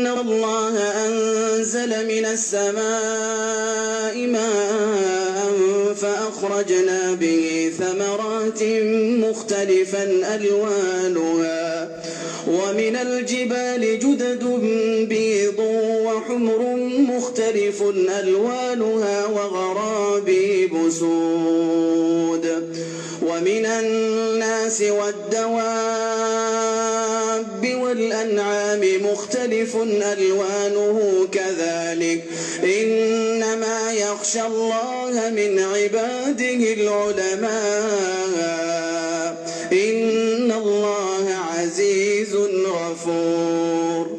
الله أنزل من السماء ماء فأخرجنا به ثمرات مختلفا ألوانها ومن الجبال جدد بيض وحمر مختلف ألوانها وغرابيب سود ومن الناس والدواب والأنعام مختلف ألوانه كذلك إنما يخشى الله من عباده العلماء إن الله عزيز غفور.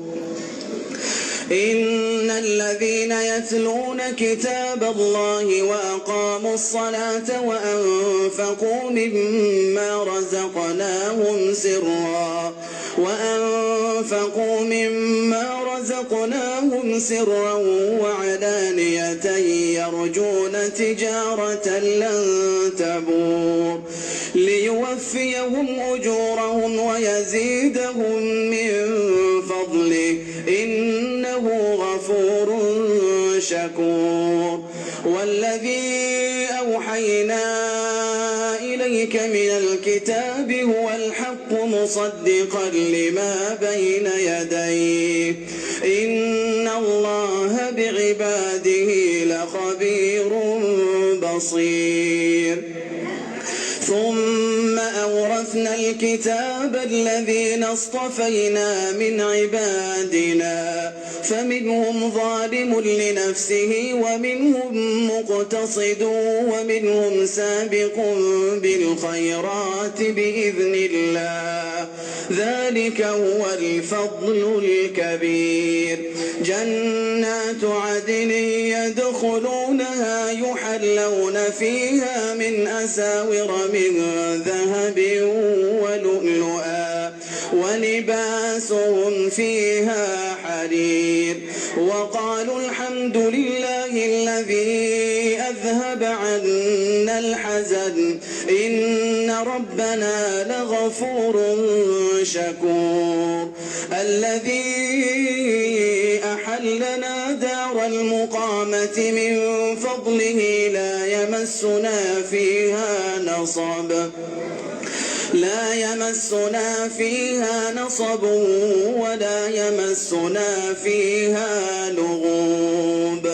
إن الذين يتلون كتاب الله وأقاموا الصلاة وأنفقوا مما رزقناهم سرا وعلانية يرجون تجارة لن تبور ليوفيهم أجورهم ويزيدهم من فضله إنه غفور شكور. والذي أوحينا إليك من الكتاب هو الحق مصدقا لما بين يديه إن الله بعباده لخبير بصير. ثم أورثنا الكتاب الذين اصطفينا من عبادنا فمنهم ظالم لنفسه ومنهم مقتصد ومنهم سابق بالخيرات بإذن الله ذلك هو الفضل الكبير. جنات عدن يدخلونها يحلون فيها من أساور من ذهب ولؤلؤا ولباسهم فيها حرير. وقالوا الحمد لله الذي أذهب عنا الحزن إن ربنا لغفور شكور. الذي أحلنا دار المقامة من فضله لا يمسنا فيها نصب ولا يمسنا فيها لغوب.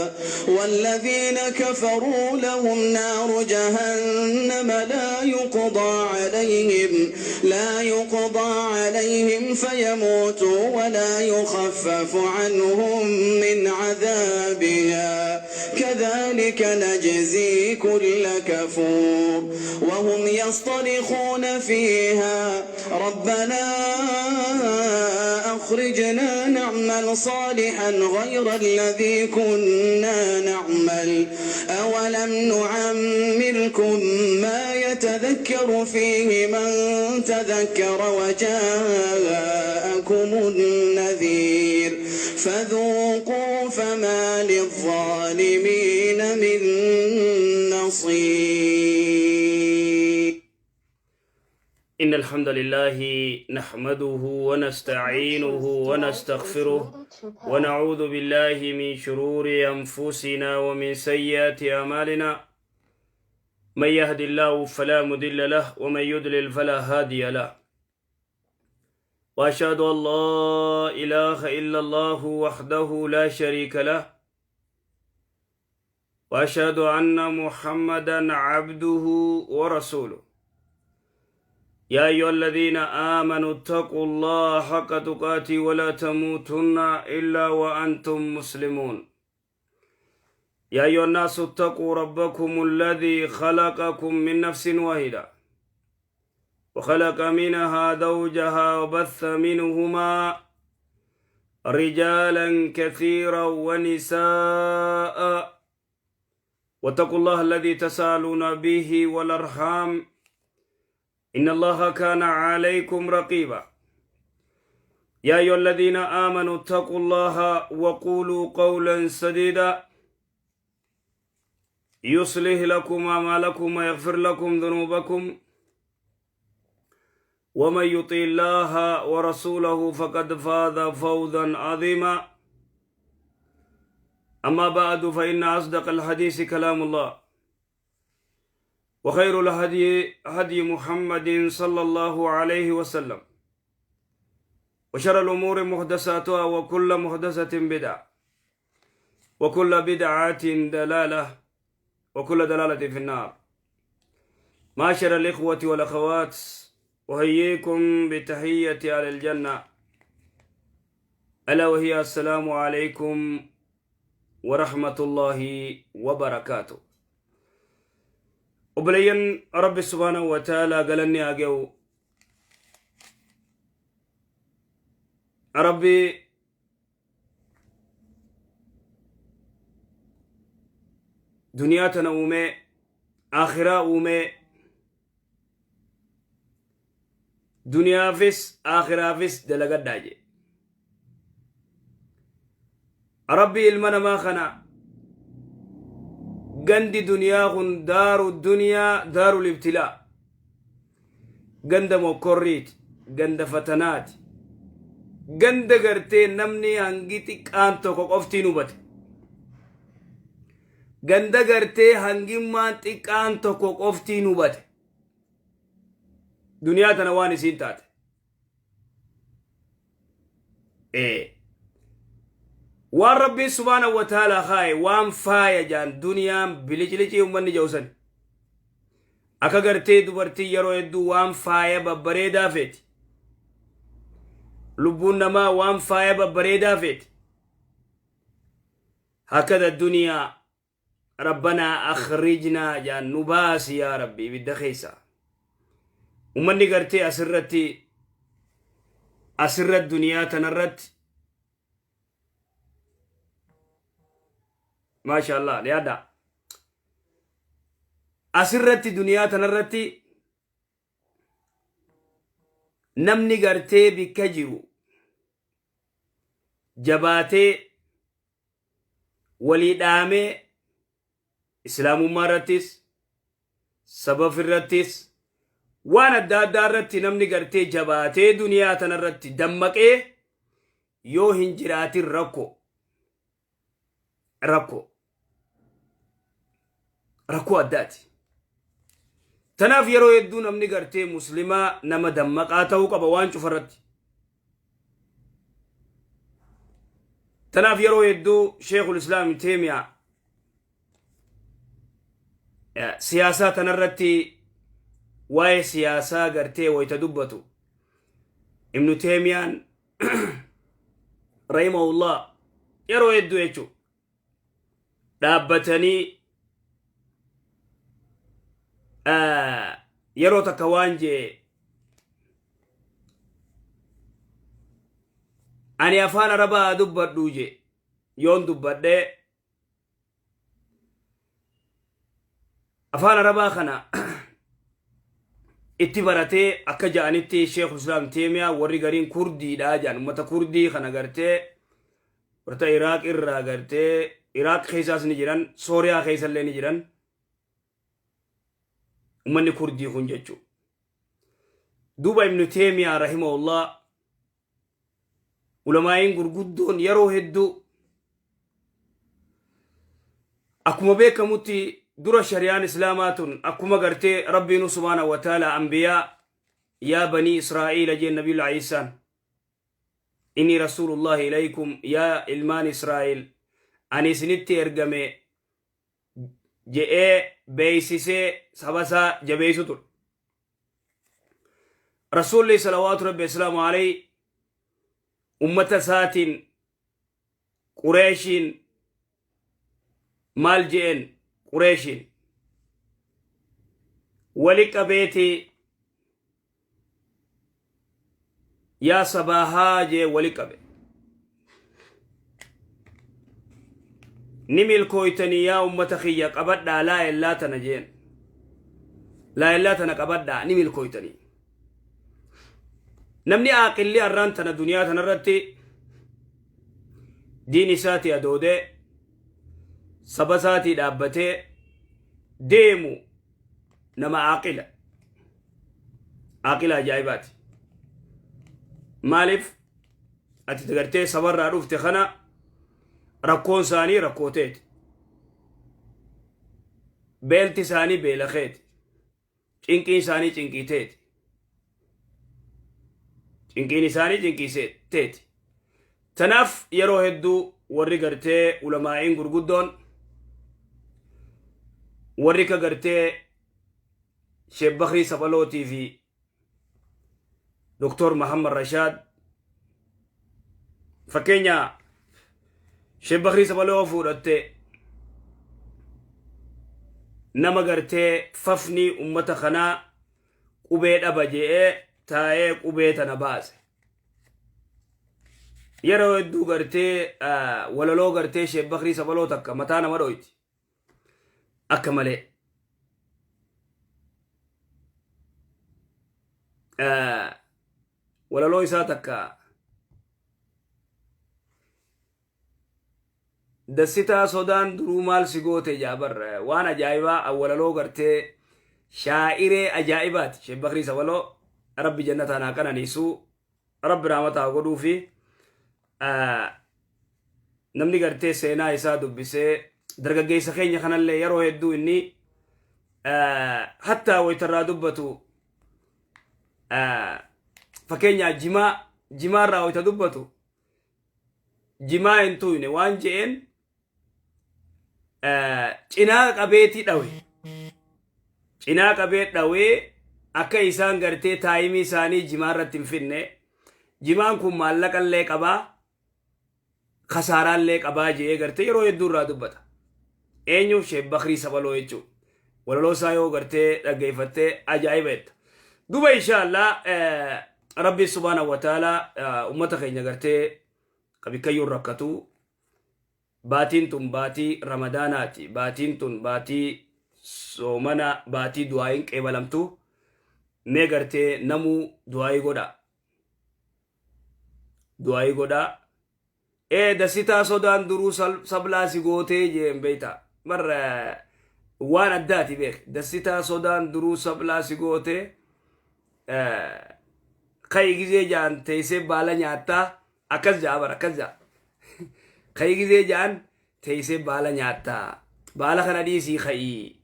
والذين كفروا لهم نار جهنم لا يقضى عليهم فيموتوا ولا يخفف عنهم من عذابها كذلك نجزي كل كفور. وهم يصطرخون فيها ربنا أخرجنا نعمل صالحا غير الذي كنا نعمل أولم نعمركم ما يتذكر فيه من تذكر وجاءكم النذير فذوقوا فما للظالمين من نصير. إن الحمد لله نحمده ونستعينه ونستغفره ونعوذ بالله من شرور أنفسنا ومن سيئات أعمالنا، من يهد الله فلا مضل له ومن يضلل فلا هادي له، وأشهد أن لا إله إلا الله وحده لا شريك له، وأشهد أن محمدا عبده ورسوله. يا أيها الذين آمنوا اتقوا الله حق تقاته ولا تموتن إلا وأنتم مسلمون. يا أيها الناس اتقوا ربكم الذي خلقكم من نفس واحدة وخلق منها زوجها وبث منهما رجالا كثيرا ونساء، واتقوا الله الذي تسالون به والأرحام إن الله كان عليكم رقيبا. يا أيها الذين آمنوا اتقوا الله وقولوا قولا سديدا يصلح لكم أعمالكم ويغفر لكم ذنوبكم، ومن يطع الله ورسوله فقد فاز فوزا عظيما. أما بعد، فإن أصدق الحديث كلام الله، وخير الهدي هدي محمد صلى الله عليه وسلم، وشر الأمور محدثاتها، وكل محدثة بدعة، وكل بدعة دلالة، وكل دلالة في النار. معشر الإخوة والأخوات، أحييكم بتحية أهل الجنة، ألا وهي السلام عليكم ورحمة الله وبركاته. Obboleeyyan Rabbi سبحانه وتعالى galanni haa ga'u. Rabbi duniyaa tana uumee, akhiraa uumee, duniyaafis akhiraafis dalagadhaa jee. Rabbi ilma namaa kana gandi duniyaa kun دار الدنيا دار الابتلاء, ganda mokkorriiti, ganda fatanaati, ganda gartee namni hangi xiqqaan tokko qoftiin hubate, ganda gartee hangimmaan xiqqaan tokko qoftiin hubate duniyaa tana waan isiin taate. Waan Rabbiin سبحانه وتعالى kaaye, waan faaya jaan, duniyaan biliclicii ummanni ja'usan akka gartee dubartii yeroo hedduu waan faaya babbareedaa feeti, lubbuun namaa waan faaya babbareedaa feeti. هكذا الدنيا. ربنا أخرجنا jaan, nu baasi yaa Rabbi ibidda keessa. Ummanni gartee asirratti duniyaa tanarratti, maasha Allah, yaada asirratti duniyaa tanarratti namni gartee bikka jiru jabaatee walii dhaamee, islaamummaa irrattis, sabaf irrattis, waan adda addaa irratti namni gartee jabaatee duniyaa tanarratti dammaqee yoo hin jiraatin, rakko, rakko, rakkoo addaati. Tanaaf yeroo hedduu namni gartee muslimaa nama dammaqaa ta'uu qaba waan cufarratti. Tanaaf yeroo hedduu Sheekul Islaam Teemiyaa siyaasaa tanarratti, waa'ee siyaasaa gartee wayta dubbatu, Ibnu Teemiyaan رحمه الله yeroo hedduu jechuu dhaabbatanii yeroo takka waan jee: "Ani afaan Arabaa dubbadhu," jee, "yoon dubbadhee afaan Arabaa kana itti baratee." Akka ja'anitti Sheekul Islaam Teemiyaa warri gariin Kurdiidha jedhan, ummata Kurdii kana gartee warta Iraaq irraa, gartee Iraaq keessaas ni jiran, Sooriyaa keessallee ni jiran ummanni Kurdii kun jechuu. Duuba Ibnu Teemiyaa رحمه الله, ulamaa'iin gurguddoon yeroo hedduu akkuma beekamutti dura shari'aan Islaamaa tun akkuma gartee Rabbiinu سبحانه وتعالى anbiyaa "يا بني إسرائيل" jeen Nabiyul Iisaan, "إني رسول الله إليكم", yaa ilmaan Israa'il, ani isinitti ergame je'ee beeysisee sabasaa jabeeysu ture. Rasuulli صلوات ربي وسلامه عليه ummata isaatiin, Qureeshiin maal je'een? Qureeshiin wali qabeetii "yaa sabaahaa" jee wali qabe. "Ni milkooytanii yaa ummata kiyya, qabadhaa laa illaa tana," jeen. "Laa illaa tana qabadhaa, ni milkooytanii." Namni aaqilli arraan tana duniyaa tanarratti diin isaatii adoodee, saba isaatii dhaabbatee deemu nama aaqila, aaqila ajaa'ibaati. Maaliif ati gartee sabarraa dhufte kana Rakkoon isaanii rakkoo teeti. Beelti isaanii beela keeti. Cinqiin isaanii cinqii teeti. Cinqiin isaanii cinqii teeti. Tanaaf yeroo hedduu warri gartee ulamaa'iin gurguddoon, warri ka gartee Sheekh Bakrii Saphalootii fi Doktor Mahammad Rashaad, fakkeenya Sheekh Bakrii Saphaloo fuudhatte, nama gartee fafni ummata kanaa qubee dhaba je'ee taa'ee qubee tana baase. Yeroo hedduu gartee walaloo gartee Sheekh Bakrii Saphaloo takka mataa nama dhoyti. Akka malee. Walaloo isaa takka dassitaa sodaan duruu maal si goote jaabar, waan ajaa'ibaa, walaloo gartee shaa'iree ajaa'ibaati. Sheekh Bakrii Saphaloo Rabbi jannataan haa qananiisu, Rabbi rahmata haa godhuu fi namni gartee seenaa isaa dubbisee dargaggeessa keenya kanallee yeroo hedduu inni hattaa wayitarraa dubbatu, fakkeenyaa jimaa, jimaarraa wayita dubbatu, jimaa hin tuyne waan je'een cinaa qabeetii dhawe, cinaa qabee dhawee akka isaan gartee taayimii isaanii jimaa irratti hin finne, jimaan kun maallaqallee qabaa kasaaraallee qabaa je'ee gartee yeroo hedduu irraa dubbata. Eenyu? Sheek Bakrii Saphaloo jechuudha. Walaloo isaa yoo gartee dhaggeeffattee ajaa'iba jetta. Duba inshaallah Rabbi subhaanahu wa ta'ala ummata keenya gartee qabikkayyuun rakkatu, baatiin tun baatii Ramadaanaati. Baatiin tun baatii soomana, baatii du'aayin qeebalamtu. Mee gartee namuu du'aayii godha. Du'aayii godha. Ee, dasitaa sodaan duruu sablaa si gootee jeen beeyta. Bar waan addaati beek. Dasitaa sodaan duruu sablaa si gootee, ka'i gizee jaan teessee baala nyaattaa, akkas ja'a bar, akkas ja'a. Ka'i gizee jaan teessee baala nyaattaa. Baala kana dhiisii ka'ii.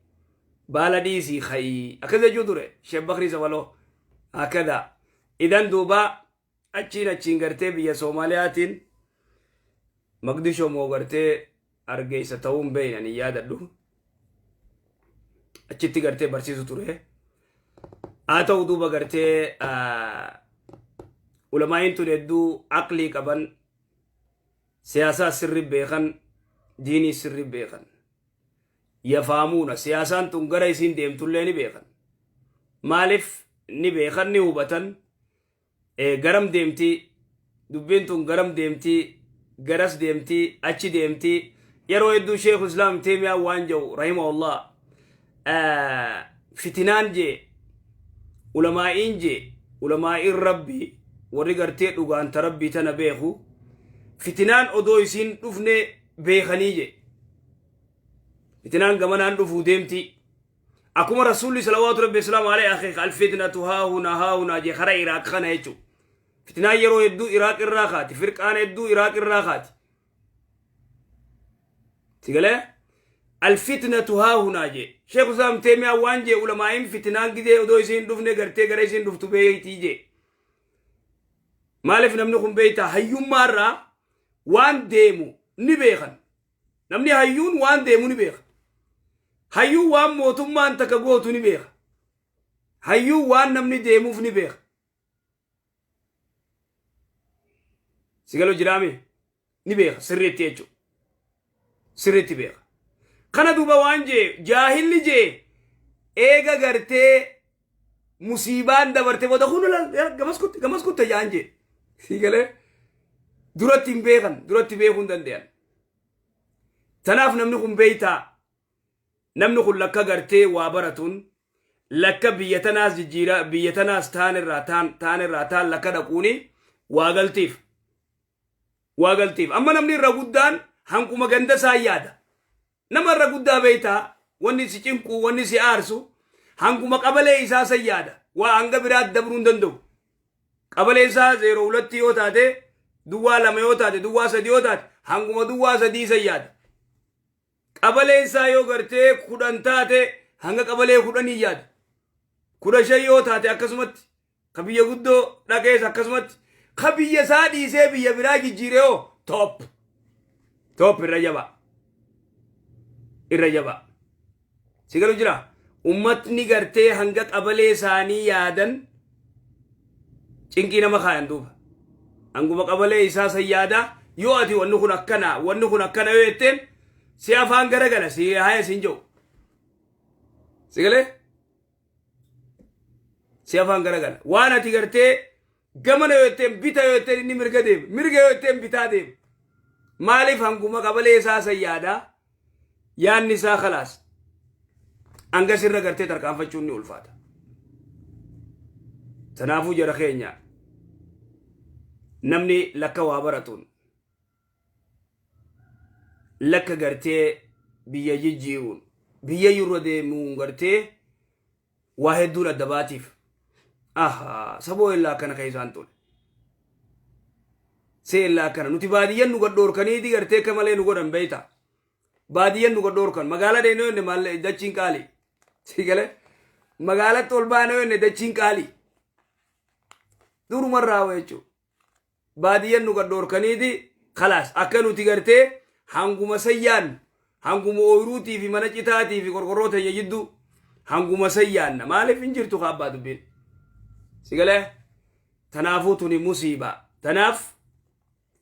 Baala dhiisii ka'ii. Akkas jechuu ture. Sheek Bakrii Saphaloo. Akkada. Idan duuba achiin achiin gartee biyya Soomaaliyaatiin Maqdishoo moo gartee Hargeysa ta'uun beeyna ni yaadadhu. Achitti gartee barsiisu ture. Haa ta'u, duuba gartee ulamaa'iin tun hedduu aqlii qaban, siyaasaa sirri beekan, diinii sirri beekan. Yafaamuuna siyaasaan tun gara isiin deemtullee ni beekan. Maaliif ni beekan? Ni hubatan. Garam deemti dubbiin tun? Garam deemti? Garas deemti, achi deemti. Yeroo hedduu Sheekhu Islaam Teemiyaa waan jedhu rahimahullah, fitinaan jee, ulamaa'iin jee, ulamaa'iin Rabbi warri gartee dhugaan ta Rabbii tana beeku, fitinaan odoo isiin dhufne beekanii jee, fitinaan gamanaan dhufuu deemti. Akkuma Rasuulli salawaatu Rabbi islaamu alayhi akeeka, alfitnatu haahuna haahuna jee, kara Iraaq kana jechuudha. Fitinaan yeroo hedduu Iraaq irraa kaati, firqaan hedduu Iraaq irraa kaati. Sigalee alfitnatu haahunaa jee. Sheekh Islaam Teemiyaa waan jee, ulamaa'iin fitinaan gizee odoo isiin dhufne gartee gara isiin dhuftu beeytii jee. Maaliif namni kun beeytaa? Hayyummaa irraa waan deemu ni beekan. Namni hayyuun waan deemu ni beeka. Hayyuun waan mootummaan takka gootu ni beeka. Hayyuun waan namni deemuuf ni beeka. Sigaloo jiraame ni beeka sirriitti jechuudha. Sirriitti beeka. Kana duuba waan jee, jaahilli jee, eega gartee musiibaan dabarte booda kun gamas kutte, gamas kutte jaan jee. Sigalee duratti hin beekan, duratti beekuu hin danda'an. Tanaaf namni kun beeytaa, namni kun lakka gartee waa baratuun lakka biyya tanaas jijjiiraa, biyya tanaas taan irraa taan, taan irraa taan lakka dhaquuni waa galtiif. Waa galtiif. Amma namni irra guddaan hanquma ganda isaa yaada. Nama irra guddaa beeytaa, wanni si cinqu, wanni si aarsu hanguma qabalee isaa san yaada. Waa hanga biraa dabruu hin danda'u. Qabalee isaa 02 yoo taate, 02 yoo taate, 03 yoo taate, hanguma duwwaa sadii san yaada. Qabaleen isaa yoo gartee 10 taate hanga qabalee 10 yaada. 15 yoo taate akkasumatti, ka biyya guddoo dhaqees akkasumatti, ka biyya isaa dhiisee biyya biraa jijjiire hoo top top, irra jabaa, irra jabaa. Si galu jira? Ummatni gartee hanga qabalee isaanii yaadan cinqii nama kaayan duuba. Hanguma qabalee isaa san yaadaa, yoo ati wanni kun akkana, wanni kun akkana yoo jetteen, si afaan garagala, si haya sin jedhu. Si galee? Si afaan garagala. Waan ati gartee gamana yoo jetteen bita yoo jetteen, inni mirga deema. Mirga yoo jetteen bitaa deema. Maaliif? Hanguma qabalee isaa san yaadaa, yaanni isaa khalaas hanga sirra gartee tarkaanfachuun ni ulfaata. Tanaafuu jara keenya, namni lakka waa baratuun, lakka gartee biyya jijjiiruun, biyya yurra deemuun gartee waa hedduun adda baatiif. Ahaa, saboo illaa akkana keessaan tole. See illaa akkana nuti baadiyyan nu gadhoorkaniiti gartee akka malee nu godhan beeyta. Baadiyyan nu gadhoorkan, magaalaa deemnee jenne maal, dachiin qaali. Si galee? Magaalatti ol baanee jenne dachiin qaali. Durumarraa jechuudha. Baadiyyan nu gadhoorkaniiti khalaas akka nuti gartee hanguma sayyaannu, hanguma ooyiruutii fi mana citaatii fi qorqorroo teenya jidduu hanguma sayyaanna. Maaliif hin jirtu kaabbaa dubbiin? Si galee? Tanaafuu tuni musiibaa. Tanaaf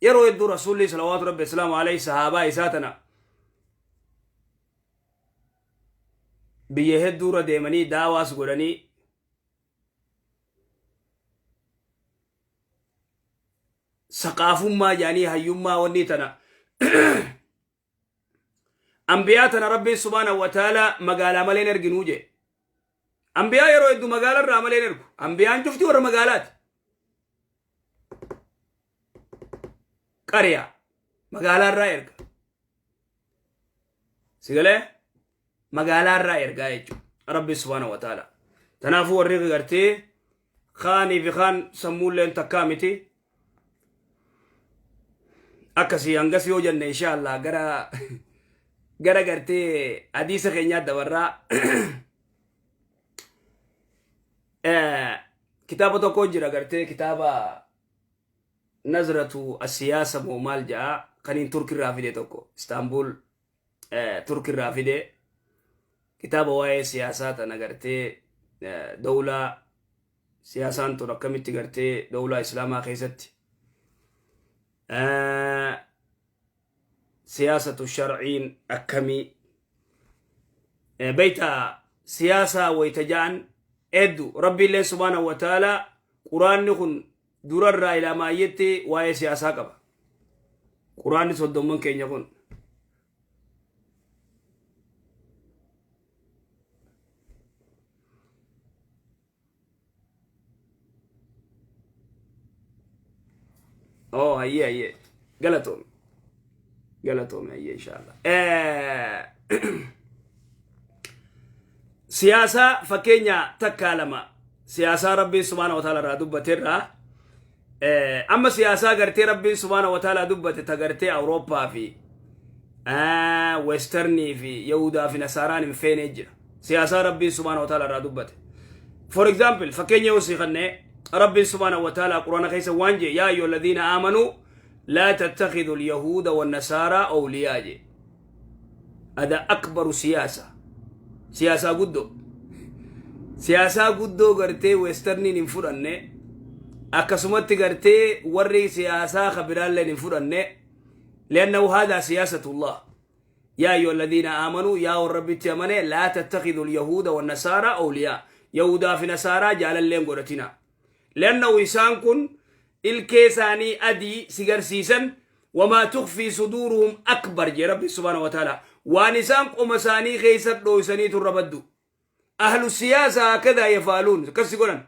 yeroo hedduu Rasuulli salawaatu rabbi islaamu alayhi sahaabaa isaa tana biyya hedduurra deemanii daawaas godhanii saqaafummaa jedhanii hayyummaa wanni tana ambiyaa tana Rabbiin subhaanahu wa ta'ala magaalaa malee hin erginuu jee. Ambiyaa yeroo hedduu magaalaa irraa malee hin ergu. Ambiyaan cufti warra magaalaati. Qariyaa magaalaa irraa erga. Sigalee magaalaa irraa ergaa jechuudha. Rabbi subhaanahu wa ta'ala. Kanaafuu warri gartee kaanii fi kaan sammuulleen takkaa miti. Akkasii hangas yoo jenne, insha Allah gara gartee hadiisa keenyaa dabarraa. Kitaaba tokko jira, gartee kitaaba Nazratu Asiyaasa moo maal ja'a, kaniin Turkirraa fide tokko, Istaanbul Turkirraa fide, kitaaba waa'ee siyaasaa tana gartee dawlaa siyaasaan tun akkamitti gartee dawlaa islaamaa keessatti siyaasatu sharciin akkamii beeyta, siyaasaa wayta ja'an hedduu Rabbiillee subhaanahu wa ta'ala quraanni kun durarraa ilaa maayyetti waa'ee siyaasaa qaba. Quraanni soddomman keenya kun. Oh, hayyee hayyee. Galatoomi. Galatoomi, hayyee, inshallah. Siyaasaa fakkeenya takkaa lama siyaasaa Rabbiin subhaana wa ta'ala irraa dubbateerraa, amma siyaasaa gartee Rabbiin subhaana wa ta'ala dubbate ta gartee Awurooppaa fi Westernii fi Yahudaa fi Nasaaraan hin feenee jira. Siyaasaa Rabbiin subhaana wa ta'ala irraa dubbate. For example, fakkeenya yoo sii kannee, Rabbiin subhaana wa ta'ala Quraana keessa waan jee: "Yaa ayyuha alladhiina aamanuu laa tattakhidhu alyahuuda wannasaaraa awliyaa" jee. Ada akbaru siyaasa. Siyaasaa guddoo. Siyaasaa guddoo gartee Westerniin hin fudhanne, akkasumatti gartee warri siyaasaa ka biraalleen hin fudhanne, liannahu haadaa siyaasatullah. يا أيها الذين آمنوا، يا ربي تأمني، لا تتخذوا اليهود والنصارى أولياء، يهودا في نصارى جال اللين قرتنا، لأنه إسان كن الكيساني أدي سيجر سيسن، وما تخفي صدورهم أكبر جي ربي سبحانه وتعالى. وان إسان قمساني خيسر دوسني تربدو. أهل السياسة هكذا يفعلون. كسي قولن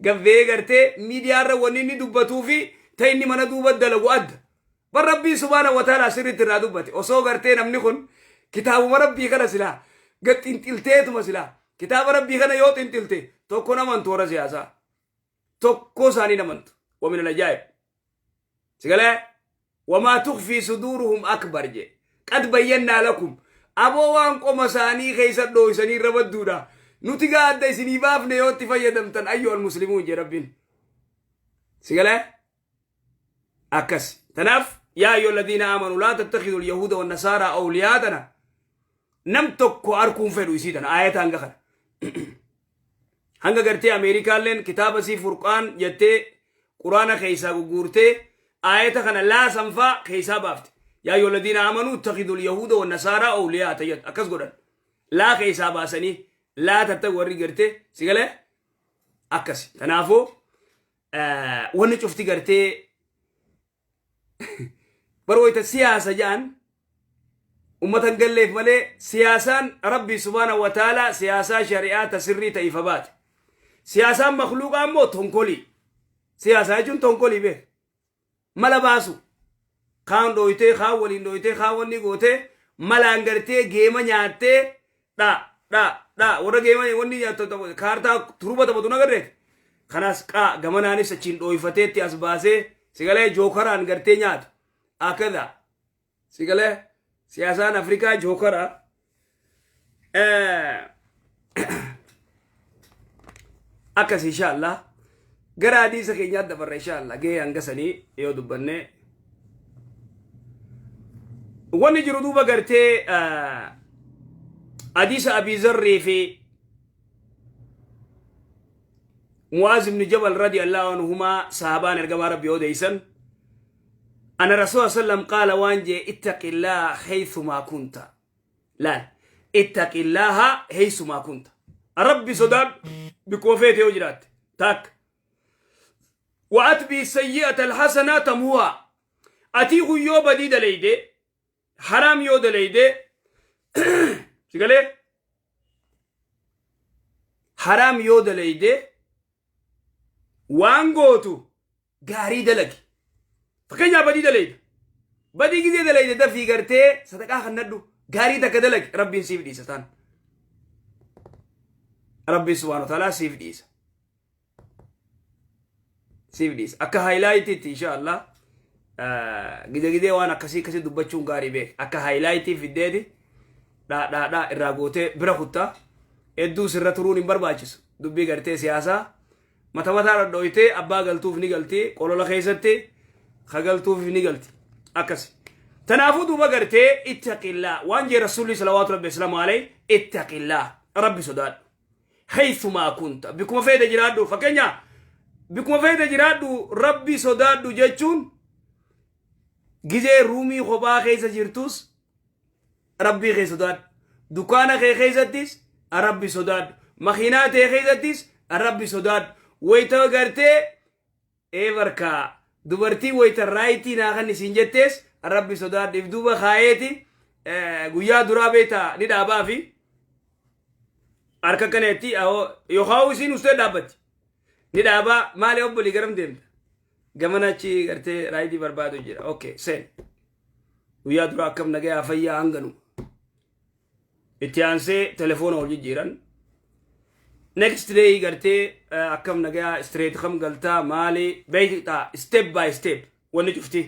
gaffee gartee miidiyaarra wanni inni dubbatuu fi ta inni mana duuba dalagu adda. Bar Rabbii subhaana wa ta'ala sirriitti irraa dubbate. Osoo gartee namni kun kitaabuma Rabbii kana silaa gad xinxilteetuma, silaa kitaaba Rabbii kana yoo xinxilte tokko namantu, warra siyaasaa. Tokko isaanii namantu. Wa min al-ajaa'ib. Sigalee? Wamaa tukfii suduuruhum akbar je. Qad bayyannaa lakum. Aboo, waan qoma isaanii keessa dhooysanii irra badduudha. Nuti gaa adda isinii baafne yoo itti fayyadamtan, ayyuhal muslimuun, je Rabbiin. Si galee? Akkas. Tanaaf yaa ayyuha alladhiina aamanuu laa tattakhidhu alyahuuda wannasaaraa awliyaa tana nam tokko arkuun fedhu isii tana aayata hanga kana. Hanga gartee Ameerikaalleen kitaaba isii Furqaan jettee Quraana keessaa gugguurtee aayata kana laasanfaa keessaa baafte. Yaa ayyuha alladhiina aamanuu ittakhidhu alyahuuda wannasaaraa awliyaa tayyat akkas godhan. Laa keessaa baasanii laa tatta warri gartee si galee akkasi. Kanaafuu wanni cufti gartee bar wayta siyaasa jedhan ummata hin galleef malee, siyaasaan Rabbii subhaanahu wa ta'aalaa siyaasaa shari'aa ta sirrii ta ifa baate. Siyaasaan makluuqaa immoo tonkolii. Siyaasaa jechuun tonkolii beek. Mala baasu. Kaan dhooytee, kaan waliin dhooytee, kaan wanni gootee malaan gartee geema nyaattee dha dha dha warra geema wanni nyaattu kaartaa turuba taphatu nagarreeti. Kanas qaa gamanaanis achiin dhooyfateetti as baasee sigalee jookaraan gartee nyaatu. Akada. Sigalee siyaasaan Afrikaa jookara. Akkas inshallah. Gara hadiisa keenyaa dabarra inshallah. Gahee hanga sanii yoo dubbanne. Wanni jiru duuba gartee hadiisa Abii Zarrii fi Mu'aaz ibn Jabal radiyallahu anhumaa sahabaan ergamaa Rabbii odeeysan. Ana Rasuula sallam qaala waan jee: ittaqillaha haythumaa kunta. Laal, ittaqillaha haythumaa kunta. Rabbi sodaadhu bikkuma feete yoo jiraatte. Takka. Wa'atbii sayyi'ata alhasanaa tamhuhaa. Atii kun yoo badii daleyde, haraam yoo daleyde, sigalee haraam yoo daleyde, waan gootu gaarii dalagi. Fakkeenyaaf badii daleyda. Badii gizee daleyde dafii gartee sadaqaa kannadhu, gaarii takka dalagi, Rabbiin siif dhiisa taan. Rabbiin subhaanahu wa ta'aalaa siif dhiisa. Siif dhiisa. Akka highlightiitti insha Allah gide gidee waan akkasii akkasii dubbachuun gaarii beek. Akka highlightii fiddeeti dhaa dhaa dhaa irraa gootee bira kuttaa. Hedduu sirra turuun hin barbaachisu. Dubbii gartee siyaasaa mata mataa dhodhooytee abbaa galtuuf ni galti, qolola keessatti ka galtuuf ni galti akkasi. Tanaafuu duuba gartee ittaqillaa waan jee Rasuulli salawaatu Rabbi islaamu alayhi: ittaqillaa, Rabbi sodaadhu, haythumaa kunta, bikkuma feete jiraadhu. Fakkeenya bikkuma feete jiraadhu Rabbi sodaadhu jechuun gizee ruumii kophaa keessa jirtus Rabbii kee sodaadhu, dukaana kee keessattis Rabbi sodaadhu, makiinaa tee keessattis Rabbi sodaadhu. Wayita gartee eebarkaa dubartii wayita ride naa kan isin jettees Rabbi sodaadhu. If duuba kaayeeti guyyaa duraa beektaa ni dhaabaa fi harka kaneetti yookaan isiin ustee dhaabbatti ni dhaabaa. Maali obbolii, garam deemta? Gamana achi gartee ride barbaadu jira. Okay, seen. Guyyaa dura akkam, nagayaa, fayyaa, hanganu. Itti aansee telefoona wal jijjiiran. Next day gartee akkam, nagayaa, street kam galtaa, maali beektaa? Step by step wanni cufti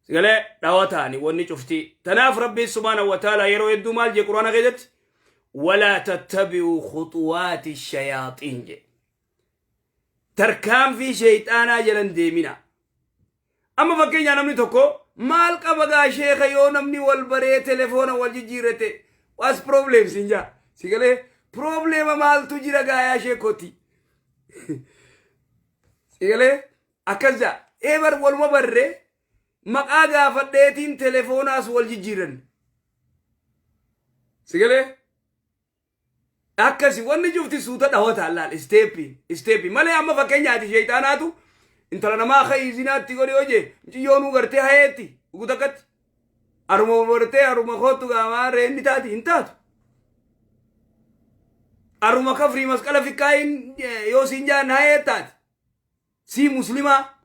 galee dhawa ta'ani wanni cufti. Tanaaf Rabbiin subhaanahu wa ta'ala yeroo hedduu maal jee Quraana keessatti? Walaa tattabi'uu khuxuwaati shayaaxiin jee. Tarkaanfii sheeyxaanaa jalan deemina. Amma fakkeenyaa namni tokko maal qaba gaa sheeka, yoo namni wal baree telefoona wal jijjiirrate, what's problem siin jaa. Si galee? Problema maaltu jira gaa yaa sheekoti? Si galee? Akkas jaa. Ee bar, waluma barree maqaa gaafadheetiin telefoonaas wal jijjiirran. Si galee? Akkasi wanni cufti suuta dhawataan laal, step step malee. Amma fakkeenyaati sheeyxaanaatu intala namaa ka'ii zinaatti godhe hojee mucayyoonuu gartee hayeetti ugu takkatti aruma bartee aruma kootu gaamaa reenni taati hin taatu. Aruma kafrii masqala fikkaayin yoo siin jaan hayee taati. Sii muslimaa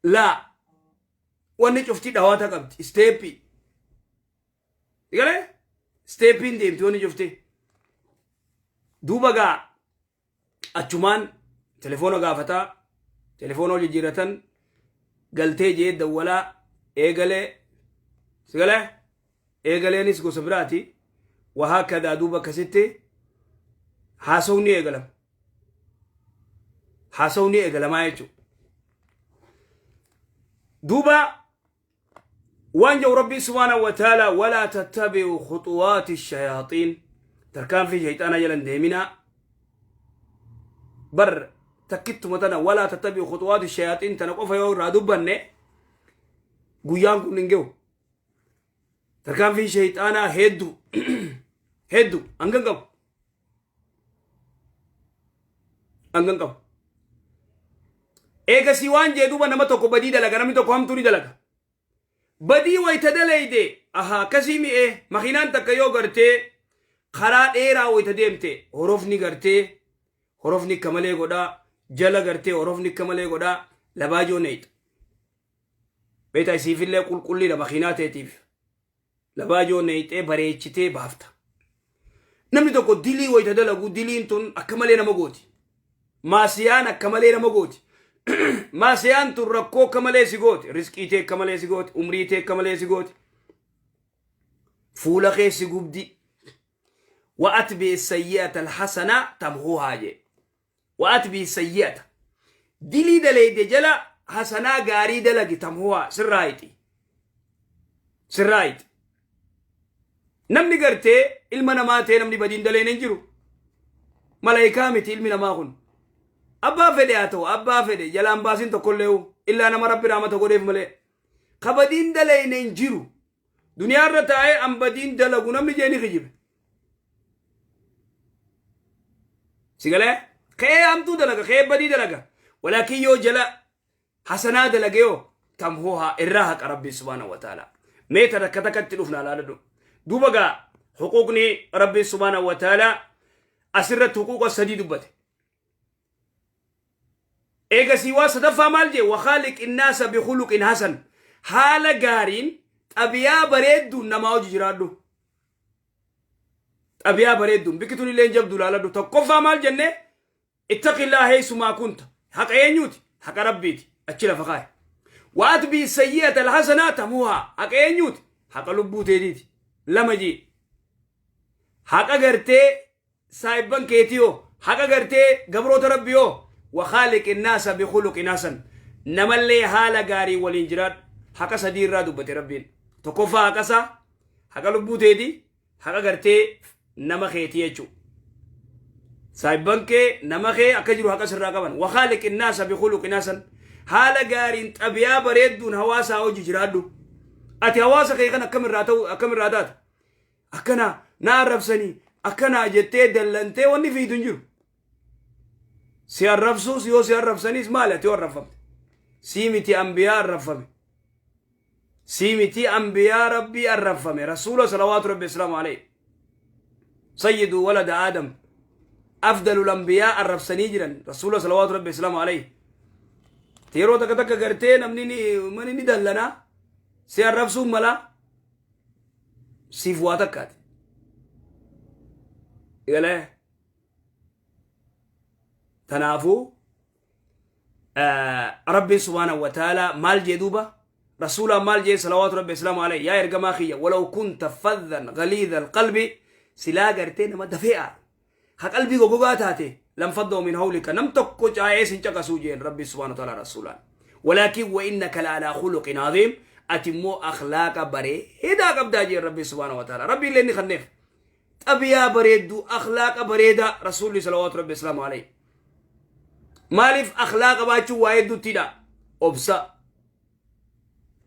laa, wanni cufti dhawata qabdi, step. Galee? Stepiin deemti wanni cufti. Duuba gaa achumaan telefoona gaafataa, telefoona wal jijjiiratan. Galtee jee dawwalaa eegalee sigalee eegaleenis gosa biraati. Wahaakadaa duuba akkasitti haasawni eegalama. Haasawni eegalamaa jechuudha. Duuba waan jedhu Rabbiin subhaanahu wa ta'ala, walaa tattabi'u khuxuwaati shayaaxiin, tarkaanfii shayxaanaa jala hin deeminaa. Bar takkittuma tana, walaa tattabi'u khuxuwaati shayaaxiin tana qofa yoo irraa dubbanne guyyaan kun hin ge'u. Tarkaanfiin shayxaanaa hedduu hedduu, hangan qabu hangan qabu. Eegasii waan jee duuba, nama tokko badii dalaga, namni tokko hamtuu ni dalaga. Badii wayita dalayde, aha, akkasii mi'ee makiinaan takka yoo gartee karaa dheeraa wayita deemte, horofni gartee horofni akka malee godhaa, jala gartee horofni akka malee godhaa, labaajoo neexa. Beektaa, isiifillee qulqullina makiinaa teetiif labaajoo neexee bareechitee baafta. Namni tokko dilii wayita dalagu, diliin tun akka malee nama gooti. Maasiyaan akka malee nama gooti. Maasiyaan tun rakkoo akka malee si gooti. Riskii tee akka malee si gooti. Umrii tee akka malee si gooti. Fuula kee si gubdi. Wa'atbi sayyi'ata alhasanaa tamhuhaa jee. Wa'atbi sayyi'ata. Dilii daleeyde jala hasanaa gaarii dalagi, tamhuhaa, sirraa hixi. Sirraa hixi. Namni gartee ilma namaa ta'e namni badiin daleen hin jiru. Malaayikaa miti ilmi namaa kun. Abbaa fedhe haa ta'u, abbaa fedhe jalaan baasin tokkollee illaa nama Rabbi rahmata godheef malee. Ka badiin daleeyne hin jiru. Duniyaa irra taa'ee an badiin dalagu namni jee ni kijibe. Sigalee ka'ee hamtuu dalaga, ka'ee badii dalaga. Walaakin yoo jala hasanaa dalage yoo tamhuhaa, irraa haqa Rabbi subhaanahu wa ta'ala. Mee ta takka takkatti dhufna ilaaladhu. Duuba gaa huquuqni Rabbi subhaanahu wa ta'ala asirratti huquuqa sadii dubbate. Eegasii waa sadaffaa maal jee? Wakhaaliq innaasa bikhuluqin hasan. Haala gaariin, xabiyaa bareedduun namaa hojii jiraadhu. Xabiyaa bareedduun biqiltuun illee jabdu ilaaladhu. Tokkoffaa maal jenne? Ittaqillaa heessumaa kunta. Haqa eenyuuti? Haqa Rabbiiti. Achi lafa kaa'e. Waatbii sayyi'ata alhasanaa tamuhaa. Haqa eenyuuti? Haqa lubbuu teetiiti. Lama jee. Haqa gartee saahibban keetii hoo? Haqa gartee gabroota Rabbi hoo? Wakhaaliq innaasa bikhuluqin hasan. Namallee haala gaarii waliin jiraadhu. Haqa sadii irraa dubbate Rabbiin. Tokkoffaa haqa isaa, haqa lubbuu teetii, haqa gartee nama keetii jechuudha. Saahibban kee, nama kee akka jiru haqa sirraa qaban. Wakhaaliq innaasa bikhuluqin hasan. Haala gaariin, xabiyaa bareedduun hawaasaa hojii jiraadhu. Ati hawaasa kee kan akkamirraa ta'u, akkamirraa taata? Akkana na arrabsanii, akkana jettee dallantee wanni fiitu hin jiru. Si arrabsuus yoo si arrabsaniis maali ati yoo arrabfamte? Sii miti ambiyaa arrabfame. Sii miti ambiyaa Rabbii arrabfame. Rasuula salawaatu Rabbi islaamu alayhi. Sayyidu walada Aadam. Afdalul ambiyaa arrabsanii jiran. Rasuula salawaatu Rabbi islaamu alayhi. Yeroo takka takka gartee namni ni mani ni dallanaa. Si arrabsuun malaa. Siif waa takkaati. Galee tanaafuu Rabbiin subhaanahu wa ta'ala maal jee duuba? Rasuulaan maal jee salawaatu Rabbi islaamu alayhi? Yaa ergamaa kiyya, walaw kunta faddan galiidha alqalbi, silaa gartee nama dafee aaru ha qalbii gogogaa taate, lanfaddoo min hawlika, nam tokko caa'ee sin caqasuu jeen Rabbi subhaanahu wa ta'ala rasuulaan. Walaakin wa innaka la alaa khuluqin aziim, ati immoo akhlaaqa bareedaa qabdaa jeen Rabbi subhaanahu wa ta'ala. Rabbi illee inni kanneef xabiyaa bareedduu, akhlaaqa bareedaa rasuulli salawaatu Rabbi islaamu alayhi. Maaliif akhlaaqa baachuun waa hedduuttidha. Obsa,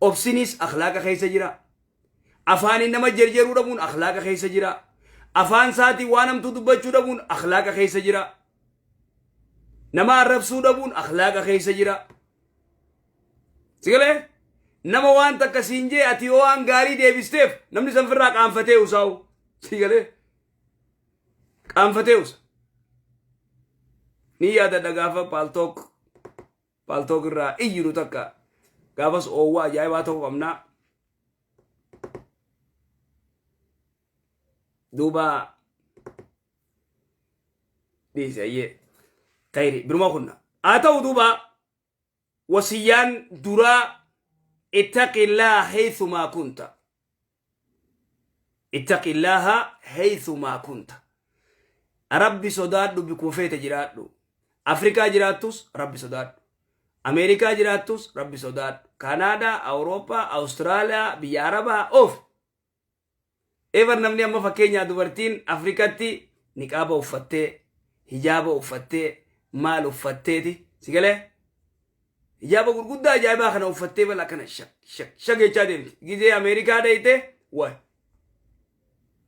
obsinis akhlaaqa keessa jira. Afaaniin nama jerjeruu dhabuun akhlaaqa keessa jira. Afaan isaatiin waan hamtuu dubbachuu dhabuun akhlaaqa keessa jira. Nama arrabsuu dhabuun akhlaaqa keessa jira. Sigalee nama waan takka siin jee, ati yoo waan gaarii deebisteef namni san firraa qaanfatee usaa'u. Sigalee qaanfatee usa. Ni yaadadha gaafa Paltalk irraa iyyinu takka, gaafas oowwaa ajaa'ibaa tokko qabnaa. Duuba dhiise ayyee kayri biruma kunna haa ta'u. Duuba Wasiyyaan duraa: ittaqillaaha haythumaa kunta. Ittaqillaaha haythumaa kunta. Rabbi sodaadhu, bikkuma feete jiraadhu. Afrikaa jiraattus Rabbi sodaadhu, Ameerikaa jiraattus Rabbi sodaadhu, Kanaadaa, Awurooppaa, Awustiraaliyaa, biyya Arabaa of ever. Namni amma fakkeenyaa dubartiin Afrikatti niqaaba uffattee, hijaaba uffattee, maal uffatteeti si galee, hijaaba gurguddaa ajaa'ibaa kana uffattee bala kana shak shak shak jechaa deemti. Gizee Ameerikaa dhayite, way,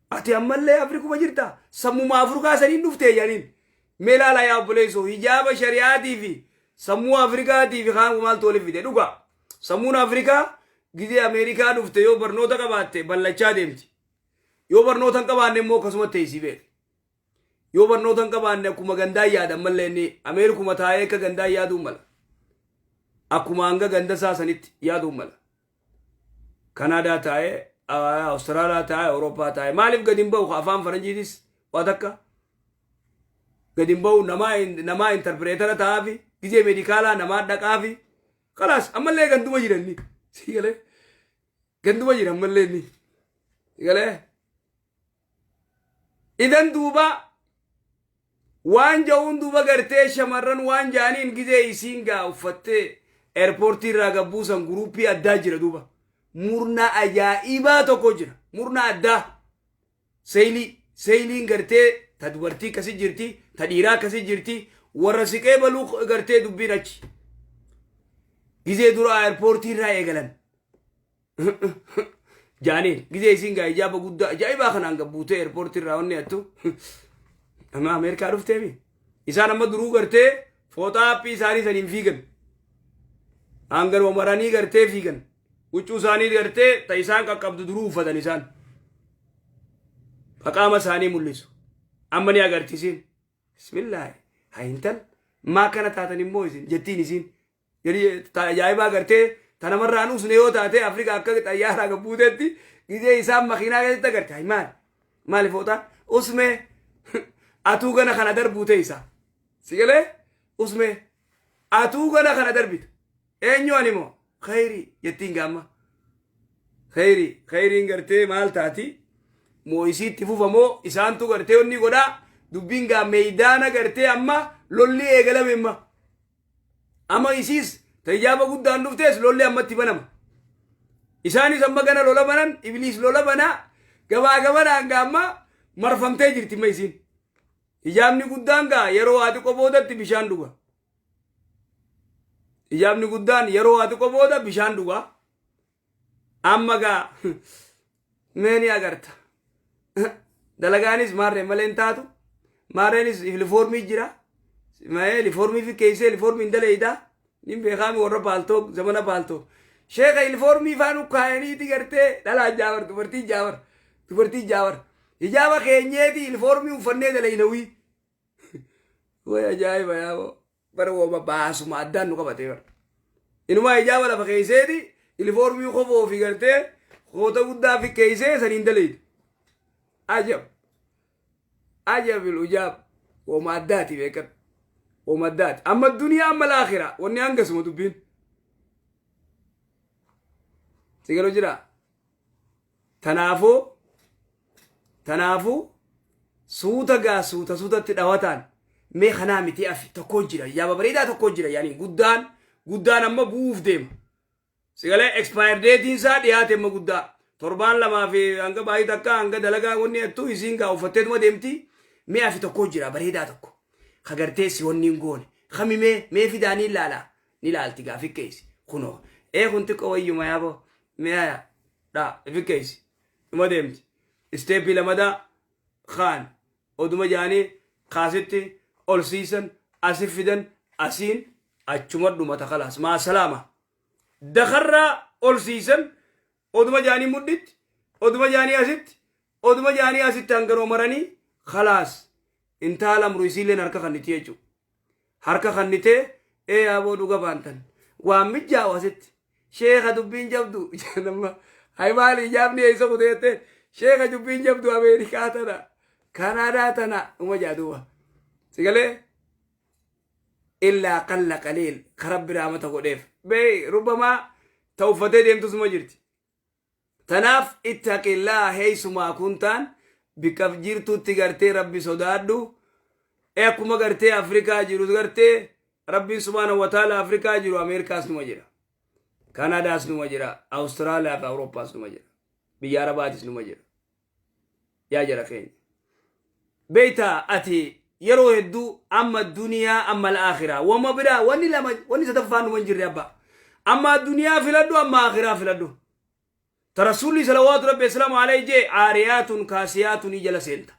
ati ammallee Afrikuma jirta, sammuma Afrikaa saniin dhuftee jedhaniin. Mee ilaala yaa obboleessoo, hijaaba shari'aatii fi sammuu Afrikaatii fi kaan maaltu waliif fide? Dhuga, sammuun Afrikaa gizee Ameerikaa dhufte yoo barnoota qabaatte ballachaa deemti. Yoo barnoota hin qabaanne immoo akkasuma teessii beek. Yoo barnoota hin qabaanne akkuma gandaa yaadan mallee inni Ameerikuma taa'ee akka gandaa yaaduu mala. Akkuma hanga ganda isaa sanitti yaaduu mala. Kanaadaa taa'ee, Awustiraaliyaa taa'ee, Awurooppaa taa'ee maaliif gadi hin ba'u? Afaan Faranjiitis waa takka gadi hin ba'u. Namaa interpreter ta'aafi, gizee medicalaa namaa dhaqaafi, kalaas ammallee ganduma jiranni si galee, ganduma jira ammallee inni si galee. Idan duuba waan ja'uun duuba gartee shamarran waan ja'aniin, gizee isiin gaa uffattee airportii irraa gabbuusan groupii addaa jira duuba. Murna ajaa'ibaa tokko jira, murna addaa seeyilii seeyiliin gartee ta dubartii akkasi jirti, ta dhiiraa akkasi jirti, warra siqee baluu gartee dubbiin achi gizee dura airportii irraa eegalan jaaniin. Gizee isiin gaa ijaaba guddaa ajaa'ibaa kanaan gabbuutee airportii irraa wanni hattu amma Ameerikaa dhufteemi. Isaan amma duruu gartee fooxaa haphii isaanii saniin fiigan, hanganuma maranii gartee fiigan, huccuu isaanii gartee ta isaan qaqqabdu duruu uffatan. Isaan qaama isaanii mul'isu. Amma ni agartisiin, bismillaahi, haa intal maa kana taatan immoo isin jettiin. Isiin ajaa'ibaa gartee ta namarraan usne yoo taate Afrikaa akka xayyaaraa gabbuutetti gizee isaan makiinaa keessatti agarte, hay, maali maali fooxaan usmee atuu gana kana darbuu ta'e isaa si galee, usmee atuu gana kana darbita eenyu ani moo khayrii jettiin. Gaamma khayrii khayriin gartee maal taati moo isiitti fufa moo isaantu gartee onni godhaa? Dubbiin gaa meeydaana gartee amma lolli eegalame. Amma isiis tayyaaba guddaan dhuftees lolli ammatti banama. Isaanis amma gana lola banan, ibliis lola banaa gabaa gabanaan gaa amma marfamtee jirti. Ma isiin hijaabni guddaan gaa yeroo haa xiqqoo boodatti bishaan dhuga. Hijaabni guddaan yeroo haa xiqqoo booda bishaan dhuga. Amma gaa mee ni agarta, dalagaanis maarree malee hin taatu. Maarreenis ilifoormii jira. Ilifoormii fi keeysee ilifoormii hin daleeyda nin beekaami. Warra Paltalk, zamana Paltalk, sheeka ilifoormii faan ukkaayaniiti gartee dhalaa jaawar, dubartii jaawar, dubartii jaawar hijaaba keenyeeti ilifoormii uffannee daleeynawii. Way ajaa'iba yaaboo, bara wooma baasuma addaan nu qabatee bara. Inumaa hijaaba lafa keeyseeti ilifoormii kofoo fi gartee koota guddaa fi keeysee saniin daleeydu. Ajab! Ajabil ujaab, wooma addaati beekan. Wooma addaati. Amma duniyaa amma laakiraa wanni hangasuma dubbiin. Si galu jira? Tanaafuu suuta gaa suuta suutatti dhawataan mee kanaa miti afi tokko jira, yaaba bareedaa tokko jira. Yaani guddaan guddaan amma bu'uuf deema. Sigalee expire dateiin isaa dhiyaate. Amma guddaa torbaan lamaa fi hanga baay'ee takka hanga dalagaa wanni jettu isiin gaa uffatteetuma deemti. Mee afi tokko jira bareedaa tokko ka gartee si wanni hin goone kami? Mee fidaa ni ilaala. Ni ilaalti gaa, fikkeessi kunoo. Ee, kun xiqqoo wayyuma yaaboo, mee haya dha fikkeessi dhuma deemti. Stepii lamadaa kaan oduma jaanii kaasitti ol siisan, asi fidan, asiin achuma dhumata, kalaas maa salaama. Dakarraa ol siisan oduma jaanii mudhitti, oduma jaanii asitti, oduma jaanii asitti hanganoo maranii, kalaas intaala amru isiilleen harka kanniti jechuudha. Harka kannitee, ee yaaboo dhuga baantan waan mijaa'u asitti, sheeka dubbiin jabdu nama hay maali ijaabni eessa kuteette, sheeka dubbiin jabdu Ameerikaa tana, Kanaadaa tana uma jaaduuba sigalee. Illaa qalla qaliil ka Rabbi rahmata godheef. Bee rubbamaa ta uffatee deemtus ma jirti. Tanaaf ittaqillaa heeysumaa kuntaan, bikka jirtutti gartee Rabbi sodaadhu. E akkuma gartee Afrikaa jiru gartee Rabbiin subhaanahu wa ta'ala Afrikaa jiru, Ameerikaas numa jira. Kanadaas numa jira. Awustiraaliyaa fi Awurooppaas numa jira. Biyya Arabaatis numa jira. Yaa jara keenya. Beeytaa ati yeroo hedduu amma duniyaa amma al'aakiraa wama biraa wanni lama wanni sadaffaan numa hin jirre abbaa. Amma duniyaa filadhu, amma akhiraa filadhu. Ta Rasuulli salawaatu Rabbi islaamu alayhi jee aariyaatun kaasiyaatun jala seenta.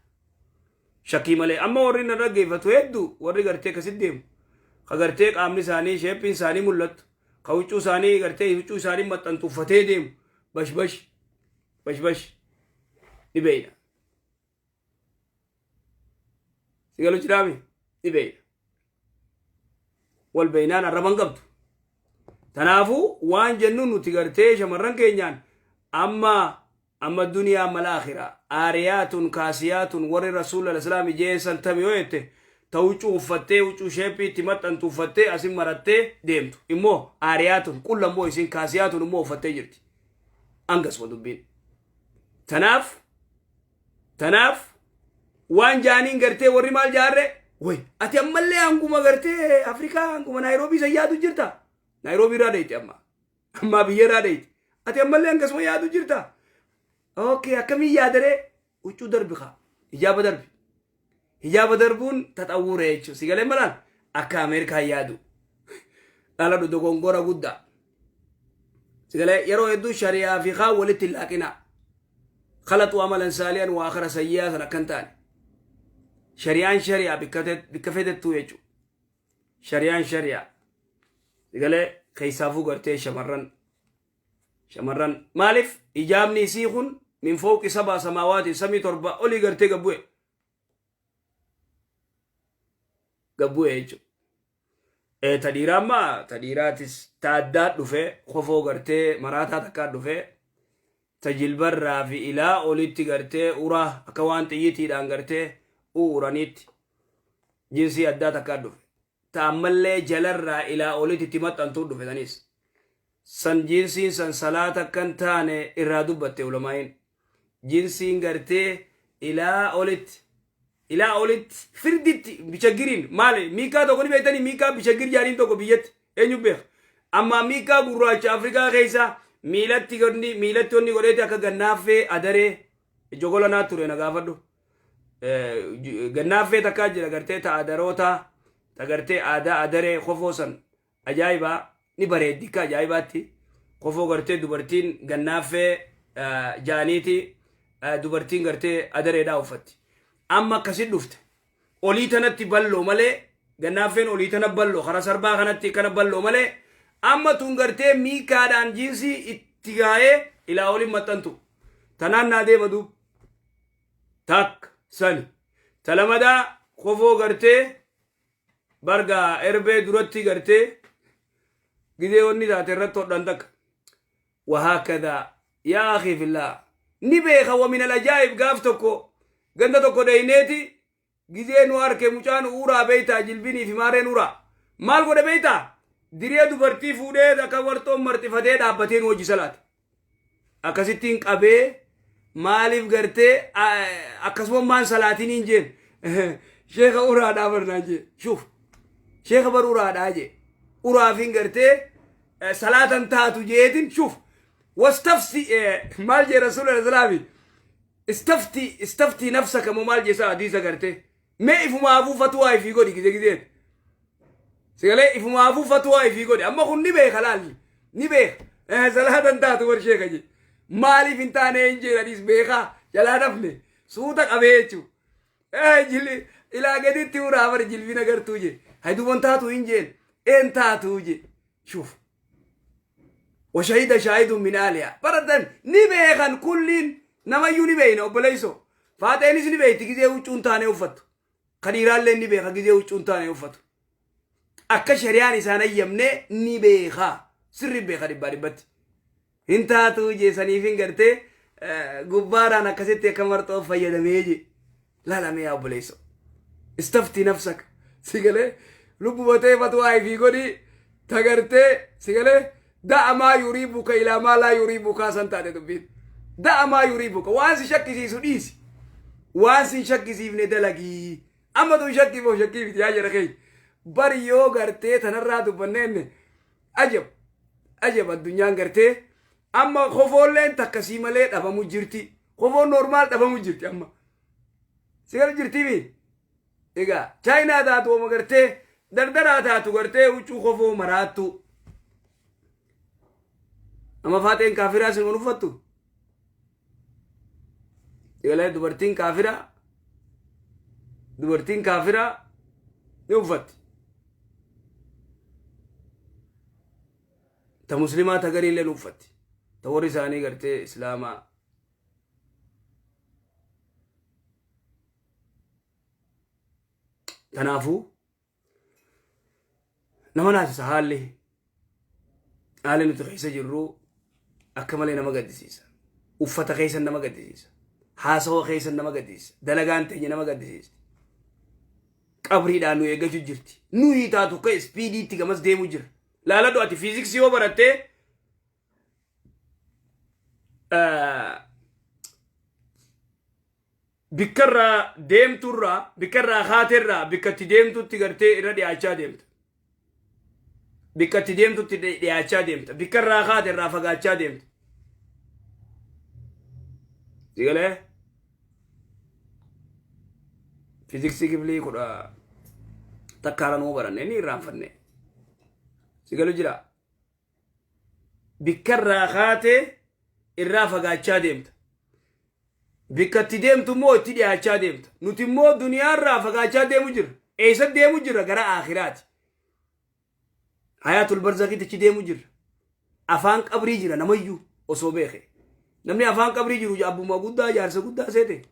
Shakkii malee amma warri na dhaggeeffatu hedduu, warri gartee akkasitti deemu. Ka gartee qaamni isaanii, sheeppiin isaanii mul'attu. Ka huccuu isaanii gartee huccuu isaanii maxxantu uffatee deemu. Bash bash bash bash ni beeyna. Si galu jiraami ni beeyna. Wal beeynaan arraban qabdu. Tanaafuu waan jennu nuti gartee shamarran keenyaan amma duniyaa amma alaakiraa aariyaatun kaasiyaatun warri Rasuula islaami jeessan tami yoo jette, ta huccuu uffattee huccuu sheeppii itti maxxantu uffattee asin marattee deemtu immoo aariyaatun qulla immoo isin kaasiyaatun immoo uffattee jirti. Angasuma dubbiin. Tanaaf waan jaaniin gartee warri maal jaarre, way ati ammallee hanguma gartee Afrikaa, hanguma Naayiroobii san yaadu jirta. Naayiroobii irraa deeyte, amma ammaa biyya irraa deeyte, ati ammallee hangasuma yaadu jirta. Okay, akkamiin yaadaree? Huccuu darbi kaa, hijaaba darbi. Hijaaba darbuun taxawwura jechuudha. Si galee malaan akka Ameerikaa yaadu dhala dogongora guddaa. Si galee yeroo hedduu shari'aa fi kaan walitti hin laaqinaa. Khalatu amalan saaliyan waa akara sayyi'aa san akkan taane. Shari'aan shari'aa bikka fedhettuu jechuudha. Shari'aan shari'aa. Si galee keessaafuu gartee shamarran maaliif hijaabni isii kun min fawqi sabaa samaawaati, samii torba olii gartee gabbu'e jechuudha. Ta dhiiraa ammaa ta dhiiraatis ta addaa dhufe, kofoo gartee maraataa takkaa dhufe, ta jilbarraa fi ilaa olitti gartee uraa akka waan xiyyitiidhaan gartee u'uraniitti jinsii addaa takkaa dhufe. Ta ammallee jalarraa ilaa olitti itti maxxantuu dhufe sanis. San jinsiin san salaata akkan taane irraa dubbatte ulamaa'iin. Jinsiin gartee ilaa olitti firditti bichaggiriin maali, miikaa tokko ni beektanii, miikaa bichaggir jaaniin tokko biyyatti eenyu beeka? Amma miikaa gurraacha Afrikaa keessa miilatti gonni miilatti wanni godheeti akka gannaaffee adaree jogola naa ture na gaafadhu. Gannaaffee takkaa jira gartee ta adaroota, ta gartee aadaa adaree kofoo san ajaa'ibaa ni bareeddi, akka ajaa'ibaatti kofoo gartee dubartiin gannaaffee jaaniiti dubartiin gartee adareedhaa uffatti. Amma akkasit dhufte, olii tanatti balloo malee, gannaaffeen olii tana balloo karaa sarbaa kanatti kana balloo malee, amma tun gartee miikaadhaan jiinsii itti gaa'ee ilaa oliin maxxantu tanaan naa deema duub. Takka sani, talamadaa kofoo gartee barga erbee duratti gartee gidee wanni taate irratti hodhan takka wahaakadaa. Yaa akii fillah, ni beeka. Wa min alajaa'ib, gaaf tokko ganda tokko dheyneeti gizee nu arke mucaan uraa beeytaa, jilbinii fi maareen uraa maal godhe beeytaa, diree dubartii fuudhee akka warxoon marxifatee dhaabbatee nu hojii salaate. Akkasittiin qabee maaliif gartee akkasuma maan salaatiin hin jeen, sheeka uraadhaa barnaan jee, shuuf sheeka bar uraadhaa jee, uraafin gartee salaatan taatu jeetin. Shuuf, wastafsi maal jee Rasuula islaami, istafti istafti nafsaka moo maal jeesa hadiisa gartee, mee ifumaafuu fatuwaa ifii godhi gize gizeet. Sigalee ifumaafuu fatuwaa ifii godhi. Amma kun ni beeka, laalli ni beeka, salaatan taatu bar sheeka je, maaliif hin taane hin jedhanis beekaa jalaa nafne suuta qabee jechuu. Jilli ilaa gaditti uraa bar jilbina gartuu je, hayduban taatu hin jeen een taatu je. Shuuf, washahida shaahidun min aaliyaa baradan ni beekan, kulliin namayyuu ni beeyna. Obboleeyso faaxeenis ni beeyti gizee huccuun taane uffattu, ka dhiiraallee ni beeka gizee huccuun taane uffatu akka shari'aan isaan ayyamne ni beeka, sirri beeka dhibbaa dhibbatti hin taatu jeesaniif hin gartee gubbaadhaan akkasitti akka marxoo fayyadamee je laalamee. Yaa obboleeyso, istaftii nafsaka. Si galee Lubbumatee fatwaa ifii godhi tagartee si galee da'a maa yuriibuka ilaa maa laa yuriibukaa san taate dubbiin. Da'a maa yuriibuka waan si shakkisiisu dhiisi. Waan si hin shakkisiifne dalagii. Amma tun shakkii moo shakkii miti yaa jara keenya. Bari yoo gartee tanarraa dubbanneen ajab ajab addunyaan gartee amma kofoolleen takkasii malee dhabamu jirti. Kofoon normaal dhabamu jirti amma. Si galu jirtii mi? Egaa chaayinaa taatu oma gartee dardaraa taatu gartee huccuu kofoo maraattu. Amma faaxeen kaafiraa sin uffattu. Egalee dubartiin kaafiraa ni uffatti. Ta muslimaa ta gariillee ni uffatti. Ta warri isaanii gartee islaamaa. Kanaafuu nama naasisa haalli nuti keessa jirru akka malee nama gaddisiisa. Uffata keessan nama gaddisiisa. Haasawa keessan nama gaddisiisa. Dalagaan teenya nama gaddisiisa. Qabriidhaan nu eeggachuu jirti. Nuyi taatu akka speediitti gamas deemu jira. Laaladhu, ati fiiziksii yoo barattee bikkarraa deemturraa, bikkarraa kaaterraa bikkatti deemtutti gartee irra dhiyaachaa deemta. Bikkatti deemtutti dhiyaachaa deemta. Bikkarraa kaate irraa fagaachaa deemta. Sigalee fiiziksii kiflii 11 nuu baranne ni irraanfanne. Sigalu jira. Bikkarraa kaatee irraa fagaachaa deemta. Bikkatti deemtu immoo itti dhiyaachaa deemta. Nuti immoo duniyaarraa fagaachaa deemu jirra. Eessa deemu jirra? Gara aakhiraati. Hayaatul barzakitti achi deemu jirra. Afaan qabrii jira namayyuu osoo beeke. Namni afaan qabrii jiru abbuma guddaa, jaarsa guddaa seete.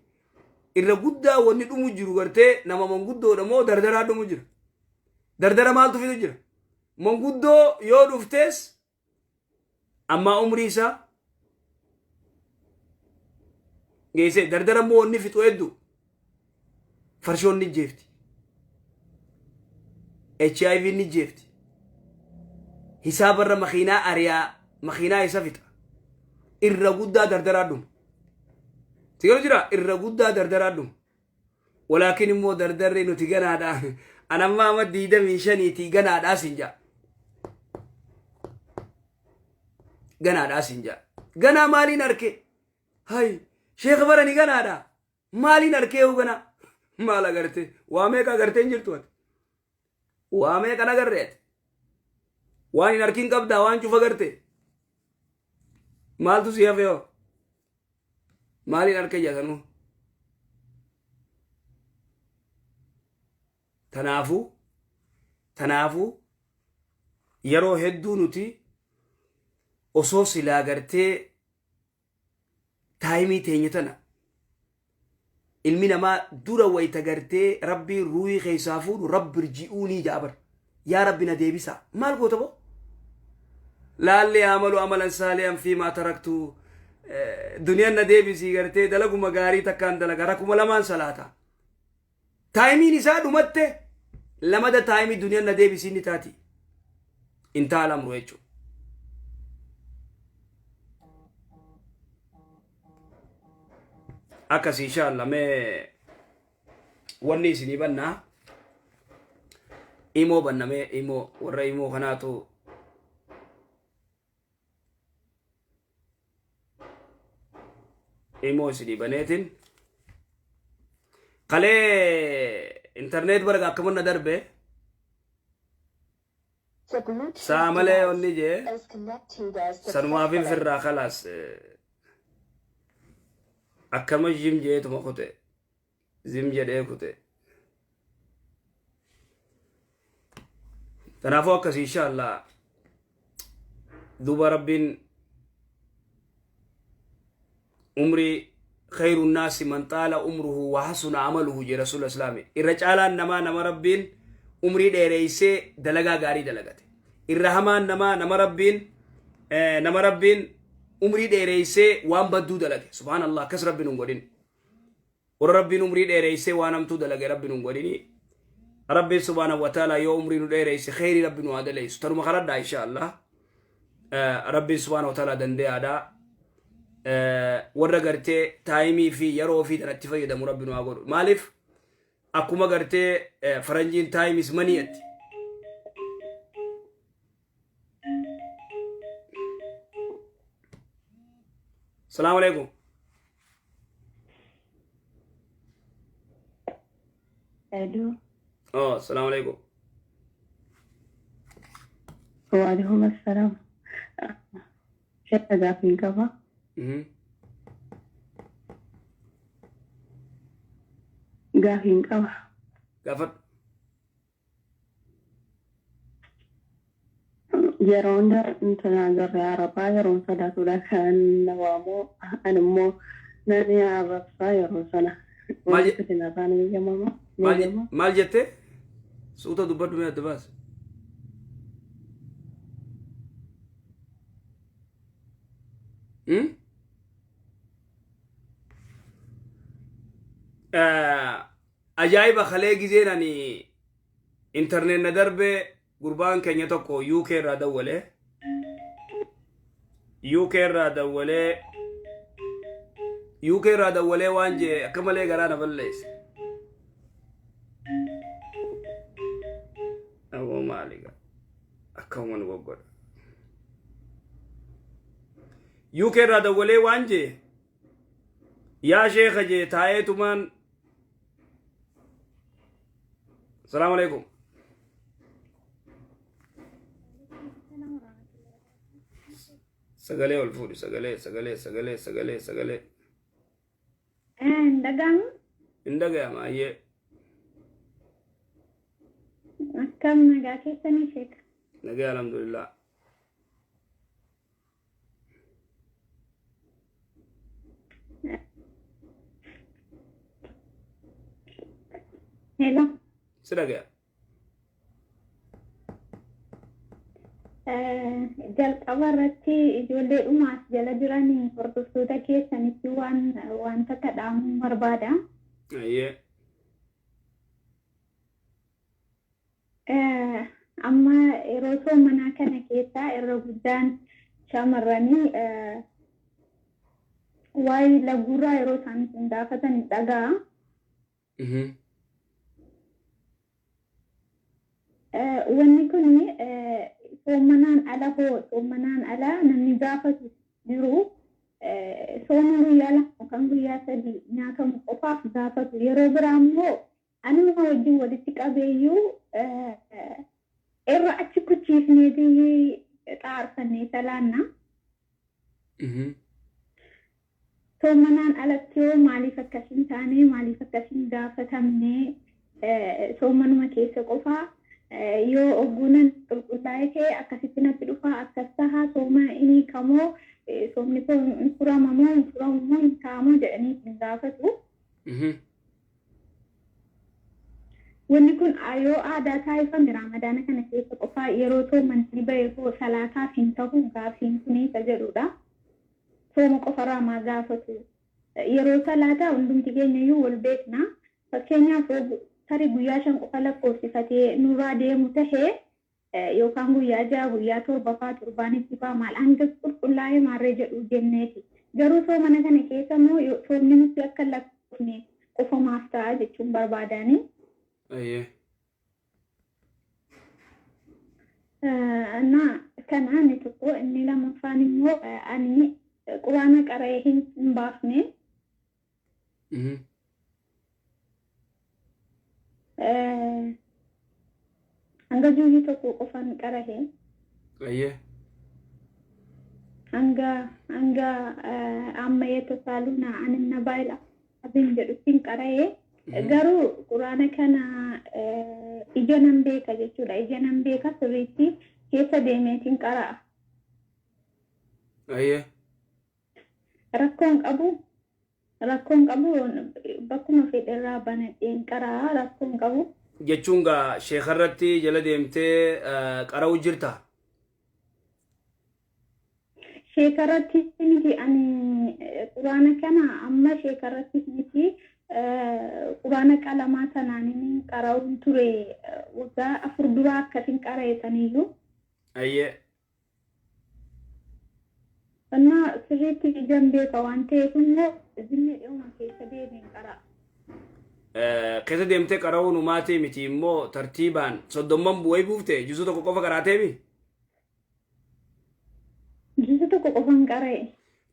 Irra guddaa wanni dhumu jiru gartee nama manguddoodha moo dardaraa dhumu jira? Dardara maaltu fidu jira? Manguddoo yoo dhuftees ammaa umrii isaa geessee, dardara immoo wanni fixu hedduu farshoon ni jeefti. HIV ni jeefti. Hisaabarra makiinaa ariyaa makiinaa isa fixa. Irra guddaa dardaraa dhuma. Sigalu jira, irra guddaa dardaraa dhuma. Walaakin immoo dardarri nuti ganaadha. Anammaa amma 25ti, ganaadhaa sin jaa. Ganaadhaa sin jaa. Ganaa maaliin arke? Hay, sheekha barani ganaadha. Maaliin arkee hoo ganaa? Maal agarte? Waa meeqa agartee hin jirtu ati? Waa meeqan agarre ati? Waan hin arkin qabdaa, waan cufa garte? Maaltu si hafe hoo? Maaliin arke jedhanuu? Tanaafuu yeroo hedduu nuti osoo silaa gartee timeii teenya tana, ilmi namaa dura wayita gartee rabbiin ruuhii keessaa fuudhu, "Rabbi irji'uunii" jaabar, "Yaa rabbi, na deebisaa." Maal goota boo? "Laallee amalu amalan saalihan fiimaa taraktu, duniyaan na deebisii, gartee dalaguma gaarii takkaan dalaga, rakuma lamaan salaata." Timeiin isaa dhumatte, lamada timeii duniyaan na deebisii ni taati. Intaa lamru jechuudha. Akkas inshallah. Mee wanni isinii bannaa, imoo banna. Mee imoo warra imoo kanaatu imoo isinii baneetiin. Kalee internet barga akkamanna darbe saa malee wanni jee sanumaafin firraa kalaas akkama zim jeetuma kute, zim jedhee kute. Kanaafuu akkas inshallah. Duuba rabbiin umrii, "Khayru nnaasi man xaala umruhu wa hasuna amaluhu" jee rasuula islaami. Irra caalaan namaa nama rabbiin umrii dheereysee dalagaa gaarii dalagate. Irra hamaan namaa nama rabbiin umrii dheereysee waan badduu dalage. Subhaanallah, akkas rabbi nun godhin. Warra rabbiin umrii dheereysee waan hamtuu dalage rabbi nun godhini. Rabbiin subhaanahu wa ta'ala yoo umrii nu dheereyse kheyrii Rabbi nu haa daleysu. Tanuma kadhadhaa insha Allah. Rabbiin subhaanahu wa ta'ala dandeyaadha. Warra gartee taayimii fi yeroo ofii tanatti fayyadamu Rabbi nu haa godhu. Maaliif akkuma gartee faranjiin time is money jetti. Salaamu alaikum. Aloo. Oh, salaamu alaikum. Waalaikum assalaam. Sheekha gaaffiin qaba. Gaaffiin qaba. Gaafadhu. Yeroo hunda intala garee Arabaa yeroon salaatudha kan na waamu. Ani immoo nan arrabsaa yeroo sana. Maal Wanti isin afaan eeyyamama. Ni Maal eeyyama. maal jette? Suuta dubbadhu mee adda baasi. Hmm? Ajaa'iba kalee gizeen ani internet na darbe gurbaan keenya tokko UK irraa dawwalee UK irraa dawwalee UK irraa dawwalee waan jee akka malee garaa na balleesse. Aboo maali gaa akkuma nu goggodha. UK irraa dawwalee waan jee yaa sheeka jee taa'eetumaan. Salaamu alaikum. Sagalee ol fuudhi, sagalee, sagalee, sagalee, sagalee, sagalee. Hin dhaga'amu? Hin dhaga'ama ayyee. Akkam nagaa keessanii sheeka? Nagaa alhamdulillah. Hello. Si dhagaya. Jalqaba irratti ijoollee dhumaas jala jiran hordoftoota keessanitti waan wanta dhaamuun barbaada. Ayyee. Amma yeroo soomanaa kana keessaa irra guddaan shamarranii waa'ee laguurraa yeroo isaan isin gaafatan hin dhaga'a. Wanni kun soomanaan ala hoo soomanaan ala namni gaafatu jiru sooma guyyaa 2 yookaan guyyaa 3 nyaatamu qofaaf gaafatu. Yeroo biraa immoo anuma wajjin walitti qabeeyyuu irra achi kuchiifneeti xaarfannee salaanna. Soomanaan alatti hoo maaliif akkas hin taane, maaliif akkas hin gaafatamne, soomanuma keessa qofaa yoo ogguunan qulqullaa'ee ka'e akkasitti natti dhufa, akkas taha, sooma hin hiikamoo, soomni koo hin furamamoo, hin furamumoo, hin ta'amoo jedhanii isin gaafatu. Wanni kun yoo aadaa taasifame Raamadaana kana keessa qofaa yeroo soomanni bahe hoo salaataaf hin tahu gaaffiin kun isa jedhudha. Sooma qofarraa maa gaafatu? Yeroo salaataa hundumti keenya iyyuu wal beekna. Fakkeenyaaf tarii guyyaa 5 qofa lakkoofsifatee nurraa deemu tahee yookaan guyyaa 6 guyyaa 7 faa torbaanitti faa maal hanga qulqullaa'ee maarree jedhu jenneeti. Garuu soomana kana keessa immoo soomni nutti akka hin lakkoofne qofa maaf ta'a jechuun barbaadaani. Ayyee. Na kana inni tokko, inni lammaffaan immoo ani quraana qara'ee hin baafne. Hanga juuzii tokko qofan qarahe. Ayyee. Hanga amma yetasaaluna anin nabaayil aziim jedhuttiin qara'e. Garuu quraana kana ija nan beeka jechuudha. Ija nan beeka sirriitti keessa deemeetiin qara'a. Ayyee. Rakkoon qabu rakkoon qabu, bakkuma fedherraa banadheen qara'a, rakkoon qabu. Jechuun gaa sheekarratti jala deemtee qara'u jirta. Sheekarratti miti, ani quraana kana amma sheekarratti miti. Quraana qalamaa sanaan qara'uun ture waggaa 4 duraa akkasin qara'eessaniyyuu. Ayyee. Innaa sirriitti ijaan beeka waan ta'eef immoo zimmee dhiyooma keessa deemeen qara'a. Keessa deemtee qara'uun humaatii miti immoo tartiibaan 30 bu'ee buufte juzuu 1 qofa qaraateemi. Juzu 1 qofan qara'e.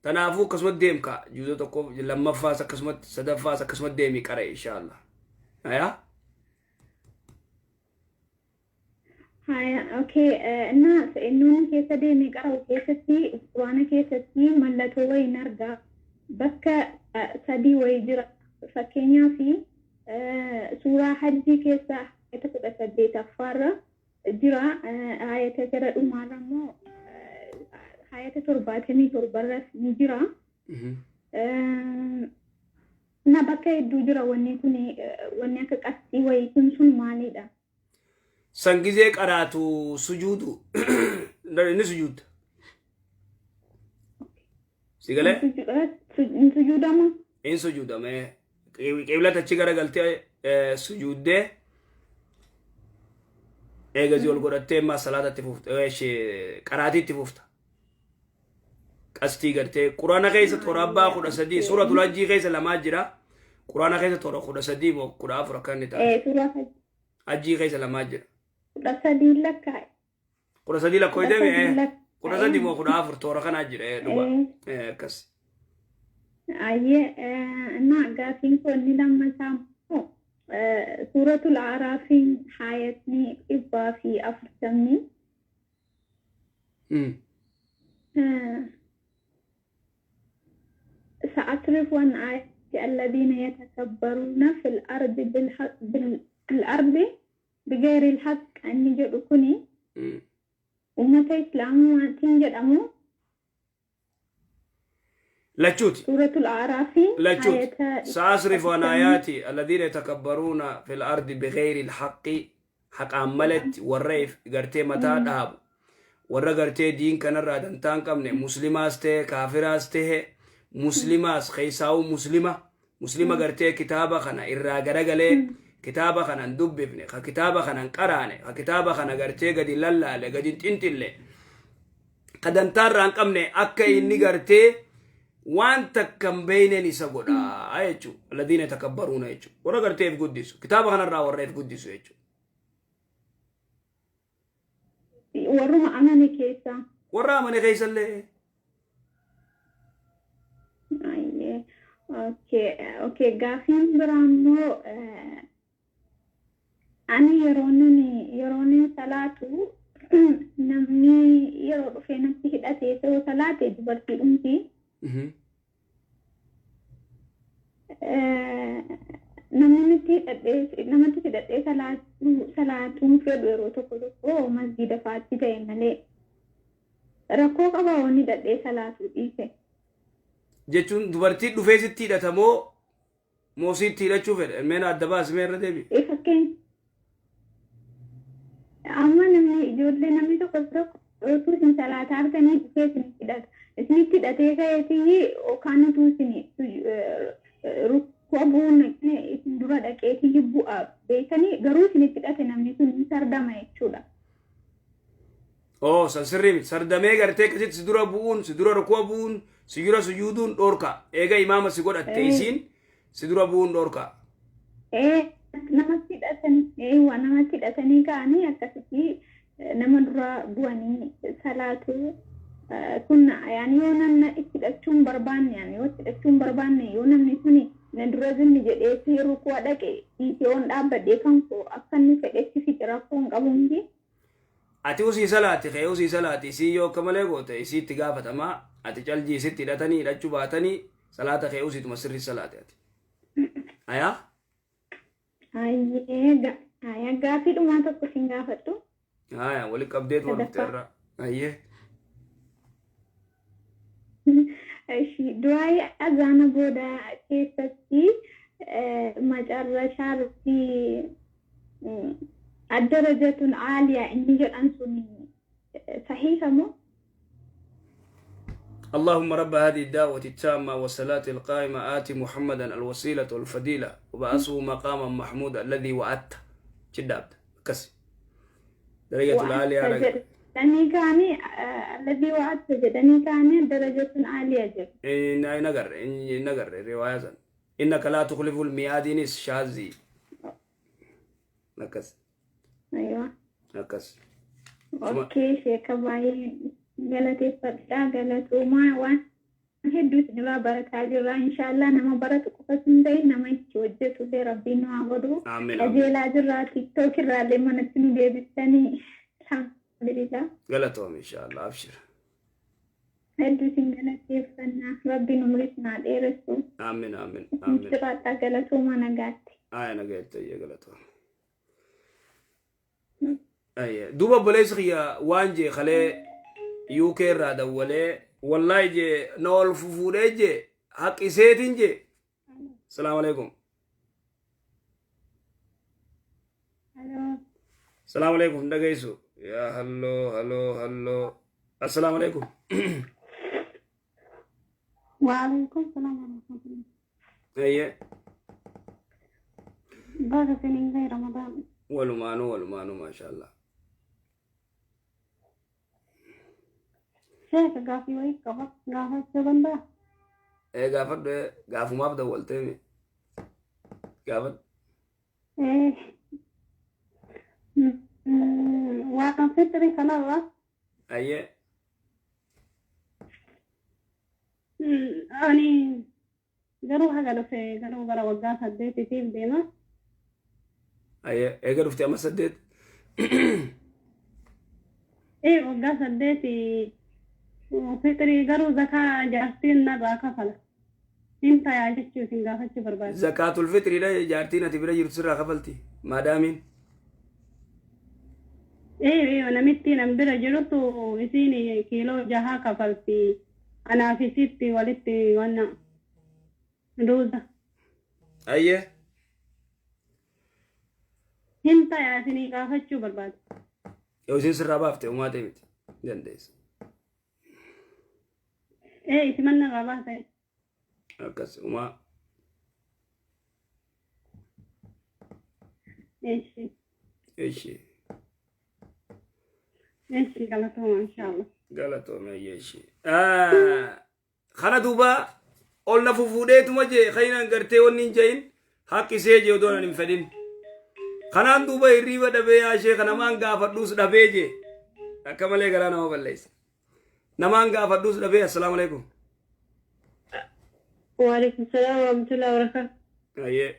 Tanaafuu akkasumatti deemka juzuu 1 lammaffaas akkasumatti sadaffaas akkasumatti deemi qara'e inshaallah. Ayaa? Haya, okay. Innaa inni keessa deemee qara'u keessatti quraana keessatti mallattoo wayiin argaa. Bakka 3 wayii jira. Fakkeenyaaf suuraa hajjii keessa ayata 18ffaarra jira. Ayata gara dhumaarra immoo ayata 77rra ni jira. Na bakka hedduu jira wanni kun, wanni akka qasxii wayii kun sun maalidha? San gizee qaraatu sujuudu inni sujuudda. Si galee? Hin sujuudama? In sujuudame. Qiblata achi garagaltee sujuuddee eegasii ol godhattee immaa salaatatti fufta, qaraatiitti fufta. Qastii gartee quraana keessa toora abbaa 13 suuratul hajjii keessa lamaa jira. Quraana keessa toora 13 moo 14 akka inni ta'a. Suuraa Hajjii keessa lamaa jira. 13 lakkaa'e. 13 lakkoofte. 13. 13 moo 14 toora kanaa jira dhugaa akkas. Ayyee, na gaafiin koo inni lammataa immoo suuratul Araafiin haayatni 140 سأصرف عن آياتي الذين يتكبرون في الأرض بالحق في الأرض بغير الحق inni jedhu kuni ummata islaamumaatiin jedhamu? Lachuuti. Suuratul Araafiin Lachuuti. ayata سأصرف عن 140. آياتي الذين يتكبرون في الأرض بغير الحق haqaan malatti warra gartee mataa dhaabu warra gartee diin kanarraa dantaa hin qabne muslimaas ta'e kaafiraas ta'e muslimaas keessaa'uu muslima muslima gartee kitaaba kana irraa garagalee kitaaba kana hin dubbifne, ka kitaaba kana hin qaraane, ka kitaaba kana gartee gadi lallaale, gadi hin xinxille, ka dantaa irraa hin qabne akka inni gartee waan takka hin beeyneen isa godhaa jechuudha. الذين يتكبرون jechuudha. Warra gartee if guddisu. Kitaaba kanarraa warra if guddisu jechuudha. Warruma amane keessaa. Warra amane keessallee. Ayyee. Okay. Gaafiin biraa immoo ani yeroo inni salaatu namni yeroo dhufee natti hidhatee yoo salaate dubartii dhumti. Namni nutti hidhadhee namatti hidhadhee salaatuun fedhu yeroo tokko tokko masgiida fa'aatti ta'e malee rakkoo qabaa wanni hidhadhee salaatuu dhiise? Jechuun dubartii dhufee sitti hidhatamoo moo sitti hidhachuu fedha? Meena adda baasi, mee irra deebi. Fakkeenya amma namni ijoollee namni tokko tokko utuu isin salaataa arganii dhufee isinitti hidhata. Isinitti hidhatee ka'eetii yookaan utuu isin rukkoo bu'uun isin dura dhaqeetii bu'a beekanii garuu isinitti hidhate, namni sun ni sardama jechuudha. Oo, san sirrii miti. Sardamee gartee akkasitti si dura bu'uun, si dura rukuu bu'uun, si dura sujuuduun dhoorka. Eega imaama si godhatte isiin si dura bu'uun dhoorka. Namatti hidhatanii waa namatti hidhatanii ka'anii akkasitti nama dura bu'anii salaatu kun yaani yoo namna itti hidhachuu hin barbaanne, yaani yoo itti hidhachuu hin barbaanne, yoo namni suni na dura zinni jedhee si rukuu dhaqe dhiisee yoon dhaabbadhee kan koo akka inni fedhetti fixe rakkoo hin qabu miti. Ati usii salaati kee usii salaati, isii yoo akka malee goote isii itti gaafatamaa. Ati caljii isitti hidhatanii hidhachuu baatanii salaata kee usiituma sirrii salaate ati. Ayaa? Ayyee, gaaffii dhumaa tokko sin gaafadhu. Haya, wali qabdeetu wal dhufte Sadaffaa. irra. Ayyee. Ishi du'aa azaana booda keessatti macarrashaa irratti الدرجة العالية inni jedhan sun sahiha moo? اللهم رب هذه الدعوة التامة والصلاة القائمة آت محمدا الوسيلة والفضيلة وبعثه مقاما محمودا الذي وعدته. جدابت كسي درجة العالية. Jedhanii kaanii alladii wa'adta jedhanii kaanii darajatun aaliya jedhu. إن نقر إن نقر رواية سن. إنك لا تخلف الميعاد نس شاذي نكس. Aywa. نكس. Okay, sheeka baay'ee galateeffadhaa, galatoomaa. Waan hedduu isinirraa barataa jirra. Inshaallah nama baratu qofa hin ta'in, nama itti hojjetu illee Rabbiin nu haa godhu. آمين آمين. Qajeelaa jirra, TikTok irraallee manatti nu deebistanii, alhamdulillah. قالتهم إن شاء الله, أبشر. Hedduu isin galateeffannaa, Rabbiin umrii isin haa dheeressu. آمين آمين آمين. Jiraadhaa, galatoomaa, nagaatti. آه أنا قلت يا قالتهم أي دوبا بوليس خيا وانجي خلي يوكي را دولي والله جي نول ففوري جي حق سيتين جي. السلام عليكم. Aloo. السلام عليكم, دقيسو يا هلو هلو هلو, السلام عليكم. وعليكم السلام ورحمة الله. أيه. Baga isiniin gahe Ramadaan. Walumaanuu walumaanuu, maashaallah. Sheeka, gaafii wayii qaba, gaafachuu danda'a? Ee, gaafadhu, gaafumaaf dawwalteemi, gaafadhu. Ee. Waa kan fitrii kanarra. Ayyee. Ani garuu haga dhufe garuu gara waggaa 8tiif deema. Ayyee, eega dhufte amma 8? Ee, waggaa 8. Fitrii garuu zakaa jaartiin narraa kafala. Hin tayaa jechuu isin gaafachuu barbaada. Zakaatul fitriidha jaartiin ati bira jirtu sirraa kafalti maadaamiin? Ee, namitti nan bira jirutu isiin kiiloo 6 kafalti. Anaaf isitti walitti wanna ruuza. Ayyee. Hin tayaa isinii gaafachuu barbaada. Yoo isin sirraa baafte uumaa ta'e miti dandeessa. Ee, isiman narraa baasa. Akkas uumaa. Eeshi. Ishi. Eeshi, galatooma, inshaallah. Galatoome, ayyee, ishi. Kana duuba ol na fufuudheetuma jee kayinan gartee wanni hin je'in haqqisee jee odoon hin fedhin. Kanaan duuba hirriiba dhabee yaashee kanamaan gaafadhuus dhabee jee akka malee garaa nama balleessa. Namaan gaafadhuus dhabee. Assalaamu alaikum. وعليكم السلام ورحمة الله وبركاته. Ayyee.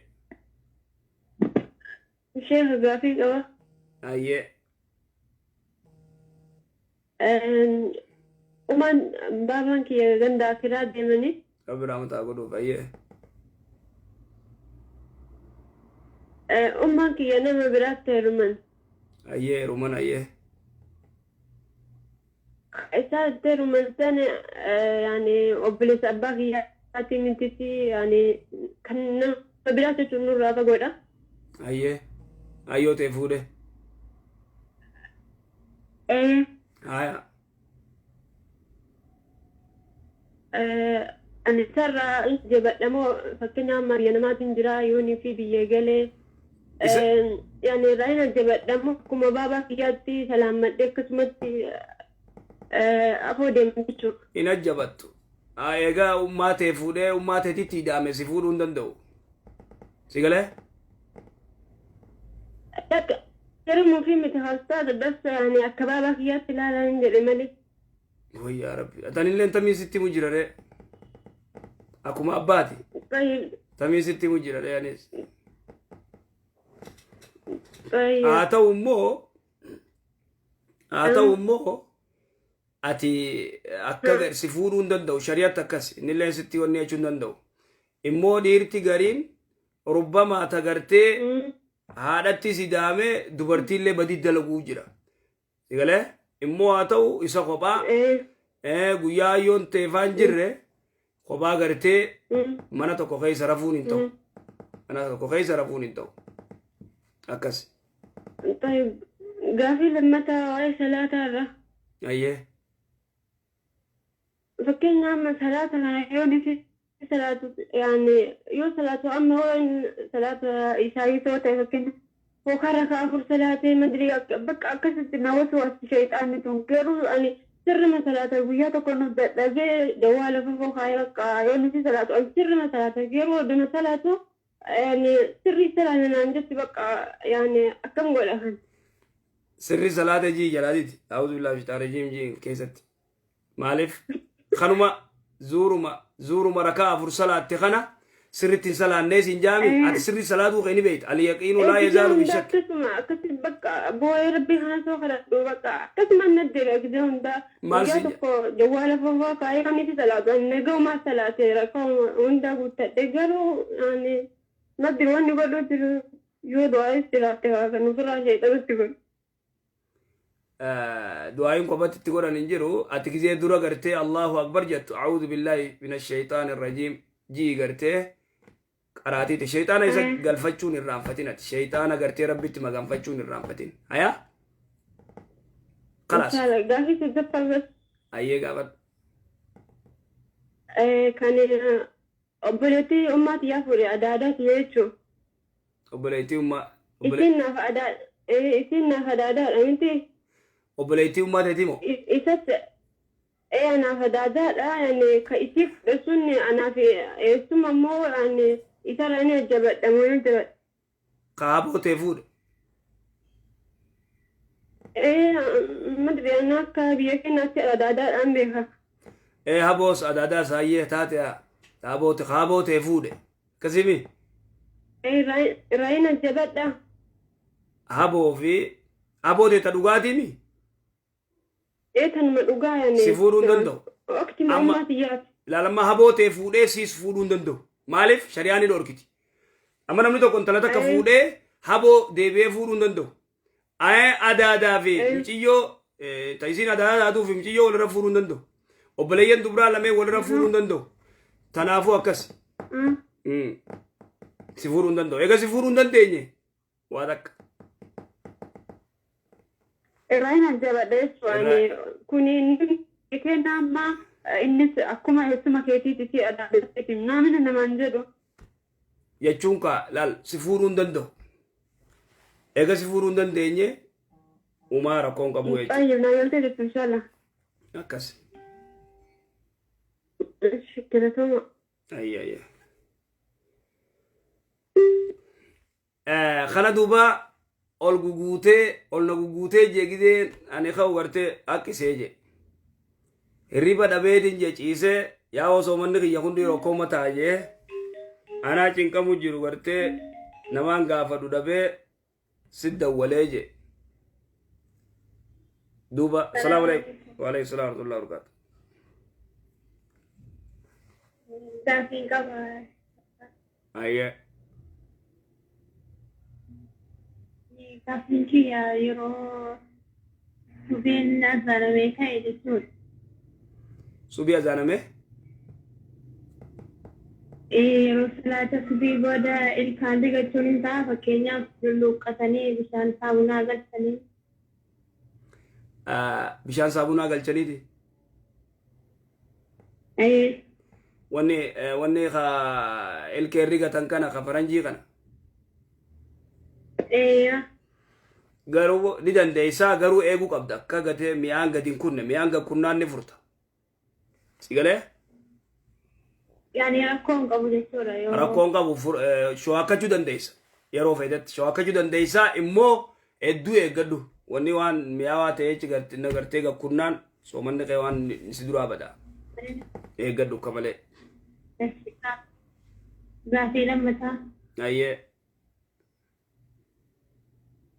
Sheekh, gaafii qaba. Ayyee. Umaan baabaan kiyya ganda akiraa deemanii Rabbi rahmataa godhuuf, ayyee. Ummaan kiyya nama biraatti heeruman. Ayyee, heeruman, ayyee. Isaan itti heeruman sana yani obboleessa abbaa kiyyaati mitisi, yani kan nama biraatti jechuun nurraa fagoodha. Ayyee, ayyoo ta'e fuudhe. Haya. Ani isarraa jabadhamoo, fakkeenyaaf amma biyya namaatiin jira yoonii fi biyya galee yani irraa hin jabadhamoo akkuma baabaa kiyyaatti salaammadhee akkasumatti afoo deemu jechuudha. Hin ajjabattu. Egaa ummaa ta'e fuudhee ummaa ta'eetitti hidhaame si fuudhuu hin danda'u. Si galee? Akka heerumuu fi miti haasaa bas, yani akka baabaa kiyyaatti ilaalaa hin jedhe malee. Wayyaa Rabbi. Atanillee tamii sitti mu jira ree. Akkuma abbaati. Tamii sitti mu jira ree anis. Haa ta'u immoo ati akka si fuudhuu hin danda'u, shari'atti akkas innillee sitti wanni jechuu hin danda'u. Immoo dhiirti gariin rubbamaa tagartee haadhatti si daamee dubartiillee badii dalaguu jira. Si galee? Immoo haa ta'u isa kophaa guyyaa yoon teefaan jirre kophaa gartee mana tokko keessa rafuun hin ta'u. Mana tokko keessa rafuun hin ta'u. Akkas. طيب, gaafii lammataa waa'ee salaataa irra. Ayyee. Fakkeenya amma salaata kana yoo nuti salaatu, yaani yoo salaatu amma yoo salaata isaanii yoo ta'e, fakkeenya hookaa rakaa afur salaatee madrii bakka akkasitti na waswaasti shayxaanni tun. Garuu ani sirrima salaata. Guyyaa tokko nu dadhabee dawaa lafa fookaa bakka yoo nuti salaatu ani sirrima salaata, garuu oduma salaatu yaani sirrii salaana naan jetti bakka, yaani akkam godha kan? Sirri salaata jii jalaatiti. A'uudhu billaahi shaytaan rajiim jii keessatti. Maaliif kanuma zuuruma rakaa afur salaatte kana sirritti hin salaannee siin jaami? Ati sirri salaatuu kee ni beekta. Al-yaqiinu laa yazaalu hunda bishakki. Akkasuma akkasi bakka boo'ee rabbii kana soo kadhadhu bakka akkasuma na deebi'a gizee hundaa. Maal Guyyaa si tokko jawwaala fofoo kaayee kan itti salaatu ani nagaumaa salaatee rakkoo hundaa guuttadhe, garuu ani maddi wanni godhu jiru yoo du'aa jiraatte haa kan ofirraa sheexanutti godhu. Du'aayin kophatti itti godhan hin jiru. Ati gizee dura gartee Allahu akbar jettu, a'uudhu billaahi min ashayxaani rajiim jii gartee qaraatiiti shayxaana isa galfachuun irraanfatin. Ati shayxaana gartee rabbitti maganfachuun irraanfatin. Haya, khalaas. Inshallah, gaafii sadaffaa bas. Ayyee, gaafadhu. Kan obboleettii ummaa tiyyaa fuudhe adaadaa tiyya jechuun. Obboleettii ummaa Isiin naaf adaadaadha miti. Obboleettii ummaa teetii moo? Isas anaaf adaadaadha, yani ka isii fudhe sun anaaf eessuma immoo yani isarra ni jajjabadha moo ni jabadha? Kaaboo tee fuudhe. Madri ana akka biyya keenyaatti adaadaadhaan beeka. Ee, haboos adaadaa isaayyee taate kaaboo tee fuudhe akkasimi. Irraa jabadha. Haboo fi haboo tee ta dhugaatiimi. Ee, tanuma dhugaa yani. Si fuudhuu hin danda'u. Waqti ammaa tiyyaati. Ilaalamma, haboo tee fuudhee siis fuudhuu hin danda'u. Maaliif? Shari'aan ni dhorkiti. Amma namni tokko intala takka fuudhee haboo deebi'ee fuudhuu hin danda'u. Ayee, adaadaa fi muciyyoo ta isiin adaadaa taatuu fi muciyyoo walirra fuudhuu hin danda'u. Obboleeyyan dubraa lameen walirra fuudhuu hin danda'u. Tanaafuu akkas. Si fuudhuu hin danda'u. Egaa si fuudhuu hin dandeenye waa takka. Irraa jabadha jechuudha. Kuni inni kenna amma innis akkuma eessuma keetiiti si adaadaa namni namaan jedhu. Jechuun kaa laal, si fuudhuu hin danda'u. Egaa si fuudhuu hin dandeenye uumaa rakkoon qabu jechuudha. Baay'ee naa galtee jirtu, inshallah. Akkas. Galatoma. Ayya ayya. Kana duuba ol guguutee ol na guguutee jee gideen ani ka'u gartee haqqisee jee. Hirriba dhabeetiin jee ciisee yaa osoo manni kiyya hundi rakkoo mataa jee anaa cinqamu jiru gartee namaan gaafadhu dhabee si dawwalee jee. Duuba salaamu alaikum. Wa alaikum salaam wa rahmatullahi wa barakatuh. Gaaffii qaba. Ayya. Gaaffiin kiyya yeroo subiin azaanamee ka'e jechuudha. Subii azaanamee? Yeroo salaata subii booda ilkaan digachuun hin ta'a, fakkeenyaaf lulluuqqatanii bishaan saabunaa galchanii. Bishaan saabunaa galchaniiti. Wanni ka ilkee rigatan kana ka faranjii kana. Garuu ni dandeessaa, garuu eeguu qabda akka gatee mi'aan gadi hin kunne. Mi'aan gad kunnaan ni furta. Si galee? Yaani rakkoo hin qabu jechuudha yoo. Rakkoon qabu, shawaakkachuu dandeessa. Yeroo feetetti shawaakkachuu dandeessaa, immoo hedduu eeggadhu. Wanni waan mi'aawaa ta'ee na gartee gad kunnaan soomanni kee waan si duraa bada. Eeggadhu akka malee. Gaaffii lammataa. Ayyee.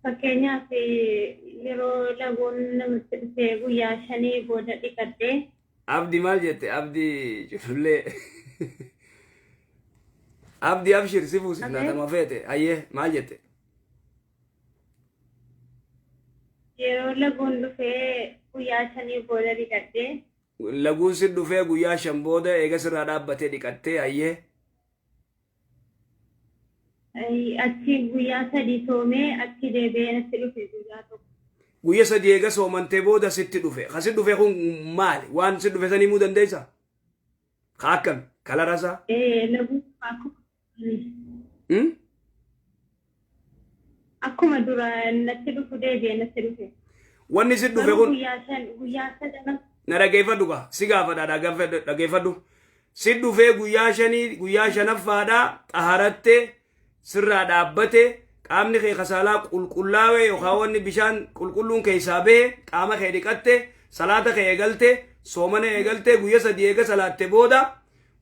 Fakkeenyaaf yeroo laguun namatti dhufee guyyaa 5 booda dhiqadhee. Abdi maal jette? Abdi culullee. Abdi abshir, si fuusifna tama feete. Ayyee, maal jette? Yeroo laguun dhufee guyyaa 5 booda dhiqadhee. Laguun si dhufee guyyaa 5 booda eega sirraa dhaabbatee dhiqattee, ayyee. Achi guyyaa 3 soomee achi deebi'ee natti dhufe guyyaa tokko. Guyya 3 eega soomantee booda sitti dhufe. Ka si dhufe kun maali? Waan si dhufe san himuu dandeessaa? Ka akkami? Kalara isaa? Laguu akkuma dura natti dhufu deebi'ee natti dhufe. Wanni si dhufe kun guyyaa 3 na dhageeffadhu gaa si gaafadha dhageeffadhu. Si dhufee guyyaa 5 guyyaa 5ffaadhaa xaharattee sirraa dhaabbate qaamni kee kasaalaa qulqullaawee yookaan wanni bishaan qulqulluun keessaa bahe qaama kee dhiqatte salaata kee eegalte soomana eegalte guyya 3 eega salaatte booda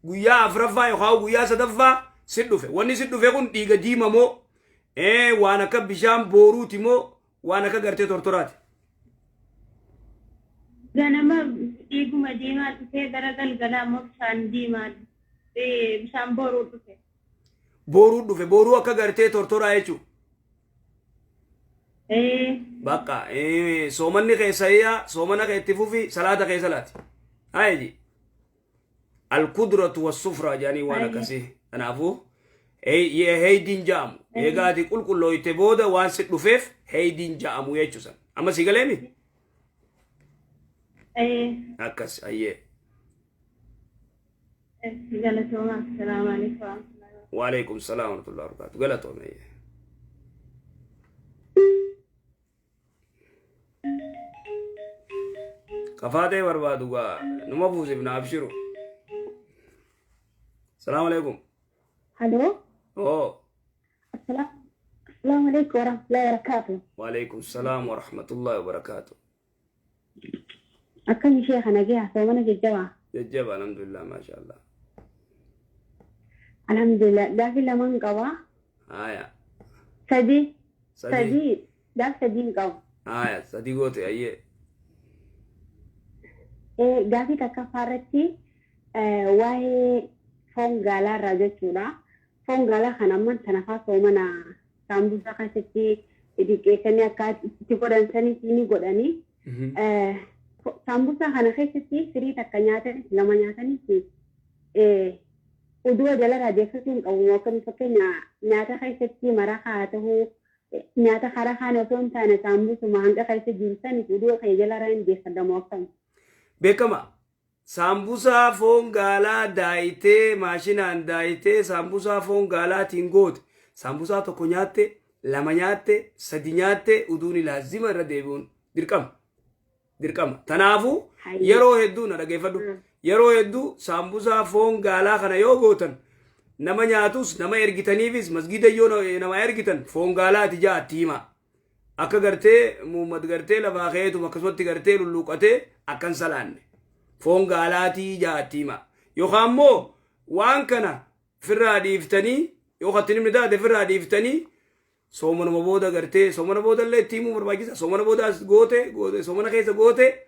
guyyaa 4ffaa yookaan guyyaa 3ffaa si dhufe. Wanni si dhufe kun dhiiga diima moo waan akka bishaan booruuti moo waan akka gartee tortoraati? Ganama dhiiguma diimaa dhufee gara galgalaa immoo bishaan diimaa bishaan booruu dhufe. Booruu dhufe, booruu akka gartee tortoraa jechuudha. Bakka soomanni keessa soomana kee itti fufi salaata kee salaati. Haayiji. Al-kudratu was-sufra jedhanii waan akkasii. Kanaafuu heeydiin ja'amu. Egaa ati qulqullooyte booda waan si dhufeef heeydiin ja'amu jechuusan. Amma si galeemi? Akkas ayyee. Galatooma. Assalaamu alaikum. Waalaikum salaam warahmatullahi wabarakatuh. Galatoome. Kafaatee barbaadu gaa numa buusifna abshiru. Salaamu alaikum. Haloo. Oo. Assalaamu alaikum warahmatullahi wabarakatuh. Waalaikum salaam warahmatullahi wabarakatuh. Akkam ishee kana gee soomana jajjabaa? Jajjaba alhamdulillah maashaallah. Alhamdulillah gaaffii 2 qaba. Haya. 3. 3 gaaf 3 qaba. Haya 3 goote ayyee. Gaaffii takkaffaa irratti waa'ee foon gaalaa irraa jechuudha. Foon gaalaa kana amman tanafaa soomana saambusaa keessatti xixiqqeessanii akka itti godhan sanitti ni godhanii. Saambusaa kana keessatti firii takka nyaatanis 2 nyaatanis oduu jalarraa deeffachuu hin qabu. Akkami fakkeenya nyaata keessatti maraqa haa ta'uu nyaata karaa kaan osoo hin taane saambusuma hanga keessa jiru sanis oduu kee jalarraa hin deeffadamu akkami. Beekama. Saambusaa foon gaalaa daayitee maashinaan daayitee saambusaa foon gaalaatiin goote. Saambusaa 1 nyaatte 2 nyaatte 3 nyaatte uduun laazima irra deebi'uun dirqama. Dirqama. Kanaafuu yeroo hedduu na dhageeffadhu. Yeroo hedduu saambusaa foon gaalaa kana yoo gootan nama nyaatus nama ergitaniifis masgiida yoo nama ergitan foon gaalaati ja'a hima. Akka gartee Muhammad gartee lafaa ka'eetuma akkasumatti gartee lulluuqatee akkan salaanne. Foon gaalaatii ja'a hima. Yookaan immoo waan kana firraa dhiiftanii yoo itti himni taate firraa dhiiftanii soomanuma booda gartee soomana booda illee itti himuu barbaachisa. Soomana booda as goote soomana keessa goote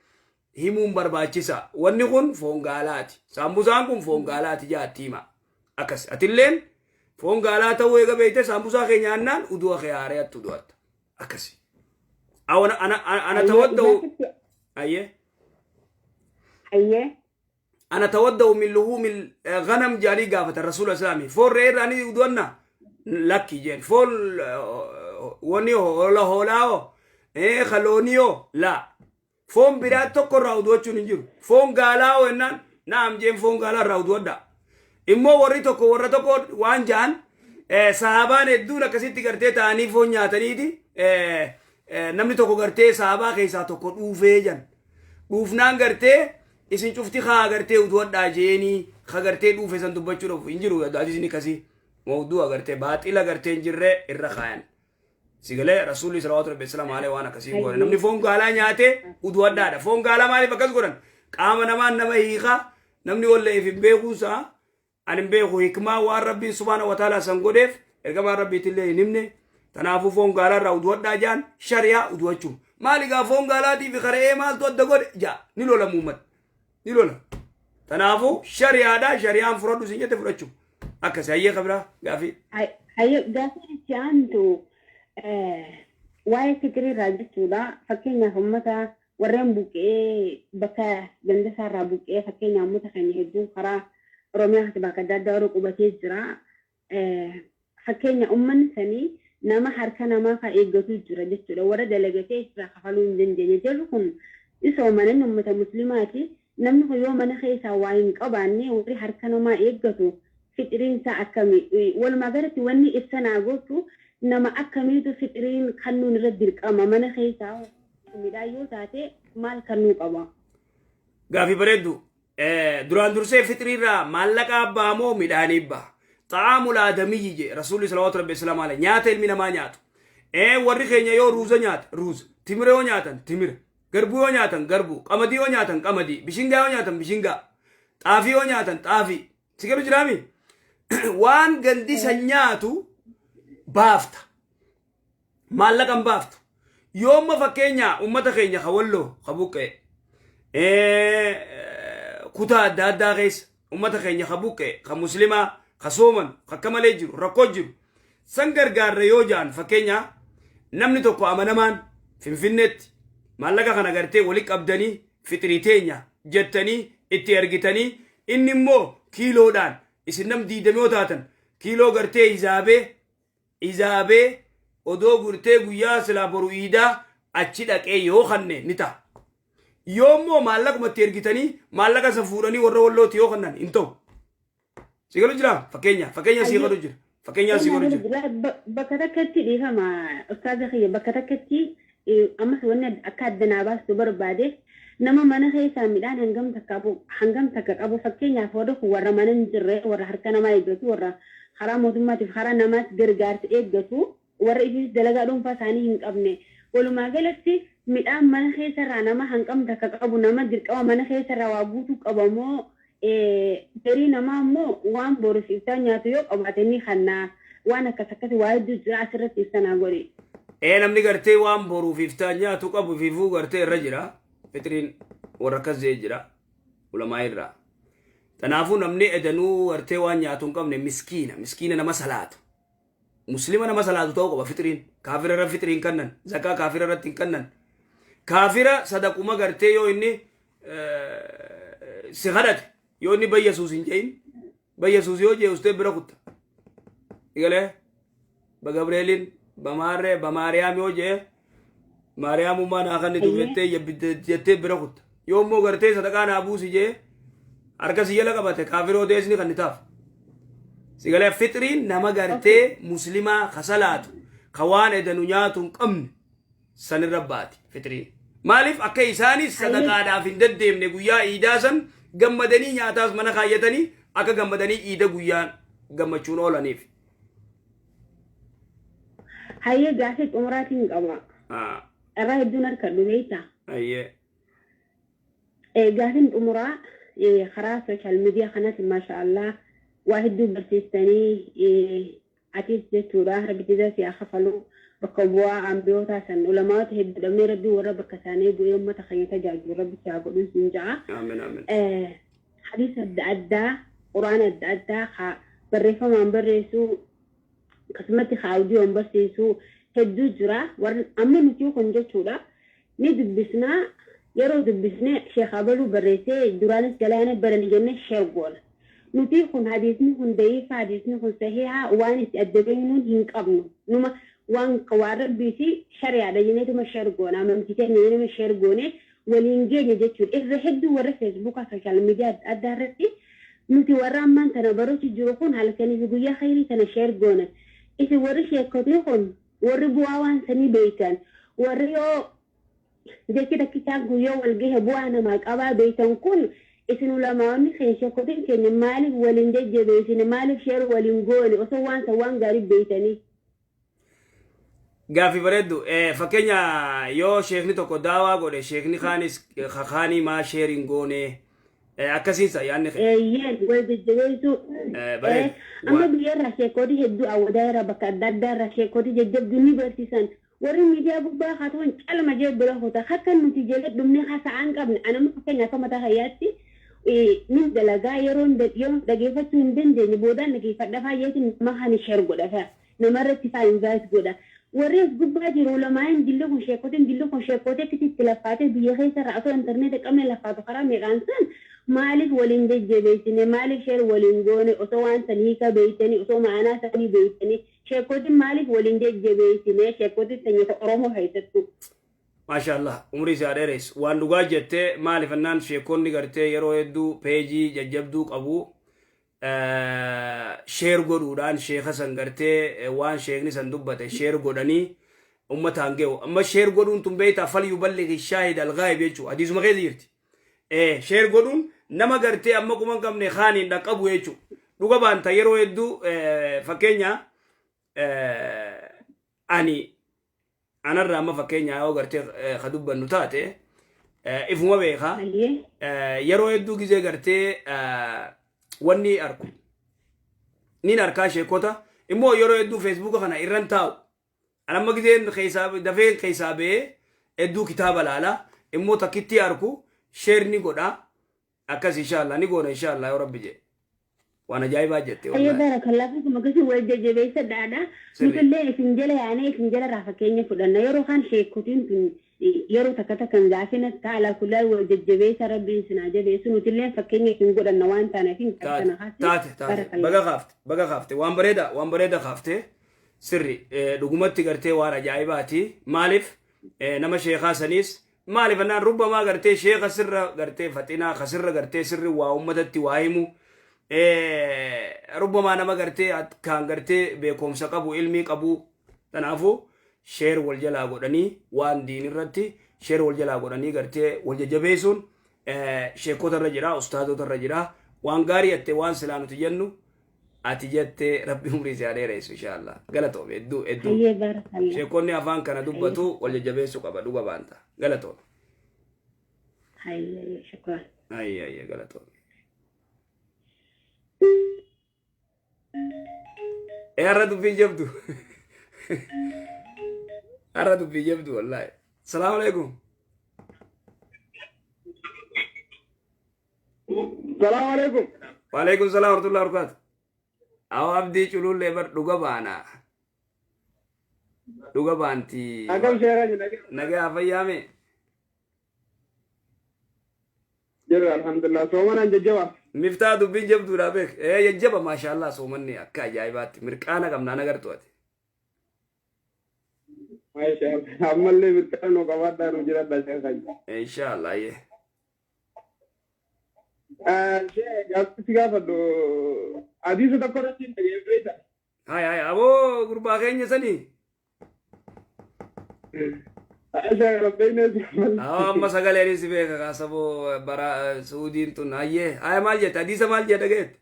himuun barbaachisa. Wanni kun foon gaalaati. Saambusaan kun foon gaalaati jaatti hima. Akkas atilleen foon gaalaa ta'uu eega beekte saambusaa kee nyaannaan uduu kee haareetti udu'atta. Akkasi. Ana tawadda'u. Ayyee. Ayyee. Ana tawadda'u min luhuumil ghanam jedhanii gaafatan rasuula islaamii. Foon re'ee irraa ni udu'anna lakki jeen. Foon wanni hoola hoolaa hoo kaloonii hoo laa. Foon biraa tokko irraa udu'achuun hin jiru. Foon gaalaa hoo jennaan naam jeen foon gaalaa irraa udu'adha. Immoo warri tokko warra tokko waan ja'an sahabaan hedduun akkasitti gartee ta'anii foon nyaataniiti namni tokko gartee sahabaa keessaa tokko dhuufee jan. Dhuufnaan gartee isin cufti haa gartee udu'adhaa jeenii ha gartee dhuufe san dubbachuudhaaf hin jiru hadiisni akkasii. Mawduu agartee baaxila gartee hin jirre irra kaayan. Sigalee rasuulli salawaatu rabbi salaamu alayhi waan akkasii godhan. Namni foon gaalaa nyaate udu'adhaadha. Foon gaalaa maaliif akkas godhan? Qaama namaan nama hiika namni walleef hin beekuunsaa ani hin beeku hikmaa waan rabbiin subhaana wa ta'ala san godheef ergamaan rabbiitillee hin himne. Kanaafuu foon gaalaa irraa udu'adhaa jaan shari'aa udu'achuu. Maali gaa foon gaalaatii fi kara'ee maaltu adda godhe jaa ni lola Muhammad ni lola. Kanaafuu shari'aadhaa shari'aan fudhadhu sin jette fudhachuu. Akkasi hayyee kabiraa gaafii. Hayyee gaafii itti aantu waa'ee fikirii irraa jechuudha. Fakkeenyaaf uummata warreen buqqee bakka ganda isaarraa buqqee fakkeenyaaf uummata keenya hedduun karaa Oromiyaa bakka adda addaa warra qubatee jira. Fakkeenya uummanni sanii Nama harka namaa kan eeggatu jira jechuudha. Warra dalagatee irraa kafaluu hin dandeenye jarri kun isoomanan uummata musliimaati. Namni kun yoo mana keessaa waa hin qabaanne, warri harka namaa eeggatu fixiriinsaa akkamii? Walumaa galatti wanni ibsa naa gootu, nama akkamiitu fixiriin kannuun irra dirqama? Mana keessaa midhaan yoo taate maal kannuu qaba? Gaafii bareeddu. Duraan dursee fixiriirraa maallaqa abbaa moo midhaanii ba'a? Xa'aamul aadamiyyi jee Rasuulli salawaatu rabbi islaam alayhi, nyaata ilmi namaa nyaatu. Warri keenya yoo ruuza nyaata ruuza, timira yoo nyaatan timira, garbuu yoo nyaatan garbuu, qamadii yoo nyaatan qamadii, bishingaa yoo nyaatan bishingaa, xaafii yoo nyaatan xaafii. Si galu jiraami? Waan gandi san nyaatu baafta. Maallaqa hin baaftu. Yoomma fakkeenya ummata keenya ka Walloo, ka buqqee, kutaa adda addaa keessa ummata keenya ka buqqee, ka muslimaa, ka sooman, ka akka malee jiru, rakkoo jiru san gargaarra yoo ja'an, fakkeenya namni tokko amanamaan Finfinneetti maallaqa kana gartee wali qabdanii fixrii teenya jettanii itti ergitanii, inni immoo kiiloodhaan isin nam 20 yoo taatan kiiloo gartee hisaabee izaabee odoo gurtee guyyaa silaa boru iidaa achi dhaqee yoo kanne ni ta'a. Yoo immoo maallaquma itti ergitanii maallaqa isa fuudhanii warra Wallooti yoo kannan hin ta'u. Si galu jira fakkeenya si galu jira, fakkeenya si galu jira. Bakka takkatti, dhiifama ustaaza kiyya, bakka takkatti ammas wanni akka addanaa baastu barbaade, nama mana keessaa midhaan hangam takka qabu. Fakkeenyaaf warri kun warra mana hin jirre, warra harka namaa eeggatu, warra karaa mootummaatiif karaa namaas gargaarsa eeggatu, warra ifis dalagaa dhuunfaa isaanii hin qabne. Walumaa galatti midhaan mana keessarraa nama hangam takka qabu, nama dirqama mana keessarraa waa guutuu qabamoo, garii namaa immoo waan boruuf iftaan nyaatu yoo qabaate ni kannaa, waan akkas akkas waa hedduu jira, asirratti ibsanaa godhi. Ee, namni gartee waan boruuf iftaan nyaatu qabu fiifuu gartee irra jira. Fixriin warra akkas jee jira. Ulamaa irraa. Kanaafuu namni edanuu gartee waan nyaatu hin qabne, miskiina. Miskiina nama salaatu. Muslima nama salaatu ta'uu qaba fixriin. Kaafira irra fixriin kannan. Zakaa kaafira irratti hin kannan. Kaafira sadaquma gartee yoo inni si kadhate, yoo inni bayyasuus hin je'in, bayyasuus yoo jee ustee bira kutta. Igalee ba Gabreelin, ba maarree, ba Maariyaam yoo jee, Maariyaamummaa naa kennitu jettee jettee bira kutta. Yoo immoo gartee sadaqaa naa buusi jee harka si jala qabate, kaafiroo deesni kan taaf. Sigalee fixriin nama gartee muslimaa ka salaatu, ka waan edanu nyaatu hin qabne sanirra baati fixriin. Maaliif akka isaanis sadaqaadhaaf hin deddeemne, guyyaa iidaa san gammadanii nyaataas mana kaayyatanii akka gammadanii iida guyyaan gammachuun oolaniif. Hayyee, gaafii xumuraatiin qaba. Irraa hedduun harkadhu beektaa? Hayyee. Gaafiin xumuraa, karaa social media kanaatiin maasha Allah waa hedduu barsiistanii atis jechuudha, rabbi jazaa si haa kafalu. Bakka bu'aa ambiyootaa san ulamaata hedduu dhabnee, rabbi warra bakka isaanii bu'ee uummata keenya tajaajilu rabbi si haa godhu siin ja'a. Amiin, amiin. Hadiisa adda addaa, quraana adda addaa haa barreeffamaan barreessuu, akkasumatti haa audio-n barsiisuu hedduu jira. Warri amma nuti kun jechuudha ni dubbisnaa, yeroo dubbisnee Sheekh Abaluu barreessee duraanis galaana barani jennee share goona. Nuti kun hadiisni kun da'iifa, hadiisni kun sahihaa, waan itti adda beeknuun hin qabnu. Numa waan waan rabbii fi shari'aadha jenneetuma share goona, amantii keenya jenneetuma share goone waliin geenye jechuudha. Irra hedduu warra Facebookaa, social media adda addaa irratti nuti warra ammaan tana baruutu jiru kun halkanii fi guyyaa khayrii tana share goona. Isin warri sheekotii kun, warri bu'aa waan sanii beeytan, warri yoo jechi takkichaan kun yoo wal gahe bu'aa namaa qabaa beeytan kun, isin ulamaa'onni keenya, sheekotiin keenya, maaliif waliin jajjabeessine, maaliif share waliin goone osoo waan san waan gaarii beeytanii? Gaaffii bareeddu. Fakkeenya yoo sheekni tokko daawaa godhe, sheekni kaanis kaanii maa share hin goone, akkasiinsa yaadni kee. Eeyyeen, wal jajjabeessuu. Bareedu. Amma biyyarraa sheekotii hedduu, awwadaa irraa, bakka adda addaa irraa sheekotii jajjabduu ni barsiisan. Warri miidiyaa gubbaa haa ta'an calma jee bira kuta. Akka nuti jala dhumnee haasa'aa hin qabne. Anama fakkeenya akka mataa kayyaatti nin dalagaa, yeroo dhageeffachuu hin dandeenye boodaan dhageeffadha faayyeetiin nama kan share godha fa'a. Namarratti faa invite godha. Warri as gubbaa jiru ulamaa'in dilli kun, sheekotiin dilli kun, sheekotii akkasitti itti laffaatee biyya keessa irraa osoo intarneeta qabne laffaatu karaa meeqaan san Maaliif waliin jajjabeessine, maaliif share waliin goone? Osoo waan san hiika beeytanii, osoo ma'anaa sanii beeytanii, sheekotiin maaliif waliin jajjabeessine, sheekotiin sanyata Oromoo keessattuu? Maashaallah, umrii isaa dheeressu. Waan dhugaa jettee. Maaliif annaan sheekonni gartee yeroo hedduu peejii jajjabduu qabu, share godhuudhaan sheeka san gartee waan sheekni san dubbate share godhanii ummataan ge'u. Amma share godhuun tun beektaa فليبلغ الشاهد الغائب jechuu hadiisuma keessa jirti. Share godhuun nama gartee amma kuma hin qabne kaaniin dhaqqabu jechuu. Dhuga baanta, yeroo hedduu fakkeenya ani anarra amma fakkeenya yoo gartee ka dubbannu taate, ifuma beeka. Yeroo hedduu gizee gartee wanni arku nin arkaa, sheekota immoo yeroo hedduu Facebooka kana irran taa'u. Anamma gizeen keessaa dafeen keessaa ba'ee hedduu kitaaba laala, immoo takkitti arku share ni godha. Akkas inshallah ni goona, inshallah, yoo Rabbi jedhe. Waan ajaa'ibaa jette. Ayyee. Wallahi. Barakallah fiikum. Akkasii wal jajjabeessa dhaadha. Nutillee isin jala yaanee isin jala irraa fakkeenya fudhanna. Yeroo kaan sheekotiin tun yeroo takka takkan gaafina taala kullaa wal jajjabeessa, Rabbiin isin haa jabeessu. Nutillee fakkeenya isin godhanna waan taaneef hin taate kana kaasne. Taate, taate. Barakallah. Baga kaafte, baga kaafte. Waan bareeda, waan bareeda kaafte. Sirri dhugumatti gartee waan ajaa'ibaati. Maaliif nama sheekaa saniis maaliif annaan rubbamaa gartee sheeka sirra gartee faxinaa kasirra gartee sirri waa ummatatti waa himu, rubbamaa nama gartee kaan gartee beekumsa qabu, ilmii qabu. Kanaafuu share wal jalaa godhanii, waan diin irratti share wal jalaa godhanii gartee wal jajjabeessuun sheekota irra jira, ustaazota irra jira. Waan gaarii jette. Waan silaa nuti jennu ati jette. Rabbi umrii si haa dheeressu, inshallah. Galatoome hedduu hedduu. Ayyee, barakallah. Sheekonni afaan kana dubbatu wal jajjabeessuu qaba, dhuga baanta. Galatoome. Hayyee, shukran. Ayya, ayya, galatoome. Ee, har'a dubbii jabdu, har'a dubbii jabdu wallahi. Salaamu alaikum. Salaamu alaikum. Waalaikum salaam warahmatullahi wabarakatuh. Awa Abdii Culullee bar, dhuga baana. Dhuga baanti. Akkam seera jira? Nagaa fayyaame. Jirra, alhamdulillah. Soomanaan jajjaba. Miftaa, dubbiin jabduudha beek. Ee, jajjaba, maashaallah, soomanni akka ajaa'ibaatti mirqaana qabnaa nagartu ati. Maashaallah. Ammallee mirqaana nu qabaadhaa, nu jiradha sheekha. Inshaallah, yee. Gaaffii si gaafadhu. Hadiisa tokko irratti hin dhageenye beekta. Hay hay, aboo gurbaa keenya sanii. Sheekha, rabbeeyne si Awwa, amma sagaleen si beeka kaasaboo bara Suudiin tun. Hayyee, haya, maal jette? Hadiisa maal jedha dhageette?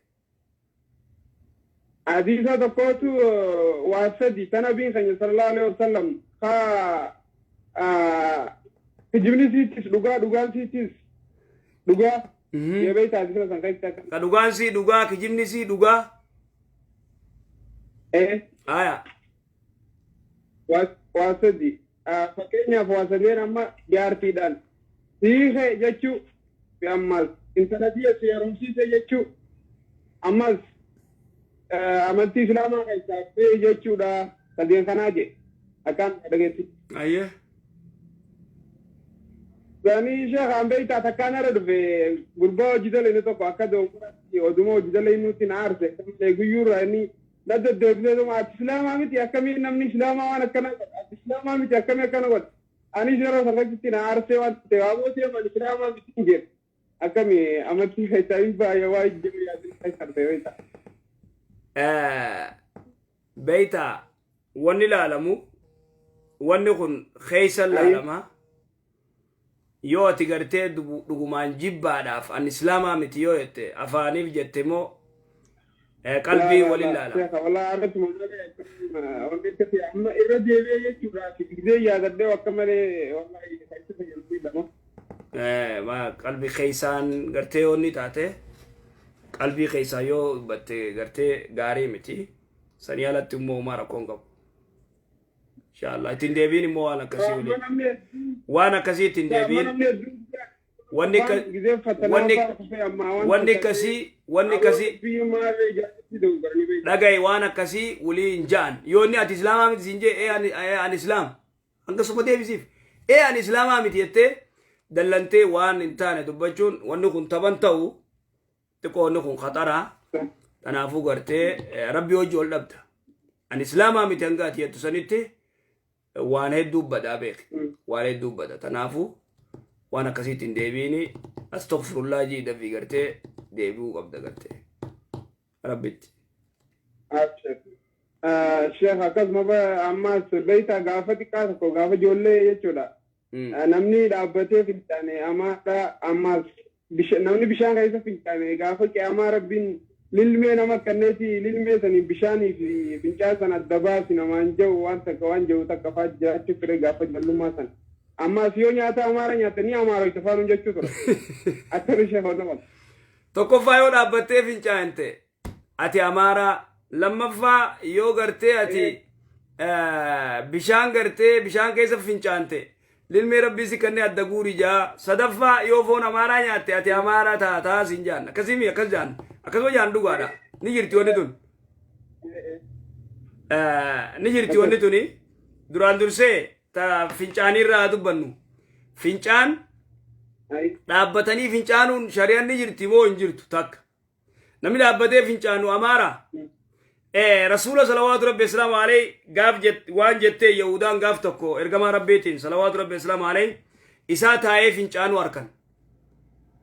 Hadiisa tokkotu waa sadi ta nabiin keenya sallallahu alaihi wasallam ka kijibni siittis dhugaa, dhugaan siittis dhugaa jee beekta hadiisa san keessatti akka. Ka dhugaan sii dhugaa, kijibni sii dhugaa. Ee. Haya. Waa sadi, fakkeenyaaf waa sadeen amma jaartiidhaan siikee jechuu fi ammas intala biyya si heerumsiise jechuu, ammas amantii islaamaa keessaa ba'e jechuudha, sadeen kanaa jedhe akkaan dhageetti. Ayyee. Sanii sheekaan beektaa, takkaan irra dhufe gurbaa hojii dalagnu tokko akka doongoratti oduma hojii dalagnuutti na aarse akka malee. Guyyuurraa inni na deddeebisee, "Ati islaamaa miti, akkamiin namni islaamaa waan akkana godha? Ati islaamaa miti, akkamii akkana godha?" Anis yeroo sarkachitti na aarsee waan ta'e, "Aboo deeman, islaamaa miti," hin jedhe. Akkami amantii keessaa hin baay'ee waa jiru yaadni keessa ta'e beektaa. Beektaa, wanni ilaalamu wanni kun keessa ilaalama. Yoo ati gartee dhugumaan jibbaadhaaf an islaamaa miti yoo jette, afaaniif jette moo qalbii waliin ilaalama? Sheekha, walaa irratti malee wanti akkasii amma irra deebi'ee jechuudha. Gisee yaadadhee akka malee wallahi keessa fayyadamuu lama. Qalbii keessaan gartee yoo inni taate, qalbii keessaa yoo dubbatte gartee gaarii miti. Sanii alatti immoo homaa rakkoon qabu. Inshallah ittiin deebiin immoo waan akkasii waliin. Waan akkasii ittiin deebiin. Wanni wanni akkasii, wanni akkasii dhagaye, waan akkasii walii hin ja'an. Yoo inni ati islaamaa miti siin jee, "Ee, ani islaam," hangasuma deebisiif. "Ee, ani islaamaa miti," jettee. Dallantee waan hin taane dubbachuun wanni kun taban ta'u xiqqoo wanni kun khaxaraa. Kanaafuu gartee rabbi hojii ol dhabda. Ani islaamaa miti hanga ati jettu sanitti waan hedduu badaa beeki. Waan hedduu bada. Kanaafuu waan akkasiitti hin deebiini, astaghfirullah jii dafii gartee deebi'uu qabda gartee rabbitti. Sheekh, akkasuma ammas beektaa, gaafa xiqqaa tokko, gaafa ijoollee jechuudha. Namni dhaabbatee fincaane amaadha. Ammas namni bishaan keessa fincaane gaafa qiyaamaa rabbiin lilmee nama kanneeti, lilmee sanii bishaanii fi fincaan sana adda baasi namaan jedhu, waan takka waan jedhu takka fa'aa jiraachuu ture gaafa ijoollummaa sana. Ammas yoo nyaata amaara nyaatanii amaara itti faanuun jechuu ture. Akkami sheekh hordofan? Tokkoffaa, yoo dhaabbattee fincaante ati amaaraa. Lammaffaa, yoo gartee ati bishaan gartee bishaan keessa fincaante lilmee rabbii si kennee adda guuri jaa. Sadaffaa, yoo foon amaaraa nyaatte ati amaaraa taataa siin jaan. Akkasii akkas jaan, akkasuma jaan. Dhugaadha, ni jirti wanni tun, ni jirti wanni tuni. Duraan dursee ta fincaaniirraa dubbannu. Fincaan dhaabbatanii fincaanuun shari'aan ni jirti moo hin jirtu? Takka namni dhaabbatee fincaanu amaaraa. Rasuula salawaatu rabbi islaamu alayhi gaaf waan jettee Yahudaan gaaf tokko ergamaa rabbiitiin salawaatu rabbi islaamu alayhi isaa taa'ee fincaanuu harkan.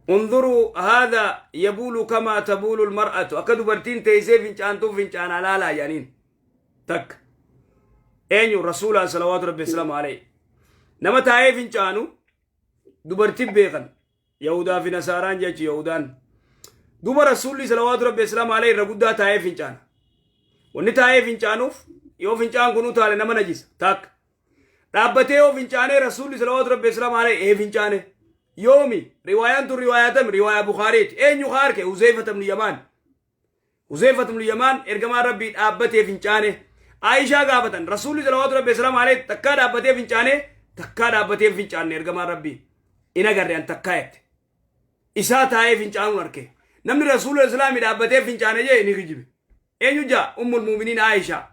انظروا هذا يبول كما تبول المرأة, akka dubartiin teessee fincaantuu fincaana laalaa jedhaniin. Takka eenyu? Rasuulaan salawaatu rabbi islaamu alayhi nama taa'ee fincaanu dubartiin beekan Yahudaa fi Nasaaraan jechu Yahudaan. Duba rasuulli salawaatu rabbi islaamu alayhi irra guddaa taa'ee fincaana. Wanni taa'ee fincaanuuf yoo fincaan kun utaale nama najisa. Takka dhaabbatee yoo fincaanee rasuulli salawaatu rabbi islaamu alayhi ee fincaane yoomi? Riwaayaan tun riwaayatam riwaayaa Bukaariiti. Eenyu ka arke? Huzeefata ibnu Yamaan. Huzeefata ibnu Yamaan ergamaan rabbii dhaabbatee fincaane. Aayishaa gaafatan, rasuulli salawaatu rabbi islaamu alayhi takkaa dhaabbatee fincaane? Takkaa dhaabbatee fincaanne ergamaan rabbii in agarre an takkaa jette. Isaa taa'ee fincaanuun arke. Namni rasuula islaamii dhaabbatee fincaane jee ni kijibe. Eenyu jaa? Ummul muuminiin Aayishaa.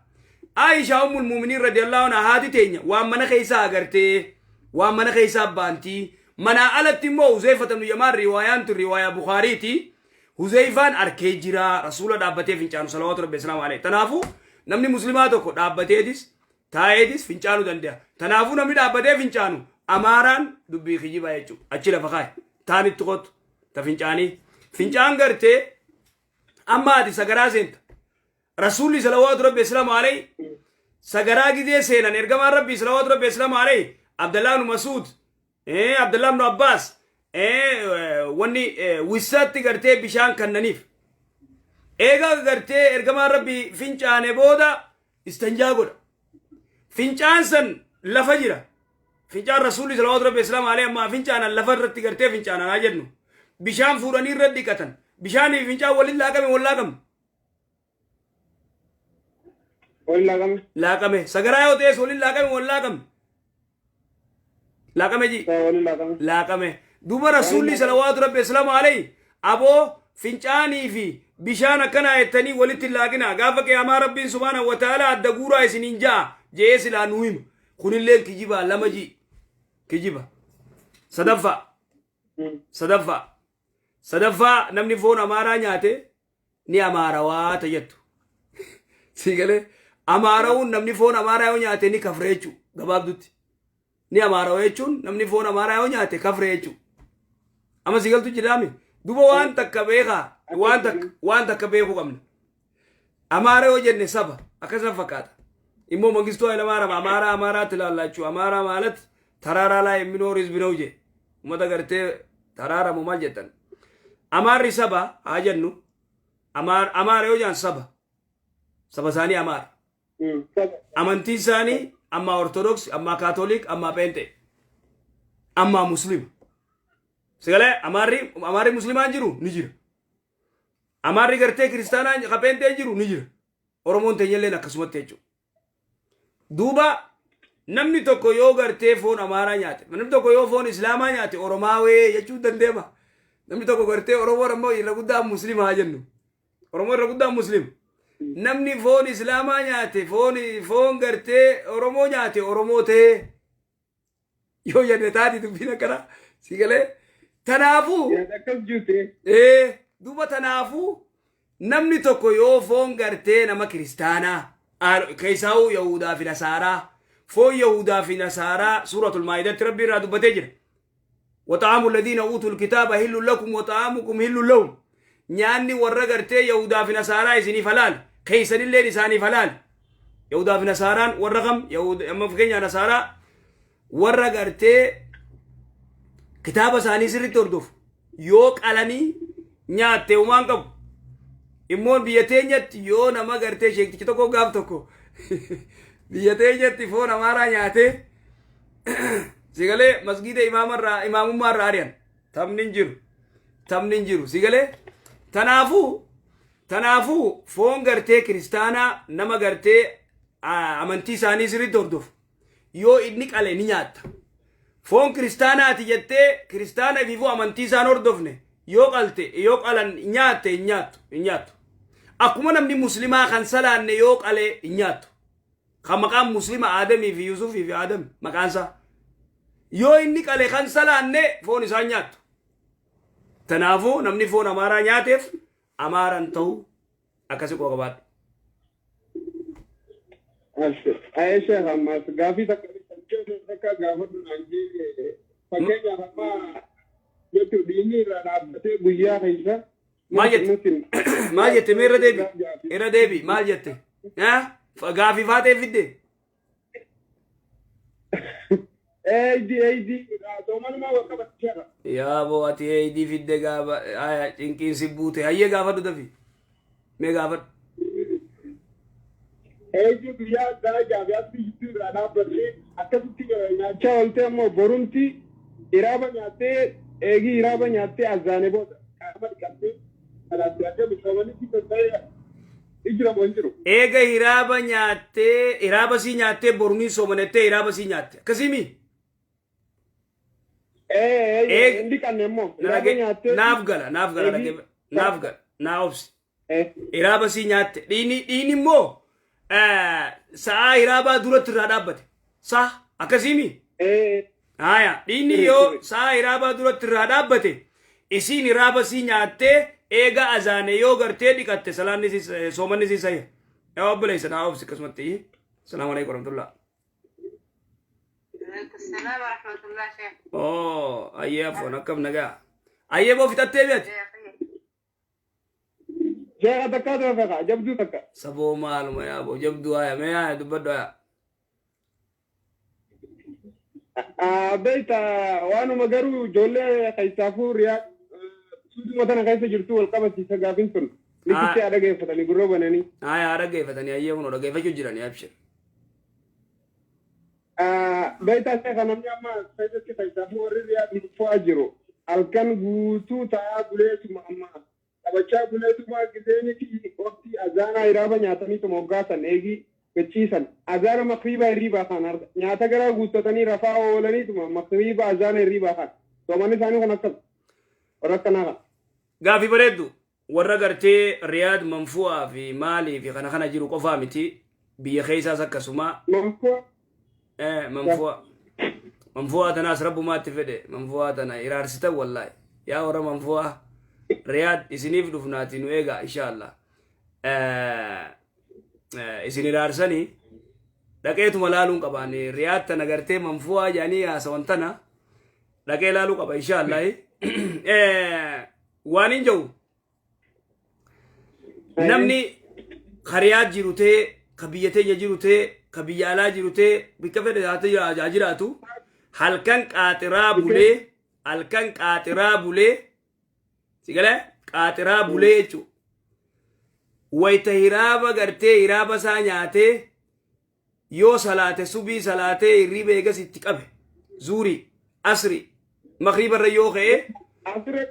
Aayishaa ummul muuminiin radiyallahu anha, haati teenya, waan mana keessaa agartee waan mana keessaa baantii. Manaa alatti immoo Huzeefata ibnu Yamaan, riwaayaan tun riwaayaa Bukaariiti, Huzeeyfaan arkee jira rasuula dhaabbatee fincaanu salawaatu rabbi islaamu alayhi. Tanaafuu namni muslimaa tokko dhaabbateetis taa'eetis fincaanuu danda'a. Tanaafuu namni dhaabbatee fincaanu amaaraan dubbii kijibaa jechuudha. Achi lafa kaa'e taanitti qotu ta fincaanii. Fincaan gartee amma ati sagaraa seenta. Rasuulli salawaatu rabbi islaamu alayhi sagaraa gizee seenan, ergamaan rabbii salawaatu rabbi islaamu alayhi, Abdallah ibnu Masuud, Abdallah ibnu Abbaas, wanni wissaatti gartee bishaan kannaniif. Eegaa gartee ergamaan rabbii fincaane booda istanjaa godha. Fincaan san lafa jira. Fincaan rasuulli salawaatu rabbi islaamu alayhi ammaa fincaanan lafa irratti gartee fincaanan haa jennu. Bishaan fuudhanii irra dhiqatan. Bishaanii fi fincaan waliin laaqame, wal laaqame? Waliin laaqame. Laaqame. Sagaraa yoo ta'es waliin laaqame, wal laaqame? Laaqame ji. Waliin laaqame. Laaqame. Duuba rasuulli salawaatu rabbi islaamu alayhi aboo fincaanii fi bishaan akkanaa jettanii walitti hin laaqina, gaafa qiyaamaa rabbiin subhaanahu wa ta'ala adda guuraa isiniin ja'a je'ee silaa nu hima. Kunilleen kijibaa, lama ji kijiba. Sadaffaa, sadaffaa, namni foon amaaraa nyaate ni amaarawaa ta jettu si galee. Amaarawuun namni foon amaaraa yoo nyaate ni kafre jechuu. Gabaabdutti ni amaarawa jechuun namni foon amaaraa yoo nyaate kafre jechuu. Amma si galtu jiraami? Duba waan takka beekaa, waan takka beekuu qabna. Amaara yoo jenne saba akkasuma fakkaata. Immoo Mangistuu Hayilamaariyaam amaaraa amaaraatti ilaallachuu amaaraa ማለት ተራራ ላይ የሚኖር ህዝብ ነው je. Ummata gartee taraaramu maal jettan? Amaarri saba haa jennu. Amaara yoo jedhan saba isaanii amaara. Amantii isaanii ammaa Ortodoksi, ammaa Kaatolik, ammaa Pheenxe, ammaa Muslim. Sigalee amaarri muslimaan jiru ni jira. Amaarri gartee kiristaanaa ka Pheenxee jiru ni jira. Oromoon teenyalleen akkasumatti jechuudha. Duuba namni tokko yoo gartee foon amaaraa nyaate, namni tokko yoo foon islaamaa nyaate oromaawee jechuu dandeema. Namni tokko gartee Oromoon ammoo irra guddaa muslimaa haa jennu. Oromoo irra guddaa muslim. Namni foon islaamaa nyaate, foon gartee Oromoo nyaate Oromoo ta'ee yoo jenne taati dubbiin akkana. Si galee tanaafuu. Yaada akkas jirti. Ee, duuba tanaafuu namni tokko yoo foon gartee nama kiristaanaa keessaa'uu Yahudaa fi Nasaaraa, foon Yahudaa fi Nasaaraa, suuratul Maayidatti Rabbi irraa dubbatee jira. وطعام الذين أوتوا الكتاب حل لكم وطعامكم حل لهم. Nyaanni warra gartee Yahudaa fi Nasaaraa isiniif halaal, keessanilleen isaaniif halaal. Yahudaa fi Nasaaraan warra kam? Yahuda amma fakkeenya Nasaaraa warra gartee kitaaba isaanii sirriitti hordofu yoo qalanii nyaatte humaan qabu. Immoo biyya teenyatti yoo nama gartee sheektichi tokko gaaf tokko biyya teenyatti foon amaaraa nyaatee sigalee masgiida imaamarraa imaamummaarraa ari'an. Taphni hin jiru, taphni hin jiru. Sigalee tanaafuu foon gartee kiristaanaa nama gartee amantii isaanii sirriitti hordofu yoo inni qale ni nyaatta. Foon kiristaanaati jettee kiristaana ifiifuu amantii isaan hordofne yoo qalte, yoo qalan nyaatte, hin nyaattu, hin nyaattu. Akkuma namni muslimaa kan salaanne yoo qale hin nyaattu. Kan maqaan muslima Aadamii fi Yusufii fi Aadam maqaan isaa yoo inni qale kan salaanne foon isaan nyaattu. Tanaafuu namni foon amaaraa nyaateef amaaran ta'uu akkasi quba qabaadhu. Ayee sheekh, ammas gaafii takka takka gaafadhu naan jee. Fakkeenyaaf amma jechuun dhiigni irraa dhaabbatee guyyaa keessa. Maal jette? Maal jette? Mee irra deebi, irra deebi, maal jette? Gaafii faatee fidde. Eeydi eeydi soomanuma bakka bakka. Yaa boo, ati eeydii fidde gaafa cinqiin si buute. Hayyee, gaafadhu, dafi mee gaafadhu. Eeydi guyyaa gaajaa fi asii jidduu irraa dhaabbattee akkasitti nyaachaa ooltee, ammoo borumti iraaba nyaattee, eegii iraaba nyaattee azzaane booda qaama dhiqattee kanaaf akka soomanitti ta'ee ijira moo hin jiru? Eega hiraaba nyaattee, hiraaba sii nyaattee, borunii soomanettee hiraaba sii nyaatte, akkasiimi? Ee, hin dhiqanne immoo. Iraaba nyaattee. Naaf gala, naaf gala, naaf gala, naa obsi. Hiraaba sii nyaatte, dhiini immoo sa'aa hiraabaa duratti irraa dhaabbate sa, akkasiimi? Haya, dhiinni yoo sa'aa hiraabaa duratti irraa dhaabbate, isiin hiraaba sii nyaattee eega azaane yoo gartee dhiqatte, salaanni si soomanni si sahe. Yaa obboleessa, naa obsi akkasumatti. Salaamu alaikum warahmatullah. السلام ورحمة الله شيخ. Oo, ayyee, afoon akkam nagaa? Ayyee boo, fixattee beeti? Sheekha, takkaa ta'e jabduu takka. Saboo maaluma yaa boo, jabduu? Haya, mee haya, dubbadhu, haya. Beekta, waanuma garuu ijoollee keessaafuu riyaa suutuma tana keessa jirtu wal qabasiisa gaafin sun. Likitti haa dhageeffatanii gurra bananii. Haya, haa dhaggeeffatanii. Ayyee, kunoo dhaggeeffachuu jiranii, abshir. Beektaa sheekha, namni amma keessatti keessaafuu warri riyaa fo'aa jiru halkan guutuu taa'aa buleetuma amma taphachaa buleetuma giseeniti waqtii azaanaa hiraaba nyaataniituma hoggaasan eegii gachiisan azaana makriibaa hirriibaa kan nyaata garaa guuttatanii rafaa oolaniituma makriiba azaana hirriibaa kan soomanni isaanii kun akkas warra akkanaa kan. Gaafii bareeddu. Warra gartee Riyaad manfu'aa fi maalii fi kana kana jiru qofaa miti, biyya keessaas akkasuma. Manfu'a. Manfu'a. Manfu'aa tanaas rabbumaatti fedhe. Manfu'aa tana iraarsitan wallaahi. Yaa warra manfu'aa Riyaad, isiniif dhufnaati nu eegaa insha Allah. Isin iraarsanii dhaqeetuma laaluun qabaani. Riyaad tana gartee manfu'aa jedhanii haasawan tana dhaqee laaluu qaba insha Allah. Waan hin jiru, namni ka Riyaad jiru ta'ee, ka biyya teenya jiru ta'ee, ka biyya alaa jiru ta'ee, bikka fedhe haa jiraatu, halkan qaaxiraa bulee, halkan qaaxiraa bulee, si galee, qaaxiraa bulee jechuudha. Wayita hiraaba gartee hiraaba isaa nyaatee yoo salaate, subii salaatee hirriiba eegas itti qabe, zuurii, asri, makriiba irra yoo ka'e. Asirra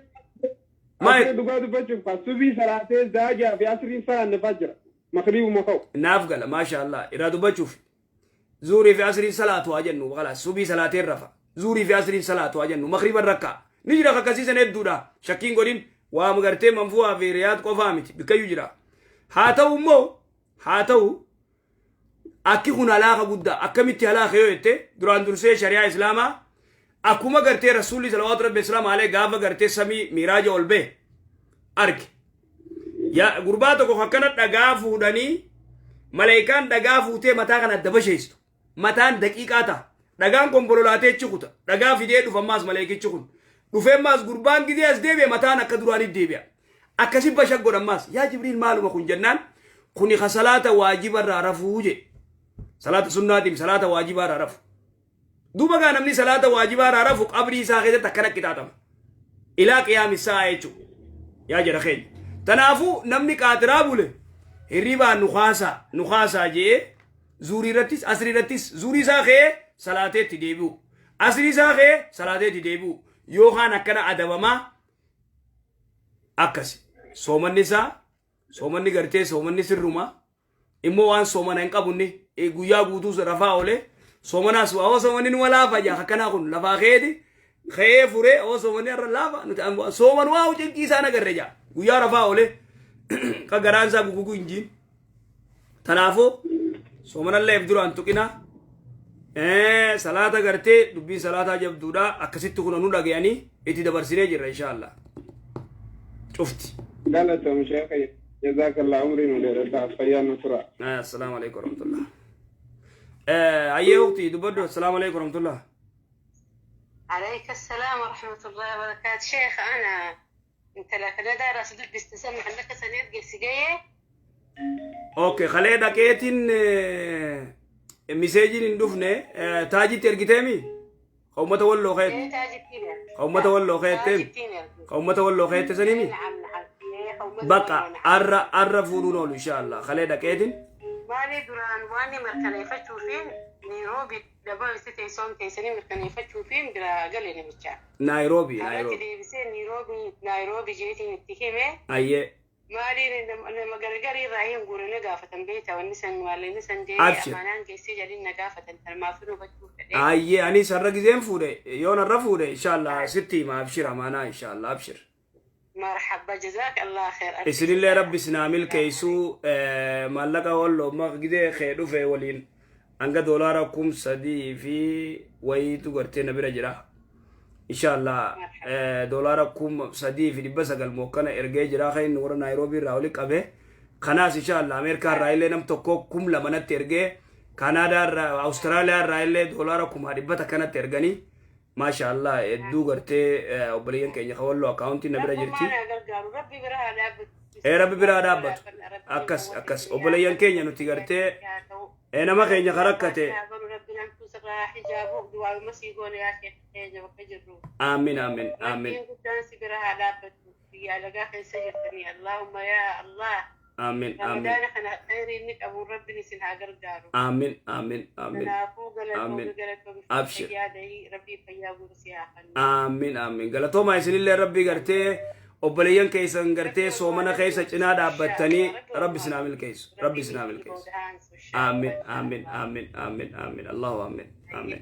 asirra dhugaa dubbachuuf kan subii salaatee zaajaa fi asriin salaanne fa'aa jira. Makriibuma ka'u. Naaf gala, maasha Allah. Irraa dubbachuuf zuurii fi asriin salaatu haa jennu, kalaas subii salaatee rafa, zuurii fi asriin salaatu haa jennu, makriiba rakkaa ni jira. Akkasiisan hedduudha, shakkiin godhin. Waa gartee manfu'aa fi Riyaad qofaa miti, bikkayyuu jira. Haa ta'u immoo, haa ta'u, akki kun halaaka guddaa. Akkamitti halaaka yoo jette, duraan dursee shari'aa islaamaa Akkuma gartee Rasuulli salawaatu rabbi islaam alee gaafa gartee samii miiraaja ol ba'e arge. Yaa gurbaa tokko akkana dhagaa fuudhanii, maleekaan dhagaa fuutee mataa kana adda basheessitu. Mataan daqiiqaa ta'a. Dhagaan konbololaatee achi kuta. Dhagaa fidee dhufa ammaas maleekichi kun. Dhufee ammaas gurbaan gizee as deebi'e mataan akka duraanii deebi'a. Akkasi bashak godha ammaas. Yaa Jibriil, maaluma kun jennaan, kuni ka salaata waajiba irraa rafuu jedhe. Salaata sunnaatiin salaata waajibaa irraa rafu. Duuba gaa namni salaata waajibaa irraa rafu qabrii isaa keessatti akkana qixaaxama. Ilaa qiyaami sa'a jechuudha. Yaa jara keenya. Tanaafuu namni qaatiraa bule hirribaa nu kaasaa nu kaasaa je'ee zuurii irrattis asrii irrattis zuurii isaa ka'ee salaateetti deebi'u. Asrii isaa ka'ee salaateetti deebi'u. Yookaan akkana adabamaa akkasi. Soomanni isaa soomanni gartee soomanni sirrumaa immoo waan soomana hin qabunni guyyaa guutuu rafaa oolee soomanaas waa soomanni numa laafa jaa. Akkanaa kun lafaa keeti ka'ee furee oo soomanni har'a laafa, nuti sooman waa cinqii isaan agarre jaa, guyyaa rafaa oolee ka garaan isaa guguguu hin jiin. Tanaafuu soomanallee if duraan tuqina. Salaata gartee dubbiin salaataa jabduudha. Akkasitti kun nu dhagayanii itti dabarsinee jirra, inshaallah, cufti. Galatoom sheekha, jazakallah, umrii nu dheeradhaa, fayyaa nu tura. Assalaamu alaikum warahmatullah. Ayyee ukti, dubbadhu. Assalaamu alaikum warahmatullah. عليك السلام ورحمة الله وبركاته. شيخ، أنا أنت لكن دار أسدود بستسمع عندك سنة جيسيجية. Okay, kalee dhaqeetiin messageiin hin dhufne. Taajitti ergiteemi? Ka ummata Walloo keette. إيه، تاجتين. Ka ummata Walloo keette. تاجتين. Ka ummata Walloo keette sanimi? نعم نعم، إيه. Bakka arra arra fuudhuun oolu, insha Allah, kalee dhaqeetiin. Maali, duraan waan mirkaneeffachuufiin Niiroobi dhabaa itti teessoon teessanii mirkaneeffachuufiin bira gale namicha. Naayiroobi. Irratti Naayiroobi. deebisee Niiroobi Naayiroobi jeetiin itti hime. Ayyee. Maali, nama gargarii irraa hin guuranii gaafatan beekta, wanni san maalini san jee. Abshir. Amaanaan geessee jedhin na gaafatan, talmaafin hubachuu fedhee. Ayyee, anis har'a gizeen fuudhe, yoon har'a fuudhe, insha Allah, sitti hima. Abshir, amaanaa, insha Allah, abshir. Marhaba, jazaak Allah khair. Isinillee rabbi isinaa milkeessuu. Maallaqa Walloo gizee kee dhufe waliin hanga $3,000 fi wayiitu gartee na bira jira. Inshallah, $3,900 mokkana ergee jira kan inni warra Naayiroobii irraa oli qabe. Kanaas inshallah Ameerikaa irraa illee nam tokko 2,000 natti ergee, Kaanaadaa irraa, Awustiraaliyaa irraa illee $1,100 natti erganii. Maasha Allah, hedduu gartee obboleeyyan keenya kan Walloo akkaawuntii na bira jirti. Rabbi gargaaru, Rabbi bira haa dhaabbatu. Ee, Rabbi bira haa dhaabbatu. Akkas akkas, obboleeyyan keenya nuti gartee nama keenya kan rakkate. Rabbi namtuu sirraa hijaabu, du'aayuma sii goone yaa sheekh keenya bakka jirru. Aamin, aamin, aamin. Rabbiin guddaan si bira haa dhaabbatu. Biyya alagaa keessa jirtanii, Allahumma yaa Allah. Aamin, aamin. Ramadaana kana khayrii inni qabuun Rabbiin isin haa gargaaru. Aamin, aamin, aamin. Kanaafuu Aamin. galatoomi, galatoomi. Abshir. Fayyaa dahii, Rabbii fayyaa guutuu si haa kennu. Aamin, aamin. Galatoomaa isinillee. Rabbii gartee obboleeyyan keessan gartee soomana keessa cinaa dhaabbattanii Rabbi isin haa milkeessu. Rabbi isin haa milkeessu. Aamin, aamin, aamin, aamin, aamin. Allahu aamin, aamin.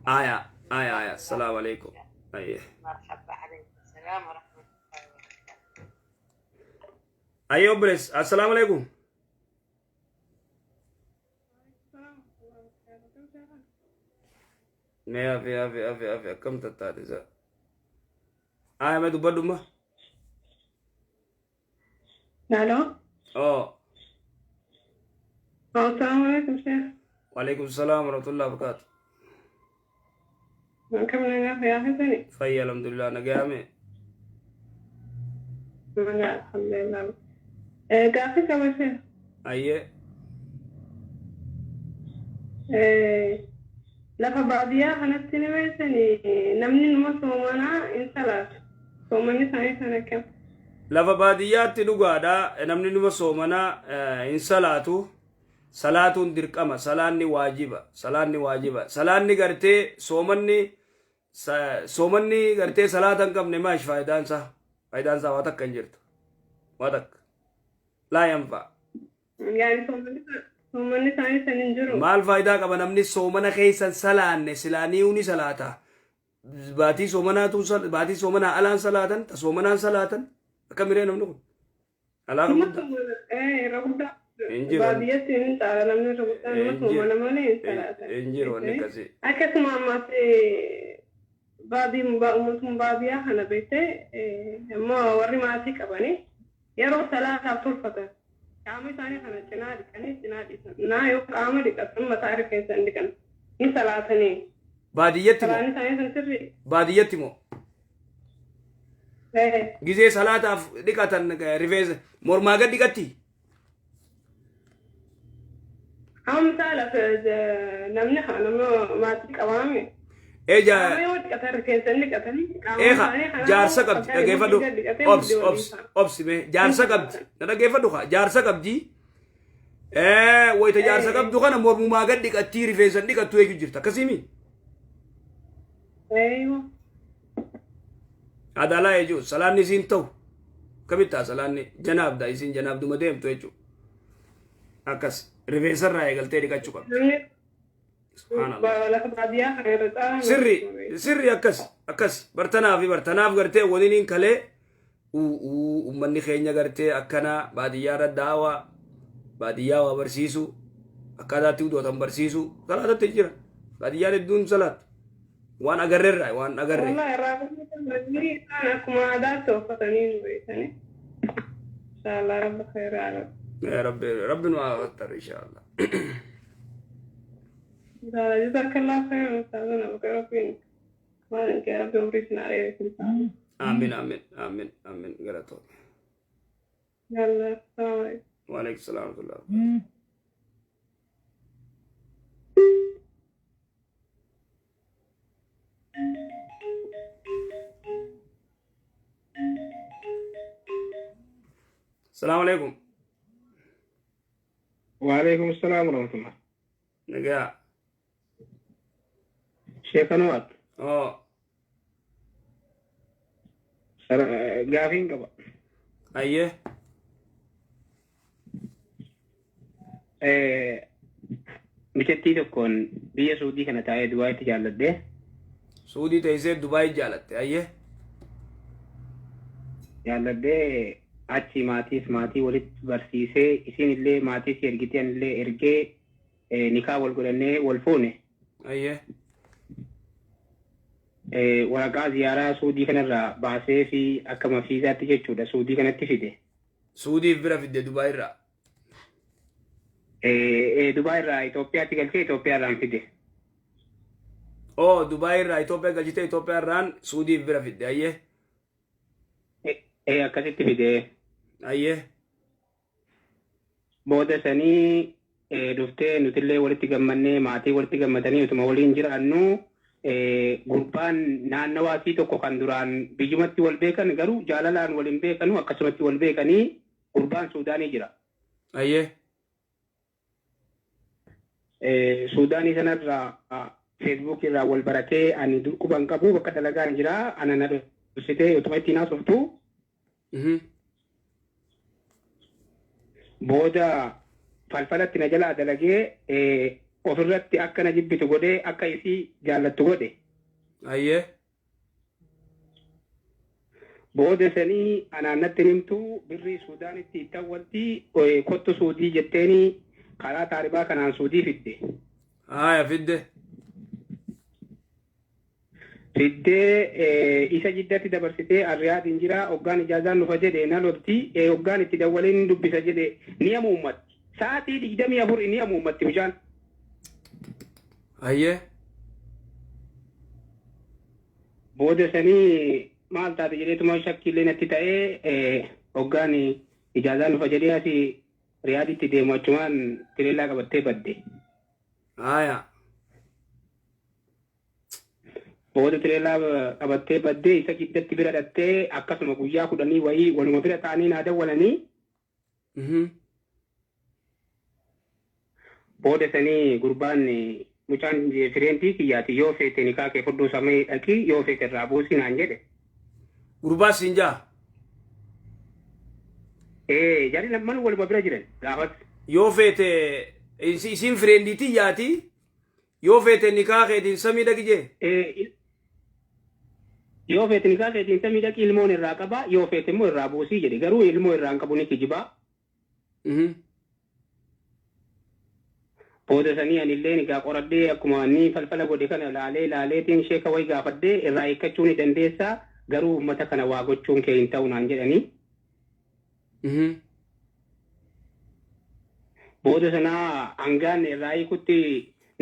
Aya, aya, aya. Assalaamu alaikum. Ayyee. مرحبا، عليكم السلام ورحمة الله وبركاته. Ayyee obbolees, assalaamu alaikum. Mee afi afi afi afi, akkam tattaate isa? Aya, mee dubbadhumma. الو. Oo. السلام عليكم شيخ. وعليكم السلام ورحمة الله وبركاته. كم لنا يا حسني؟ Fayya, alhamdulillah, nagaame. لا، الحمد لله. Gaaffii qaba sheekh. Ayyee. Lafa baadiyyaa kanatti ni beektani, namni numa soomanaa hin salaatu. Soomanni isaanii sana akkam? Lafa baadiyyaatti dhugaadha, namni numa soomanaa, hin salaatu. Salaatuun dirqama, salaanni waajiba, salaanni waajiba. Salaanni gartee soomanni soomanni gartee salaata hin qabne maash faayidaan isaa? Faayidaan isaa waa takka hin jirtu. Waa takka. Laa yanfaa. Yaani soomanni isaanii san hin jiru. Maal faayidaa qaba namni soomana keessan salaanne? Silaaniyu ni salaata. Baatii soomanaatu baatii soomanaa alaan salaatan, ta soomanaan salaatan akka miree namni kun. Alaa Numa guddaa. soomana irra guddaa. Hin jiru. Baadiyyatti hin caala namni irra guddaan Hin nama jiru. soomana malee hin salaatan. Hin jiru wanni akkasii. Akkasuma ammas uummatuma baadiyyaa kana beektee immoo warri maatii qabanii yeroo salaataaf tolfatan qaama isaanii kana cinaa dhiqanii cinaa dhiisan. Naa yoo qaama dhiqatan mataa rifeensa hin dhiqan ni salaatanii. Baadiyyatti moo? Salaan isaanii sun sirrii. Baadiyyatti moo? Gizee salaataaf dhiqatan rifeensa mormaa gad dhiqatti? Amma lafa namni nama maatii qabaame. Eja Qaama yoo dhiqatan rifeensa hin dhiqatanii qaama eeka isaanii kana jaarsa qabdi mataa dhageeffadhu gad dhiqatee obs mudhii obs waliin obsi mee jaarsa qabdi na dhageeffadhu kaa jaarsa qabdi wayita jaarsa qabdu kana mormumaa gad dhiqattii rifeensa hin dhiqattu eegu jirta akkasiimi. Eeywa. Adaalaa jechuun salaanni isiin ta'u kamittaa salaanni janaabda isiin janaabduma deemtu jechuudha. Akkas rifeensarraa eegaltee dhiqachuu qabdi. Namni Subhaanallah. lafa baadiyyaa kana irra caalaa Sirri sirri akkas akkas bartanaa fi bartanaaf gartee waliin kalee uummanni keenya gartee akkana baadiyyaa irra daawaa baadiyyaa waa barsiisu akkaataatti udootan barsiisu salaatatti jira baadiyyaan hedduun salaatu waan agarreerraa waan agarre. Wallahi irraa barsiisan isaan akkuma aadaatti uffatanii nu beekanii. Inshallah rabbi khayra ala. Ya Rabbi Rabbi nu haa fattar inshallah. Inshallah jazakallah khayran ustaazana bakka rabbiin waan kee rabbi umrii sin areeru. Amin amin amin amin galatoo. Yalla assalamu alaikum. Waalaikum salaam wa rahmatullah. Salaamu alaikum. وعليكم السلام ورحمة الله. Nagaa. Sheekh Anwar. Oo. Gaafiin qaba. Ayyee. Micattii tokkoon biyya Suudii kana taa'ee Dubaayitti jaalladhee. Suudii teessee Dubaay jaalatte. Ayyee. Jaalladhee achi maatiif maatii walitti barsiisee isiin illee maatii si ergitee ani illee ergee nikaa wal godhannee wal fuune. Ayyee. Waraqaa ziyaaraa Suudii kanarraa baasee fi akka mafiisaatti jechuudha Suudii kanatti fide. Suudiif bira fidde Dubaay irraa. Dubaay irraa Itoophiyaatti galchee Itoophiyaa irraan fide. Oo Dubaay irraa Itoophiyaa galchitee Itoophiyaa irraan Suudiif bira fidde. Ayyee. Akkasitti fide. Ayyee. Booda sanii dhuftee nutillee walitti gammannee maatii walitti gammadanii utuma waliin jiraannu gurbaan naannawaa isii tokko kan duraan biyyumatti wal beekan garuu jaalalaan wal hin beekanu akkasumatti wal beekanii gurbaan Suudaanii jira. Ayyee. Suudaanii sanarraa Feesbuuk irraa wal baratee ani dur quban qabu bakka dalagaan jira ana na dhoksitee utuma ittiin haasoftu booda falfalatti na jalaa dalagee ofirratti akka na jibbitu godhee akka isii jaallattu godhe. Ayyee. Booda sanii anaan natti himtu birrii Suudaanitti itti awwalti kottu Suudii jetteeni karaa taaribaa kanaan Suudii fidde. Haaya fidde. Fiddee isa jiddatti dabarsitee Arriyaadiin jira hoggaan ijaazaan dhufa jedhe na lolti hoggaan itti dawwalee ni dubbisa jedhe ni amuummatti. Sa'aatii 24 ni amuummatti mucaan. Ayyee. Booda sanii maal taate jedheetuma shakkiillee natti ta'ee hoggaan ijaazaan dhufa jedhee asii Riyaaditti deemu achumaan tireellaa qabattee badde. Haaya. Booda tireellaa qabattee baddee isa jiddatti bira dhattee akkasuma guyyaa 10 wayii waluma bira ta'anii naa dawwalanii. Booda sanii gurbaan mucaan fireentii kiyyaati yoo feete nikaa kee fudhuu samii dhaqii yoo feete irraa buusii naan jedhe. Gurbaa siin jaa. Jarri lamman waluma bira jiran gaafas. Yoo feete isiin fireendiitii yaati yoo feete nikaa keetiin samii dhaqi jee. Yoo feete nikaa keetiin samii dhaqi ilmoon irraa qaba yoo feete immoo irraa buusii jedhe garuu ilmoo irraa hin qabu ni kijibaa. Booda sanii anillee egaa qoradhee akkuma inni falfala godhe kana laalee laaleetiin sheeka wayi gaafadhee irraa hiikkachuu ni dandeessaa, garuu uummata kana waa gochuun kee hin ta'u naan jedhanii. Booda sanaa hangaan irraa hiikutti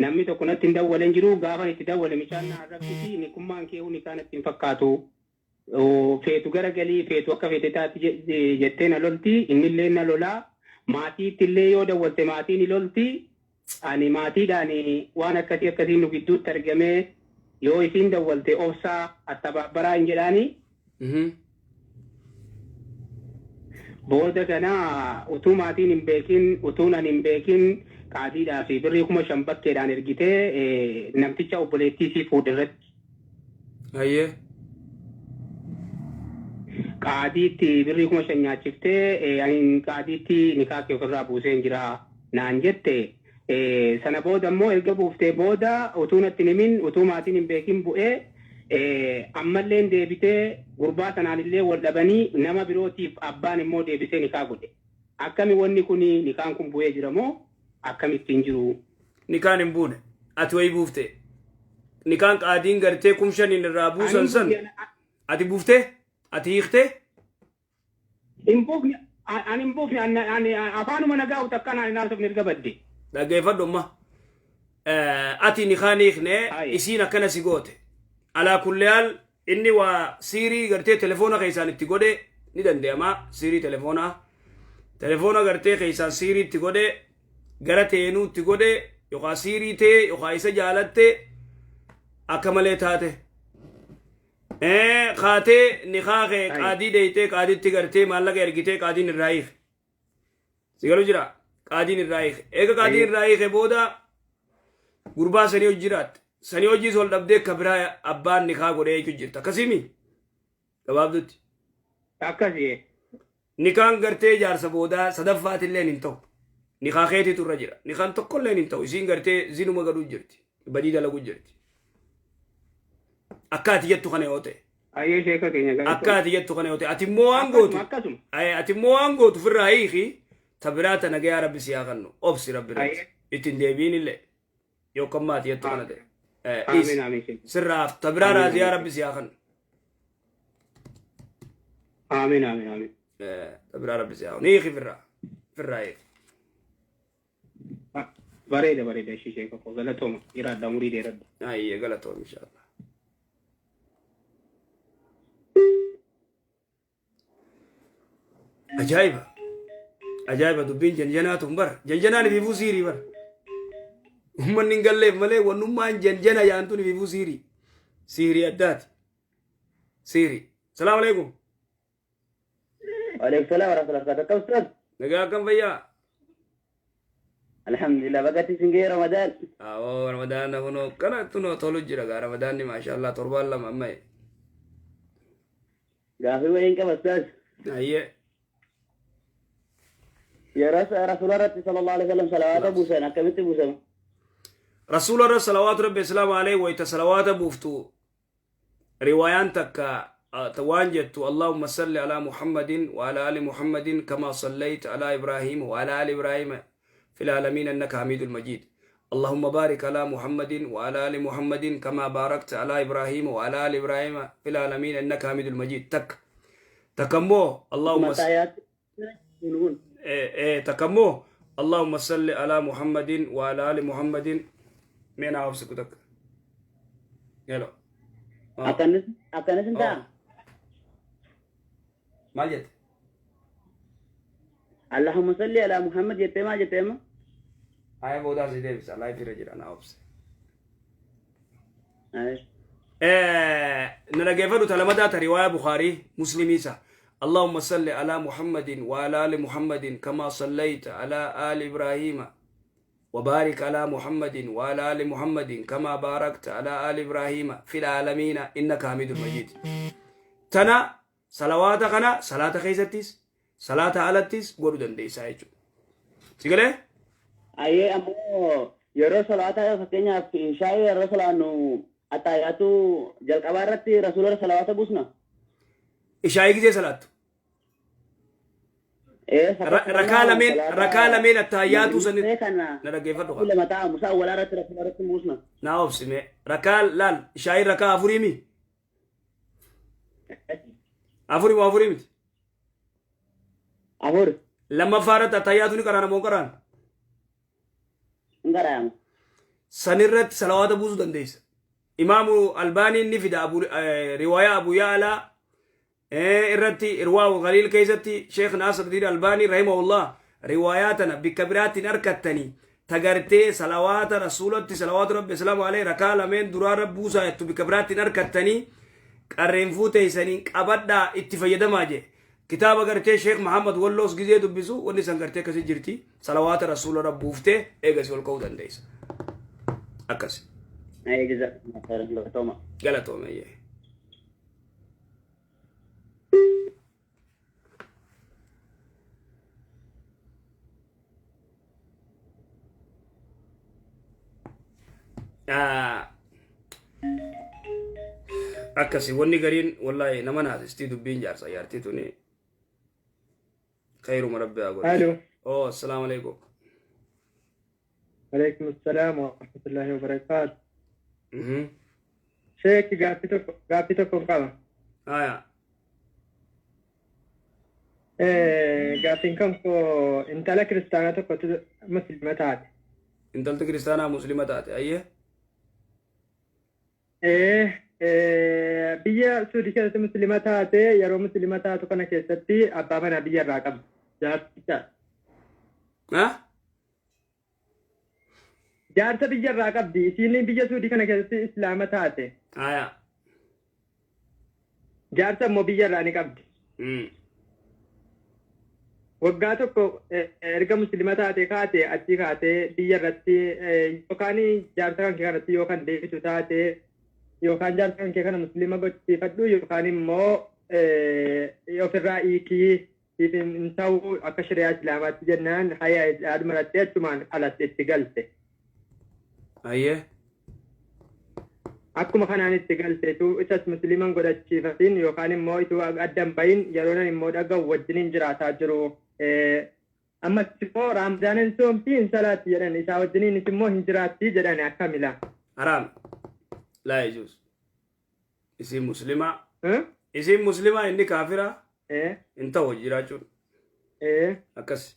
namni tokko natti hin dawwale hin jiru. Gaafa itti dawwale mucaan na arrabsiti, nikummaan kee nikaa natti hin fakkaatu. Feetu gara galii, feetu akka feete taati jettee na lolti, innillee na lolaa. Maatiitti illee yoo dawwalte maatiin ni lolti. Ani maatiidhaan waan akkasii akkasii nu gidduutti argamee yoo isiin dawwalte obsaa attabaabbaraa hin jedhaani. Booda kana utuu maatiin hin beekin, utuun ani hin beekin, qaadiidhaa fi birrii 5,000 bakkeedhaan ergitee namticha obboleettii isii fuudhe irratti. Qaadiitti birrii 5,000 nyaachiftee, ani qaadiitti nikaa kee ofirraa buusee hin jira naan jette. Sana booda immoo erga buuftee booda utuu natti himin, utuu maatiin hin beekin bu'ee, ammallee deebitee gurbaa sanaan illee wal dhabanii nama birootiif abbaan immoo deebisee nikaa godhe. Akkami wanni kun, nikaan kun bu'ee jira moo akkamitti hin jiru? Nikaan hin buune. Ati wayii buufte. Nikaan qaadiin gartee 5,000n irraa buusan san ati buuftee? Ati hiiktee? Hin buufne, ani hin buufne, ani afaanuma nagaa takkaan ani naasofne erga badde. Dhaggeeffadhu amma. Ati nikaan hiikne, isiin akkana si goote. Alaa kulliyaal inni waa siirii gartee telefoona keessaan itti godhe ni danda'ama, siirii telefoonaa. Telefoona gartee keessaan siirii itti godhe, gara teenuu itti godhe, yookaan siirii ta'e yookaan isa jaalatte akka malee taate. Kaatee nikaa kee qaadii deeytee, qaadiitti gartee maallaqa ergitee, qaadiin irraa hiike. Si galu jira, qaadiin irraa hiike. Eega qaadiin irraa hiike booda gurbaa sanii hojii jiraatte. Sanii hojiis ol dhabdee akka biraa abbaan nikaa godhee jechuun jirta. Akkasiimi gabaabdutti. Akkasi. Nikaan gartee jaarsa boodaa sadaffaatillee hin ta'u. Nikaa keetiitu irra jira. Nikaan tokkollee hin ta'u. Isiin gartee zinuma gaduu jirti. Badii dalaguu jirti. Akka ati jettu kana yoo ta'e. Ayyee, sheeka keenya, galatoom. Akka ati jettu kana yoo ta'e, ati immoo waan gootu. Akkasuma. Ati immoo waan gootu ofirraa hiiki, ta biraa ta nagayaa rabbi si haa kennu. Obsi rabbi irratti. Ittiin deebiin illee. Yoo kan maatii jettu kana ta'e. Amiin, amiin. Sirraaf ta biraa raaziyaa rabbi si haa kennu. Amiin, amiin, amiin. Ta biraa rabbi si haa kennu. Hiiki firraa. Firraa hiiki. Bareeda, bareeda, ishee sheeka koo, galatooma, jiraadha, umurii dheeradha. Ayyee, galatoom, inshallah. Ajaa'iba! Ajaa'iba, dubbiin janjanaa tun bara. Janjanaan ifiifuu siirii bara. Uummanni hin galleef malee wannummaan janjana yaantuun ifiifuu siirii. Siirii addaati. Siirii. Salaamu alaikum. Waalaikum salaam warahmatullahi wabarakatuh. Akkam, ustaz? Nagaa, akkam, fayyaa? Alhamdulillah, bagatti isin ga'e Ramadaan. Awoo, Ramadaana kunoo kana tunoo tolu jira gaa Ramadaanni, maashaallah, torbaan 2 amma. Gaafii wayiin qaba, ustaz. Ayyee. Yeroo rasuula irratti sallallahu alaihi wasallam salawaata buusan akkamitti buusama? Rasuula irra salawaatu rabbi islaamu alayhi wayta salawaata buuftu, riwaayaan takka waan jettu: "اللهم صل على محمد وعلى آل محمد كما صليت على إبراهيم وعلى آل إبراهيم في العالمين إنك حميد مجيد. اللهم بارك على محمد وعلى آل محمد كما باركت على إبراهيم وعلى آل إبراهيم في العالمين إنك حميد مجيد." تك تكمو اللهم Mataayaatti kun. تكمو اللهم صل على محمد وعلى آل محمد. مين عاوز تك يلا. Akkanis akkanis hin ta'a. Maal jette? اللهم صل على محمد jettee maal jettee amma? Aya, boodaa si deebisa, live irra jira, na obse. Aye. Na dhageeffadhu, ta lamadaa ta riwaaya Bukaarii Muslimiisa: اللهم صل على محمد وعلى آل محمد كما صليت على آل إبراهيم وبارك على محمد وعلى آل محمد كما باركت على آل إبراهيم في العالمين إنك حميد مجيد. تنا صلوات كنا صلاة خيستيس صلاة alattis godhuu dandeessaa jechuudha. Si galee? Ayyee, ammoo yeroo salaata, fakkeenyaaf shaayii yeroo salaannu, attaayaatu jalqabaa irratti rasuula irra salawaata buusna. Ishaayii gisee salaattu. Rakaa lameen rakaa lameen attaayyaatuu san kana na dhaggeeffadhu kaa. Lama taa'amu isaa awwalaa irratti rakkoo irratti buusna. Naa obsime rakaa laal ishaa'ii rakaa afurii mi? Afurii moo afurii miti? Afur. Lammaffaa irratti attaayyaatuu ni qaraana moo hin qaraana? Hin qaraama. Sanirratti salawaata buusuu dandeessa. Imaamu Albaaniin ni fida abu, riwaayaa Abu Ya'laa irratti Irwaa Galiil keessatti Sheekh Naasirdiin Albaanii rahimahullah riwaayaa tana bikka biraatti hin arkattanii tagartee salawaata rasuulatti salawaatu rabbi islaamu alayhi rakaa lameen duraarra buusaa jettu bikka biraatti hin arkattanii qarreenfuu teessaniin qabadhaa itti fayyadamaa jee. Kitaaba gartee Sheekh Muhammad Walloos gizee dubbisu wanni san gartee akkasi jirti salawaata rasuula rabbuuftee eegasi ol ka'uu dandeessa. Akkasi. Galatooma. Galatooma iyyee. Akkasi wanni gariin wallaahi nama naasistii dubbiin jaarsa jaartii tuni khayruma rabbi haa godhu. Alo. Oh, assalaamu alaikum. Alaikum assalam wa rahmatullahi wa barakatuh. Sheek gaaffii tokko qaba. Aya. Gaaffiin kan koo intala kiristaanaa tokkotu muslima taate. Intalti kiristaanaa muslima taate ayyee. Biyya Suudii keessatti muslima taate, yeroo muslima taatu kana keessatti abbaa manaa biyya irraa qabdi. Jaarsa. Ha? Jaarsa biyya irraa qabdi. Isiin biyya Suudii kana keessatti islaama taate. Aya. Jaarsa immoo biyya irraa ni qabdi. Waggaa tokko erga muslima taate kaate achi kaatee biyya irratti yookaan jaarsa kan kee kanatti yookaan deebitu taate yookaan jaarsa kan kee kana muslima gochisiifadhu yookaan immoo ofirraa hiikii siif hin ta'u akka shari'aa islaamaatti jennaan haya adumaratti achumaan alatti itti galte. Ayyee. Akkuma kanaan itti galte ituu isas musliiman godhachiifatin yookaan immoo ituu addan bahin yeroo nan immoo dhaga'u wajjiniin jiraataa jiru. Ammas immoo Raamdaanan soomtii hin salaatti jedhan, isaa wajjiniinis immoo hin jiraatti jedhan, akkamila? Haraam. Laa yajuuz. Isiin muslimaa. Isiin muslimaa, inni kaafira. Hin ta'u hojii jiraachuun. Akkas.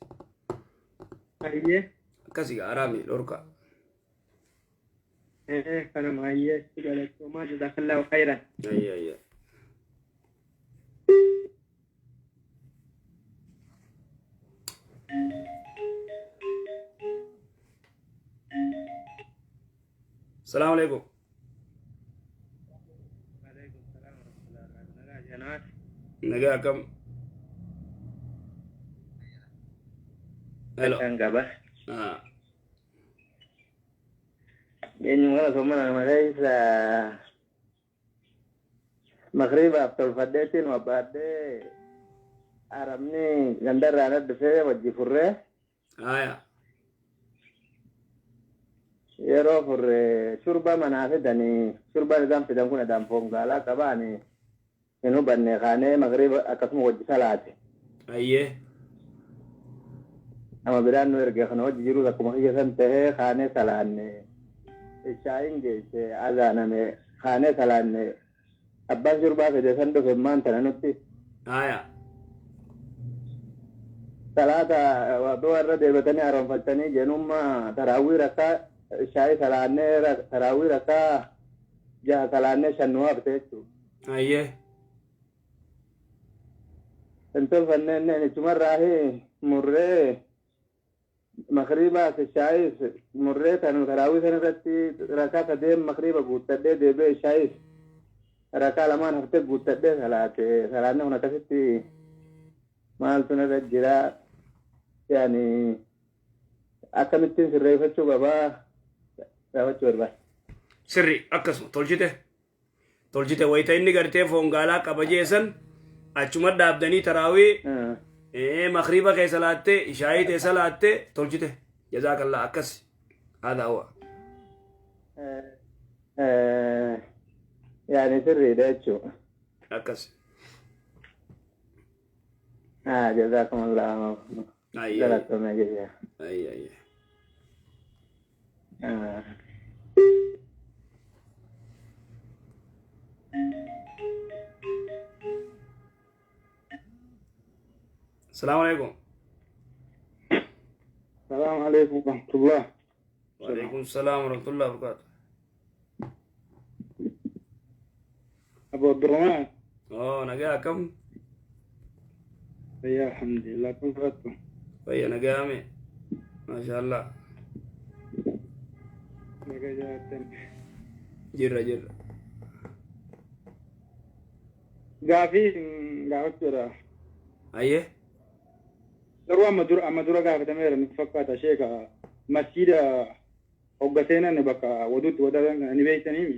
Ayyee. Akkasi gaa haraami dhorka. Kanuma, ayyee, galatoomaa, jazakallahu khayran. Ayyee ayyee. Salaamu alaikum. Nagaa akkam? Hello. Kan qaba. Ah. Eenyu kana soomana maleessa makriibaaf tolfadheetiin wabbaadhee arabni gandarraa na dhufee wajji furree. Aya. Yeroo furree shurba manaa fidanii, shurbaan isaan fidan kun edaan foon gaalaa qabaanii hin hubanne, kaanee makriiba akkasuma wajji salaate. Ayyee. Nama biraan nu erge kana wajji jirus akkuma kiyya san tahee kaanee salaanne, ishaayin geesse, azaaname, kaanee salaanne, abbaan shurbaa fide san dhufe maan tana nutti. Aya. Salaata warra deebatanii haroonfatanii jenummaa taraawwii rakkaa shaayii salaannee taraawwii rakkaa jaha salaannee shan nu hafte jechuudha. Ayyee. Hin tolfanneen ichumarraa murree makriibaas shaayis murree tan taraawwii san irratti rakkaa sadeen makriiba guuttadhee deebi'ee shaayis rakkaa lamaan haftee guuttadhee salaate. Salaanni kun akkasitti maaltu narra jira? Yaani akkamittiin sirreeffachuu qabaa gaafachuu barbaada. Sirri akkasuma tolchite. Tolchite wayita inni gartee foon gaalaa qaba jeesan achuma dhaabdanii taraawii makriiba keessa laattee ishaayii teessa laattee tolchite. Jazaakallaa, akkas. Haadaa huwa. Yaani sirriidha jechuudha. Akkas. Ah, jazakumullah. Ayyee. Galatoomee jira. Ayyee ayyee. Ah. Salaamu alaikum. السلام عليكم ورحمة الله. وعليكم السلام ورحمة الله وبركاته. أبو عبد الرحمن. Oh, nagaa akkam? يا الحمد لله كيف أنتم؟ Wayya nagaa ame. Maasha Allah. Jirra jirra. Gaafii gaafachuudha. Ayyee. Garuu amma dura gaafatameera nutti fakkaata sheeka masjiida hogga seenan bakka waduutti wadaatan kana ni beektaniimi.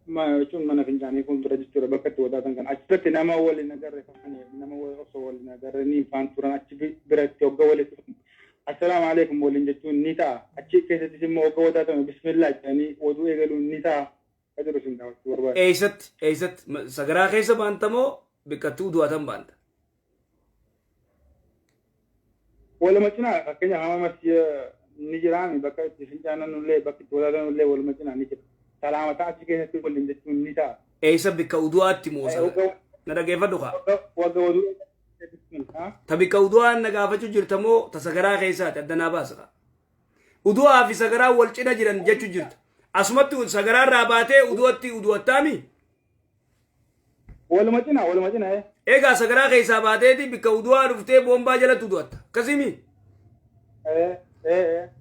Ma jechuun mana fincaanii fuuldura jechuudha bakka itti wadaatan kana achirratti nama waliin agarre nama osoo waliin agarre ni faan turan achi biratti hogga walitti assalaamu alaikum waliin jechuun ni ta'a, achi keessattis immoo hogga wadaatame bismillah jedhanii oduu eegaluun ni ta'a ka jedhu isin gaafachuu barbaada. Eessatti sagaraa keessa baanta moo bikkattuu du'atan baanta? Waluma cinaa, fakkeenyaaf hamma masjiida ni jiraami, bakka itti fincaananullee bakka itti wadaatanullee waluma cinaa ni jira. Salaamataa achi keessatti waliin jechuun ni ta'a. Eessa, bikka udu'aatti moo? Na dhageeffadhu kaa. Wagga oduu. Ta bikka udu'aan na gaafachuu jirta moo ta sagaraa keessaati? Adda naa baasa kaa. Udu'aa fi sagaraa wal cina jiran jechuu jirta. Asumatti sagaraa irraa baatee udu'atti udu'attaami? Waluma cinaa, waluma cinaa. Egaa sagaraa keessaa baateeti bikka udu'aa dhuftee boombaa jalatti udu'atta. Akkasimi?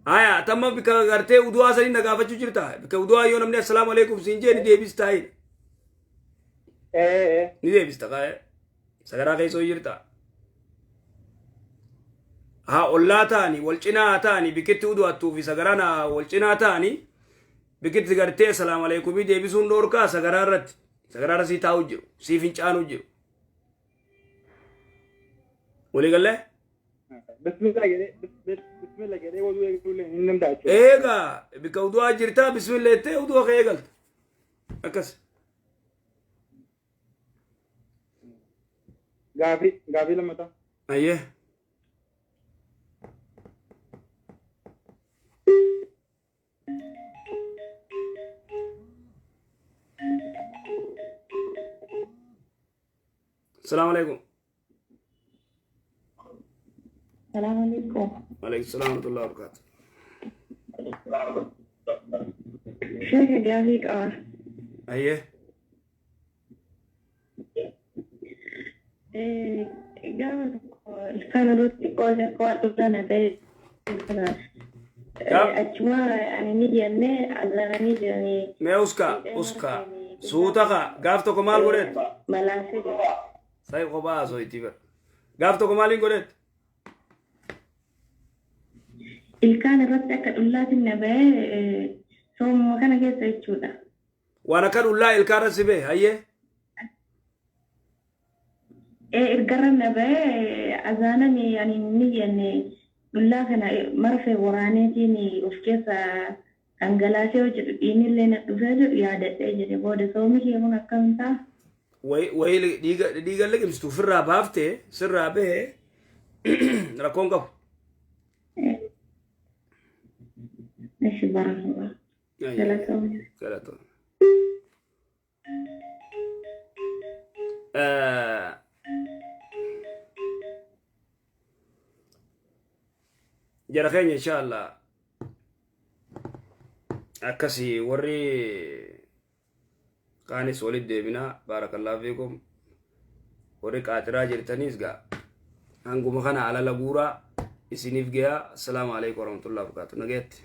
Haya, tamma bikka gartee udu'aa sanii na gaafachuu jirta. Bikka udu'aa yoo namni assalaamu alaikum siin jee ni deebistaa hin. Ni deebista kaa'e. Sagaraa keessa hoo jirta. Haa ollaa ta'anii wal cinaa ta'anii bikkitti udu'attuu fi sagaraan wal cinaa ta'anii bikkitti gartee assalaamu alaikumii deebisuun dhoorkaa sagaraa irratti. Sagaraa irra sii taa'u jiru. Sii fincaanuu jiru. Walii gallee? Bismillah jedhee, bismillah jedhee oduu eegaluullee hin danda'a jechuudha. Eegaa bikka udu'aa jirtaa bismillah jettee udu'a kee eegalta. Akkas. Gaafii lammataa. Ayyee. Salaamu alaikum. Salaamu alaikum. Alaikum salaam wa rahmatullahi wa barakatuh. Sheeka, gaafii qaba. Ayyee. Gaafa tokko ilkaan irratti xiqqoo waan dhuftan ta'e achuma ani ni jennee azananii jiranii. Mee uskaa uskaa suuta kaa, gaaf tokko maal godheet? Malaasee jira. Sai kophaa haasoo itti bara. Gaaf tokko maaliin godheet? Ilkaan irratti akka dhullaatiin na bahee, soomuma kana keessa jechuudha. Waan akka dhullaa ilkaan irra si bahe, hayyee. Ergarra na bahee azaananii ani ni jenne dhullaa kana marfee waraaneetiin of keessa dhangalaasee hojjetu, dhiinillee na dhufee jedhu yaadadhee jedhe, booda soomni kee kun akkam ta'a? Wayi dhiiga liqimsitu ofirraa baaftee sirraa bahee, rakkoon qabu. Ishi barakallah. Galatoomne. Galatoomne. Jara keenya, insha Allah akkasii warri kaanis walitti deebinaa. Barakallahu fiikum. Warri qaaxiraa jirtaniis gaa hanguma kana alala guuraa isiniif gayaa. Assalaamu alaikum warahmatullahi wabarakatuh. Nagaatti.